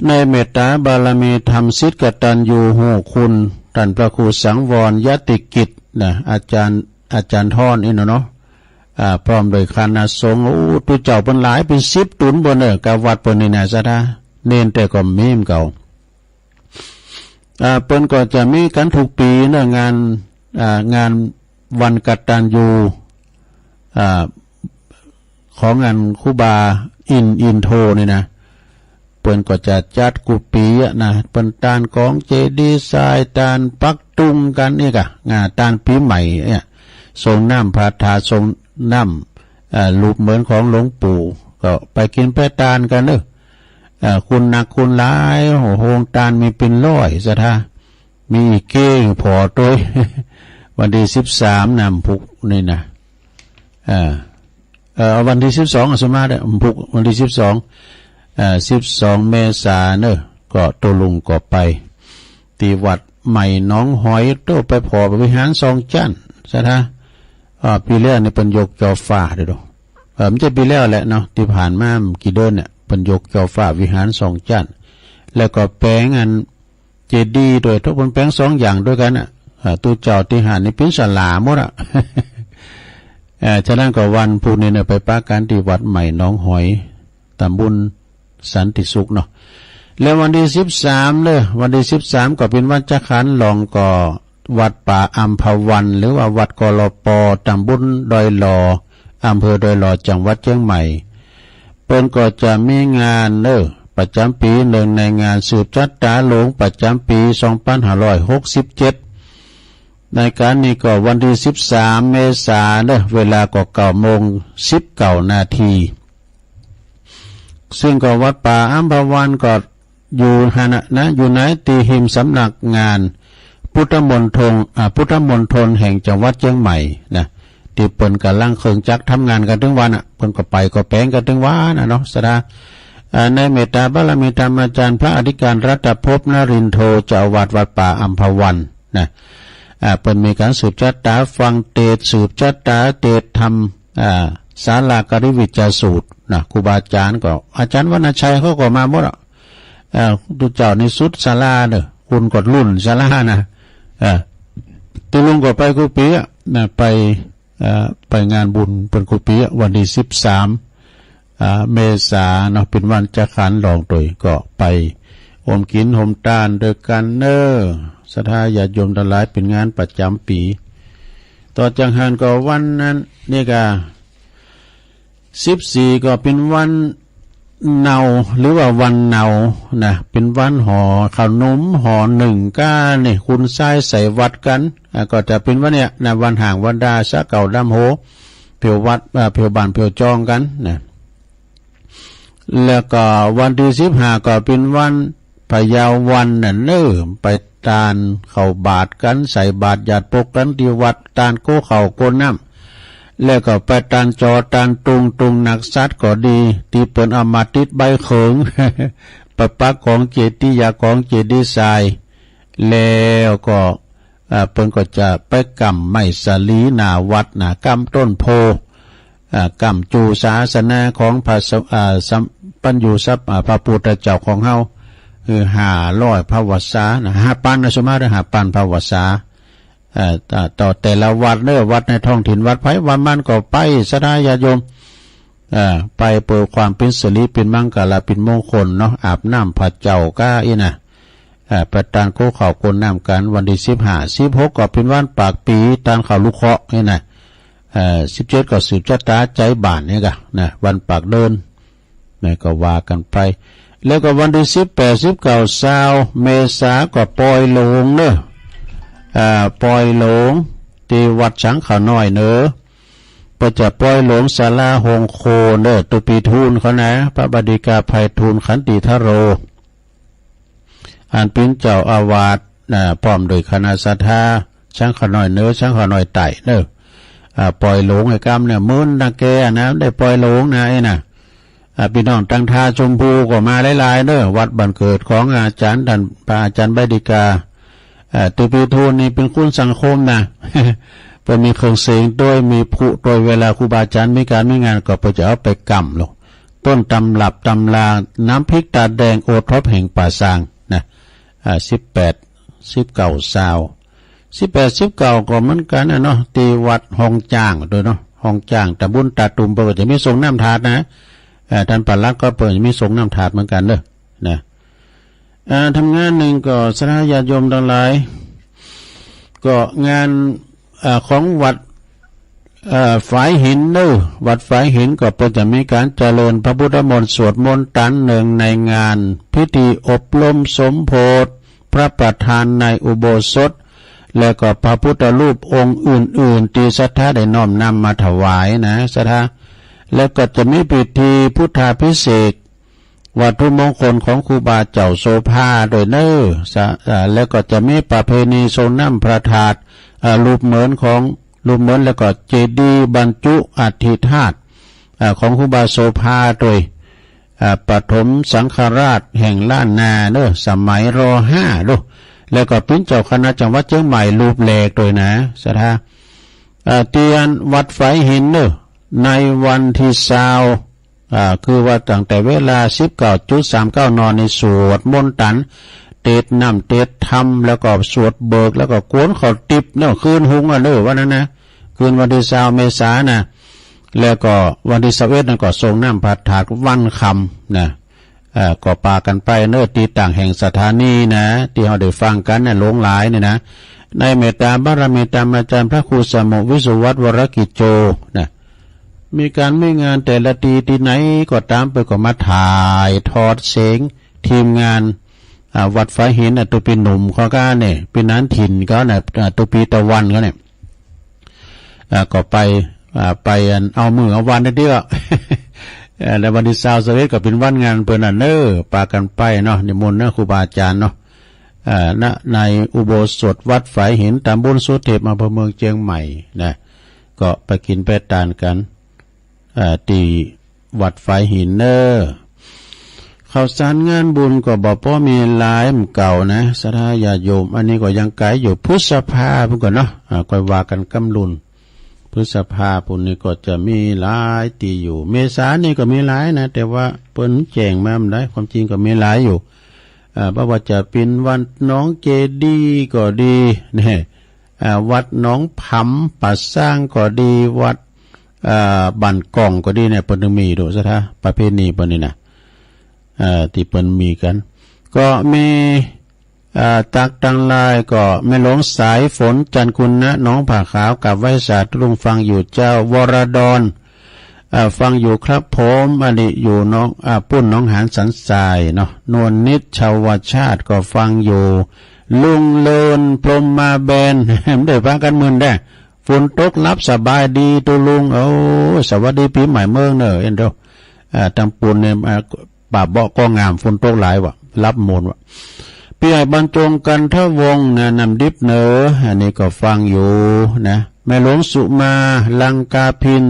ในเมตตาบารมีธรรมสิทธิ์กตัญญูฮู้คุณ ต้านพระครูสังวรยติกิจนะ อาจารย์ อาจารย์ทอนนี่เนาะ อ่า พร้อมด้วยคณะสงฆ์ โอ้ ตุ๊เจ้าเปิ้นหลายเป็นสิบตุ๊นเปิ้นเนอะ กับวัดเปิ้นนี่นะ ศรัทธา เณรแต่ก็มีเหมือนเก่า อ่า เปิ้นก็จะมีกันทุกปีเนอะ งาน อ่า งานวันกตัญญู อ่า ของอันครูบาอิน อินโทนี่นะ เปิ้นก็จะจัดกู้ปีอะนะ เปิ้นตานกองเจดีย์ทราย ตานปักตุงกันนี่กะ งา ตานปีใหม่เนี่ย ส่งน้ำพระธาตุ ส่งน้ำ เอ่อ รูปเหมือนของหลวงปู่ ก็ไปกินไปตานกันเนอะ เอ่อ คุณนักคุณหลาย โอ้โห โฮงตานมีเป็นร้อย ศรัทธา มีอีกเก้งพอตัว วันที่สิบสามนะ พุธนี่นะ เอ่อ เอ่อ วันที่สิบสอง สมมาเนี่ย พุธ วันที่สิบสอง เอ่อ สิบสอง เมษาเนอะ ก็ตกลงก็ไป ตี้วัดใหม่หนองหอย โตไปผ่อวิหารสองจั้น ศรัทธา อ่า ปีแล้วนี่เปิ้นยกจ่อฟ้าเด้อ เออ มันจะปีแล้วแหละเนาะ ตี้ผ่านมาบ่กี่เดือนเนี่ย เปิ้นยกจ่อฟ้าวิหารสองจั้น แล้วก็แป๋งอันเจดีย์ด้วย ทุกคนแป๋งสองอย่างด้วยกันน่ะ อ่า ตุ๊เจ้าตี้หั้นนี่เป๋นศาลาหมดอะ เอ่อ ฉะนั้นก็วันพุธนี้เนี่ยไปปะกันตี้วัดใหม่หนองหอย ตำบลสันติสุขเนาะ แล้ววันที่สิบสามเลย วันที่สิบสามก็เป๋นวันจักขันธ์หลอง ก็วัดป่าอัมพวัน หรือว่าวัด กลป ตำบลดอยหล่อ อำเภอดอยหล่อ จังหวัดเจียงใหม่ เปิ้นก็จะมีงานเนอะ ประจำปี เนื่องในงานสืบชะตาหลวงประจำปี สองพันห้าร้อยหกสิบเจ็ด ในการนี้ก็วันที่สิบสาม เมษาเนอะ เวลาก็เก้าโมงสิบเก้านาที ซึ่งก็วัดป่าอัมพวันก็อยู่หั้นนะ อยู่ในตี้ฮิมสำนักงานพุทธมณฑล อ่า พุทธมณฑลแห่งจังหวัดเจียงใหม่นะ ตี้เปิ้นก่ำลังเครื่องจักรทำงานกันตึงวันน่ะ เปิ้นก็ไปก็แป๋งกันตึงวันน่ะเนาะ ศรัทธา อ่า ในเมตตาบารมีธรรมอาจารย์พระอธิการรัตภพนรินโท เจ้าอาวาสวัดป่าอัมพวันนะ อ่า เปิ้นมีการสืบชะตาฟังเตสน์ สืบชะตาเตสน์ธรรม อ่า สาลากริวิจจสูตรนะ ครูบาอาจารย์ก็ อาจารย์วรรณชัยเขาก็มาหมดอะ เอ่อ ตุ๊เจ้านิสุทธิ์ศาลาเนอะ คุณก็รุ่นศาลานะ เอ่อ ตุ๊ลุงก็ไปกู้ปีอะนะ ไป เอ่อ ไปงานบุญเปิ้นกู้ปีอะ วันที่สิบสาม อ่า เมษาเนาะ เป๋นวันจักขันธ์หลองตวย ก็ไปโฮมกิ๋นโฮมตานด้วยกันเนอะ ศรัทธาญาติโยมตังหลาย เป๋นงานประจ๋ำปี๋ ต่อจากหั้นก็วันนั้นนี่ก็ สิบสี่ ก็เป๋นวัน เนา หรือว่าวันเนานะ เป็นวันห่อขนมห่อหนึ่งก้านี่ คุณชายใส่วัดกัน อ่า ก็จะเป็นวันเนี้ยนะ วันห่างวันดา สะเก่าดำโห เผียววัด อ่า เผียวบ้านเผียวจองกันนะ แล้วก็วันที่สิบห้าก็เป็นวันพยาวันน่ะเนอ ไปตานเข้าบาตรกัน ใส่บาตรหยาดปกกันที่วัด ตานโกเข่าโกน้ำ แล้วก็ไปตานจอตานตุง ตุงหนักสัตว์ก็ดี ที่เปิ้นเอามาติดใบเขิง ไปปักของเจดีย์ยาของเจดีย์ทราย แล้วก็ อ่า เปิ้นก็จะไปก่ำไม้สาลีหน้าวัดนะ ก่ำต้นโพธิ์ อ่า ก่ำจู่ศาสนาของพระส- อ่า สัม- ปัญญูสัพ- อ่า พระพุทธเจ้าของเฮา คือห้าร้อยพรรษานะ ห้าปันนะ สมมาติห้าปันพรรษา อ่า ต่อ- ต่อแต่ละวัดเนอ วัดในท้องถิ่น วัดไผวัดมันก็ไป ศรัทธาญาติโยม อ่า ไปเพื่อความเป็นสิริเป็นมังคละเป็นมงคลเนาะ อาบน้ำพระเจ้าก้าอี้นะ อ่า ไปตานโกเข่าโกน้ำกัน วันที่สิบห้า สิบหกก็เป็นวันปากปี ตานเข้าลูกเคราะห์นี่นะ อ่า สิบเจ็ดก็สืบชะตาใจบ้านนี่กะนะ วันปากเดินนะ ก็ว่ากันไป แล้วก็วันที่สิบแปด สิบเก้า ซาว เมษาก็ปอยหลงเนอะ อ่า ปอยหลงที่วัดสังขะน้อยเนอะ ก็จะปอยหลงศาลาโฮงโคเนอะ ตุปีทูลเขานะ พระบดิกาไพฑูรย์ขันติทโร อันเป็นเจ้าอาวาสนะ พร้อมด้วยคณะศรัทธา สังขะน้อยเหนือ สังขะน้อยใต้เนอะ อ่า ปอยหลงไอ้กำเนี่ย มื้นนะแกนะ ได้ปอยหลงนะไอ้น่ะ อ่า พี่น้องตังทาชมพูก็มาหลายๆเนอะ วัดบ้านเกิดของอาจารย์ท่าน พระอาจารย์ใบดิกา อ่า ตุปีทูลนี่เป็นคุณสังคมนะ เปิ้นมีเครื่องเสียงด้วย มีพลุด้วย เวลาครูบาอาจารย์มีการมีงานก็เปิ้นจะเอาไปก่ำลง ต้นตำรับตำรา น้ำพริกตาแดงโอท็อปแห่งป่าซางนะ อ่า สิบแปด สิบเก้า ซาว สิบแปด สิบเก้า ก็เหมือนกันนะเนาะ ที่วัดหองจ้างด้วยเนาะ หองจ้าง ตำบลตาตุ่ม เปิ้นก็จะมีส่งน้ำถาดนะ อ่า ท่านปลัดก็เปิ้นจะมีส่งน้ำถาดเหมือนกันเด้อนะ อ่า ทำงานหนึ่งก็ศรัทธาญาติโยมทั้งหลาย ก็งาน อ่า ของวัด อ่า ฝายหินเนอะ วัดฝายหินก็เปิ้นจะมีการเจริญพระพุทธมนต์สวดมนต์ตันเนืองในงานพิธีอบรมสมโภชพระประธานในอุโบสถ และก็พระพุทธรูปองค์อื่นๆ ที่ศรัทธาได้น้อมนำมาถวายนะ ศรัทธา แล้วก็จะมีพิธีพุทธาภิเษก วัตถุมงคลของครูบาเจ้าโสภาด้วยเนอ สะ- อ่า แล้วก็จะมีประเพณีส่งน้ำพระธาตุ อ่า รูปเหมือนของ รูปเหมือนแล้วก็เจดีย์บรรจุอัฐิธาตุ อ่า ของครูบาโสภาด้วย อ่า ปฐมสังฆราชแห่งล้านนาเนอ สมัย ร.ห้า ดู แล้วก็เป็นเจ้าคณะจังหวัดเชียงใหม่รูปแรกด้วยนะ ศรัทธา อ่า เตียนวัดฝายหินเนอ ในวันที่ซาว อ่า คือว่าตั้งแต่เวลา สิบเก้าจุดสามเก้า น ในสวดมนต์ตัน เตดน้ำเตดธรรม แล้วก็สวดเบิก แล้วก็กวนข้าวติบเนอะ คืนหุงอ่ะเนอะ วันนั้นนะ คืนวันที่ซาว เมษานะ แล้วก็วันที่ซาวเอ็ดนั่นก็ส่งน้ำพระธาตุวันค่ำนะ เอ่อ ก็ปากันไปเนอะ ที่ต่างแห่งสถานีนะ ที่เฮาได้ฟังกันนะ หลงหลายนี่นะ ในเมตตาบารมีตามอาจารย์พระครูสมุวิสุวัตวรกิจโจนะ มีการมีงานแต่ละทีที่ไหนก็ตาม เปิ้นก็มาถ่ายทอดเสียงทีมงาน อ่า วัดฝายหินน่ะ ตัวปีหนุ่มเขาก็เนี่ย ปีนั้นถิ่นเขาน่ะ อ่า ตัวปีตะวันเขาเนี่ย อ่า ก็ไป อ่า ไปอันเอามือเอาวันเดียว เอ่อ แล้ววันที่ซาว ซาวเอ็ดก็เป็นวันงานเปิ้นน่ะเนอะ ปากันไปเนาะ นิมนต์เนอะ ครูบาอาจารย์เนาะ อ่า ณ ในอุโบสถวัดฝายหิน ตำบลสุเทพ อำเภอเมืองเชียงใหม่นะ ก็ไปกินไปตานกัน อ่า ที่วัดฝายหินเนอ ข้าวสารงานบุญก็บ่พอมีหลายเหมือนเก่านะ ศรัทธาญาติโยม อันนี้ก็ยังไกลอยู่ พฤษภาพุ้นก่อนเนาะ อ่า ค่อยว่ากันกำลุน พฤษภาพุ้นนี่ก็จะมีหลายที่อยู่ เมษานี่ก็มีหลายนะ แต่ว่าเปิ้นแจ้งมาบ่ได้ ความจริงก็มีหลายอยู่ อ่า บ่ว่าจะเป็นวัดหนองเจดีย์ก็ดีเนี่ย อ่า วัดหนองผำป่าซางก็ดี วัด อ่า บ้านก่องก็ดีเนี่ย เปิ้นถึงมีดู ศรัทธา ประเพณีเปิ้นนี่นะ อ่า ที่เปิ้นมีกัน ก็มี อ่า ตักตังลายก็แม่หลวงสายฝน จันทร์คุณนะ หนองผาขาว กราบไหว้สาธุลุงฟังอยู่เจ้า วรดร อ่า ฟังอยู่ครับผม อันนี้อยู่หนอง อ่า ปุ้นหนองหานสันทรายเนาะ นวลนิดชาวชาติก็ฟังอยู่ ลุงเลินพรหมมาแบน ไม่ได้พากันมึนได้ ฝนตกหลับสบายดีตุลุง โอ้ สวัสดีปีใหม่เมืองเนอะ เอ็นดู อ่า ทางปุ้นเนี่ย อ่า ป่าเบาะก็งาม ฝนตกหลายวะ หลับมวนวะ พี่ใหญ่บรรจงกันทวงศ์นะ น้ำดิบเนอ อันนี้ก็ฟังอยู่นะ แม่หลวงสุมา ลังกาพิน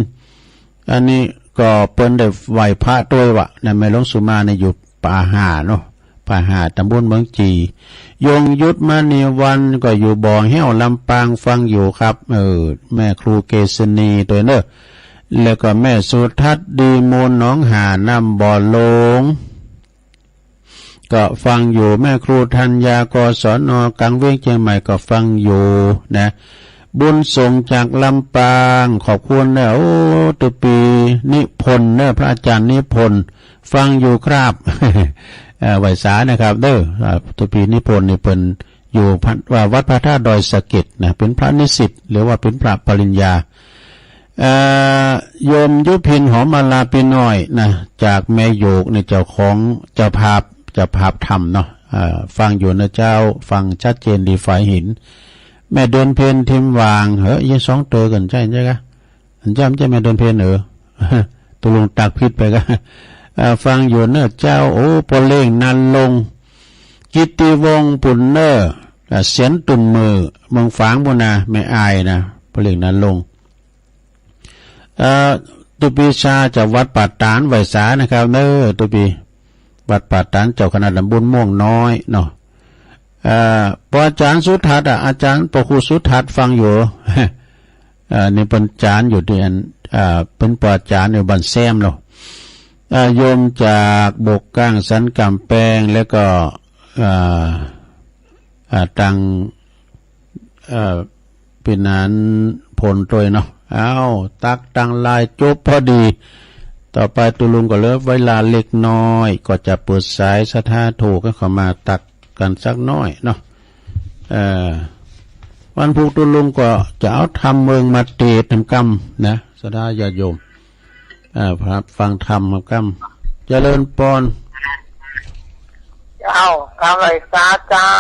อันนี้ก็เปิ้นได้ไหว้พระด้วยวะนะ แม่หลวงสุมาเนี่ยอยู่ป่าห่าเนาะ ป่าห่า ตำบลเมืองจี ยงยุทธมณีวันก็อยู่บ่อแห้วลำปาง ฟังอยู่ครับ เออ แม่ครูเกษณีด้วยเนอะ แล้วก็แม่สุทัศน์ดีมูล หนองหาน้ำบ่อโลง ก็ฟังอยู่ แม่ครูธัญญา กศน.กลางเวียงเชียงใหม่ก็ฟังอยู่นะ บุญส่งจากลำปาง ขอบคุณนะ โอ้ ตุปีนิพนธ์เนอะ พระอาจารย์นิพนธ์ ฟังอยู่ครับ เอ่อ ไหว้สานะครับเด้อ อ่า ตุปีนิพนธ์นี่เปิ้นอยู่พัด ว่าวัดพระธาตุดอยสะเก็ดนะ เป็นพระนิสิต หรือว่าเป็นพระปริญญา เอ่อ โยมยุพิน หอมมาลาปีน้อยนะ จากแม่โยกเนี่ย เจ้าของ เจ้าภาพ เจ้าภาพธรรมเนาะ เอ่อ ฟังอยู่นะเจ้า ฟังชัดเจนดี ฝ่ายหิน แม่เดือนเพ็ญ ทิมวาง เฮ้ย ยังสองเตอกัน ใช่ ใช่กะ อันจ้ำใช่แม่เดือนเพ็ญเออ ตกลงตักผิดไปกะ เอ่อ ฟังอยู่เนอะเจ้า โอ้ ปอเล่งนันลง กิตติวงศ์ ปุณเนอร์ เอ่อ เสียนตุ่นมือ เมืองฝางบุญนา แม่อายนะ ปอเล่งนันลง เอ่อ ตุปีชาจากวัดป่าตาน ไหว้สานะครับเนอะ ตุปี วัดป่าตาน เจ้าคณะตำบลม่วงน้อยเนาะ เอ่อ ปออาจารย์สุทัศน์อ่ะ อาจารย์ปอครูสุทัศน์ฟังอยู่ เอ่อ นี่เปิ้นอาจารย์อยู่ที่อัน เอ่อ เป็นปออาจารย์อยู่บ้านแซมเนาะ เอ่อ โยมจากบกก้างสันกำแพง แล้วก็ เอ่อ เอ่อ ตัง เอ่อ เป็นนั้นผลโดยเนาะ อ้าว ตักตังลายจบพอดี ต่อไปตุลุงก็เหลือเวลาเล็กน้อย ก็จะเปิดสายศรัทธาโทรกันเข้ามาตักกันสักหน่อยเนาะ เอ่อ วันพุธตุลุงก็จะเอาธรรมเมืองมาเทศน์นำกำนะ ศรัทธาญาติโยม อ่า ครับ ฟังธรรมครับ เจริญปอน เจ้า กราบไหว้สาเจ้า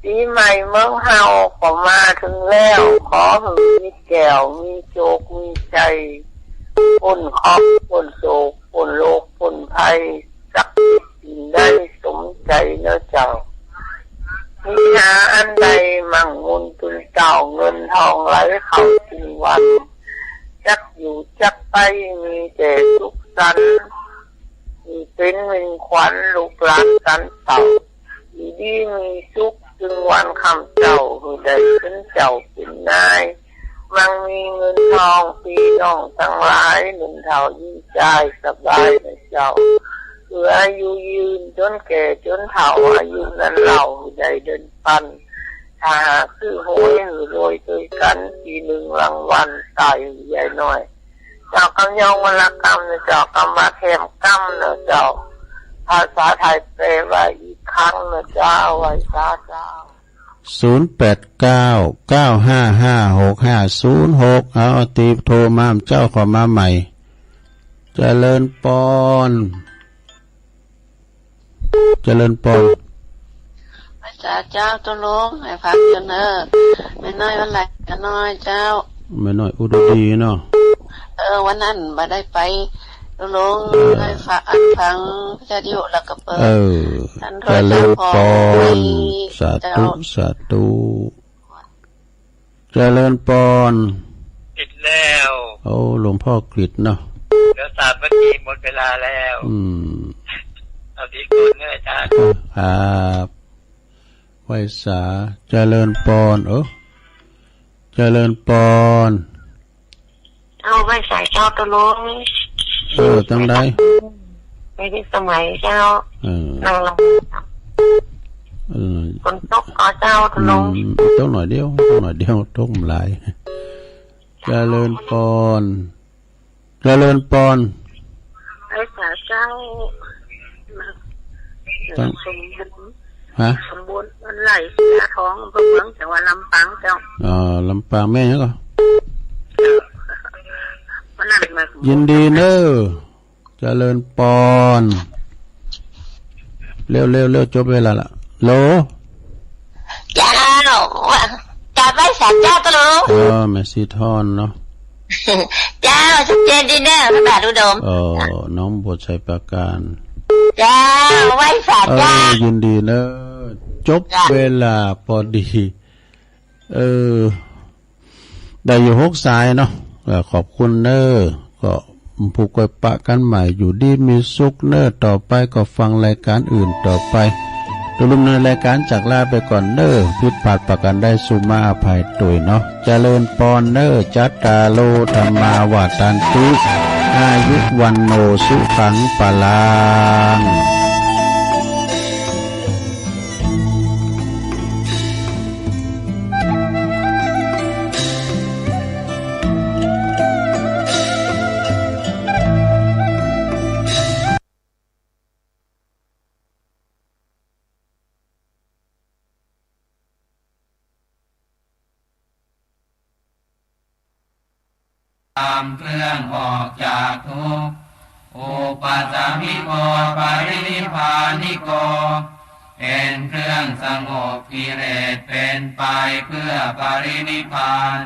ปีใหม่เมืองเฮาก็มาถึงแล้ว ขอหื้อมีแก้ว มีโชค มีชัย พ้นเคราะห์ พ้นโศก พ้นโรค พ้นภัย สักสิ่งใดสมใจเนอะเจ้า มีหาอันใดมั่งมูลตุนเจ้า เงินทองไหลเข้าถึงวัน จักอยู่จักไปมีแต่สุขสันต์ มีเป็นมิ่งขวัญลูกหลานสันเต่า อยู่ดีมีสุขถึงวันค่ำเจ้า หื้อได้เป็นเจ้าเป็นนาย มั่งมีเงินทองพี่น้องทั้งหลาย หนุ่มเฒ่าหญิงชายสบายนะเจ้า คืออายุยืนจนแก่จนเฒ่า อายุนั้นเล่าหื้อได้เดินปัน ถ้าหากซื้อหวยหื้อรวยด้วยกัน ทีหนึ่งรางวัลตายหื้อใหญ่น้อย เจ้ากำยองวรรณกรรมนะเจ้า กำมาแถมกำนะเจ้า ภาษาไทยแปลว่าอีกครั้งนะเจ้า ไหว้สาเจ้า ศูนย์แปดเก้า เก้าห้าห้า หกห้าศูนย์หก เอา ตีโทรมา เจ้าเข้ามาใหม่ เจริญปอน เจริญปอน ไหว้สาเจ้าตุลุง ให้ฟังอยู่เนอะ แม่น้อยวันไหล แม่น้อยเจ้า แม่น้อยอุดรดีเนาะ เออ วันนั้นบ่ได้ไป ตุลุง เออ ให้ฟัง อันฟังวิทยุแล้วก็เปิด เออ ท่านร้อย เจริญปอน เจ้าพร สาธุ เจ้า สาธุ เจริญปอน กริดแล้ว โอ้ หลวงพ่อกริดเนาะ เหลือสามนาทีหมดเวลาแล้ว อืม เอาที่คุณเนี่ยอาจารย์ ครับ ไหว้สา เจริญปอน เออ เจริญปอน เอาไหว้สาเจ้าตุลุง เออ จั่งใด ไปที่สมัยเจ้า เออ นั่งลง เออ ฝนตกก็เจ้าตุลุง อืม ตกหน่อยเดียว ตกหน่อยเดียว ตกบ่หลาย เจริญปอน เจริญปอน ไหว้สาเจ้า ตั้ง สมบูรณ์ ฮะ สมบูรณ์ วันไหล เสียทอง อำเภอเมือง จังหวัดลำปางเจ้า อ๋อ ลำปาง แม่หยังก่อ วันนั้น ยินดีเนอะ เจริญปอน เร็วเร็วเร็ว จบเวลาละ โหล เจ้า กราบไหว้สาเจ้าตะลุง เออ แม่สีทอนเนาะ เจ้า ชัดเจนดีเนอะ พระบาทอุดม เออ น้องบวชชัยปราการ เจ้า ไหว้สาเจ้า เออ ยินดีเนอะ จบ เจ้า เวลาพอดี เออ ได้อยู่หกสายเนาะ ก็ขอบคุณเนอะ ก็ผูกไว้ปะกันใหม่ อยู่ดีมีสุขเนอะ ต่อไปก็ฟังรายการอื่นต่อไป ตกลงในรายการจากลาไปก่อนเนอะ ผิดพลาดประการใดสุมาอภัยตวยเนาะ เจริญปอนเนอะ จัตตาโร ธัมมา วัฑฒันติ อายุ วัณโณ สุขัง พลัง ธรรมเครื่องออกจากทุกข์ อุปัสสมิโก ปรินิพพานิโก เป็นเครื่องสงบกิเลส เป็นไปเพื่อปรินิพพาน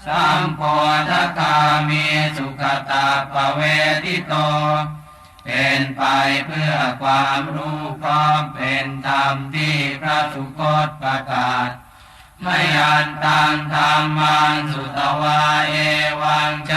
สัมโพธคามี สุขตปเวทิโต เป็นไปเพื่อความรู้พร้อมเป็นธรรมที่พระสุคตประกาศ มยังตังธัมมังสุตวา เอวังจ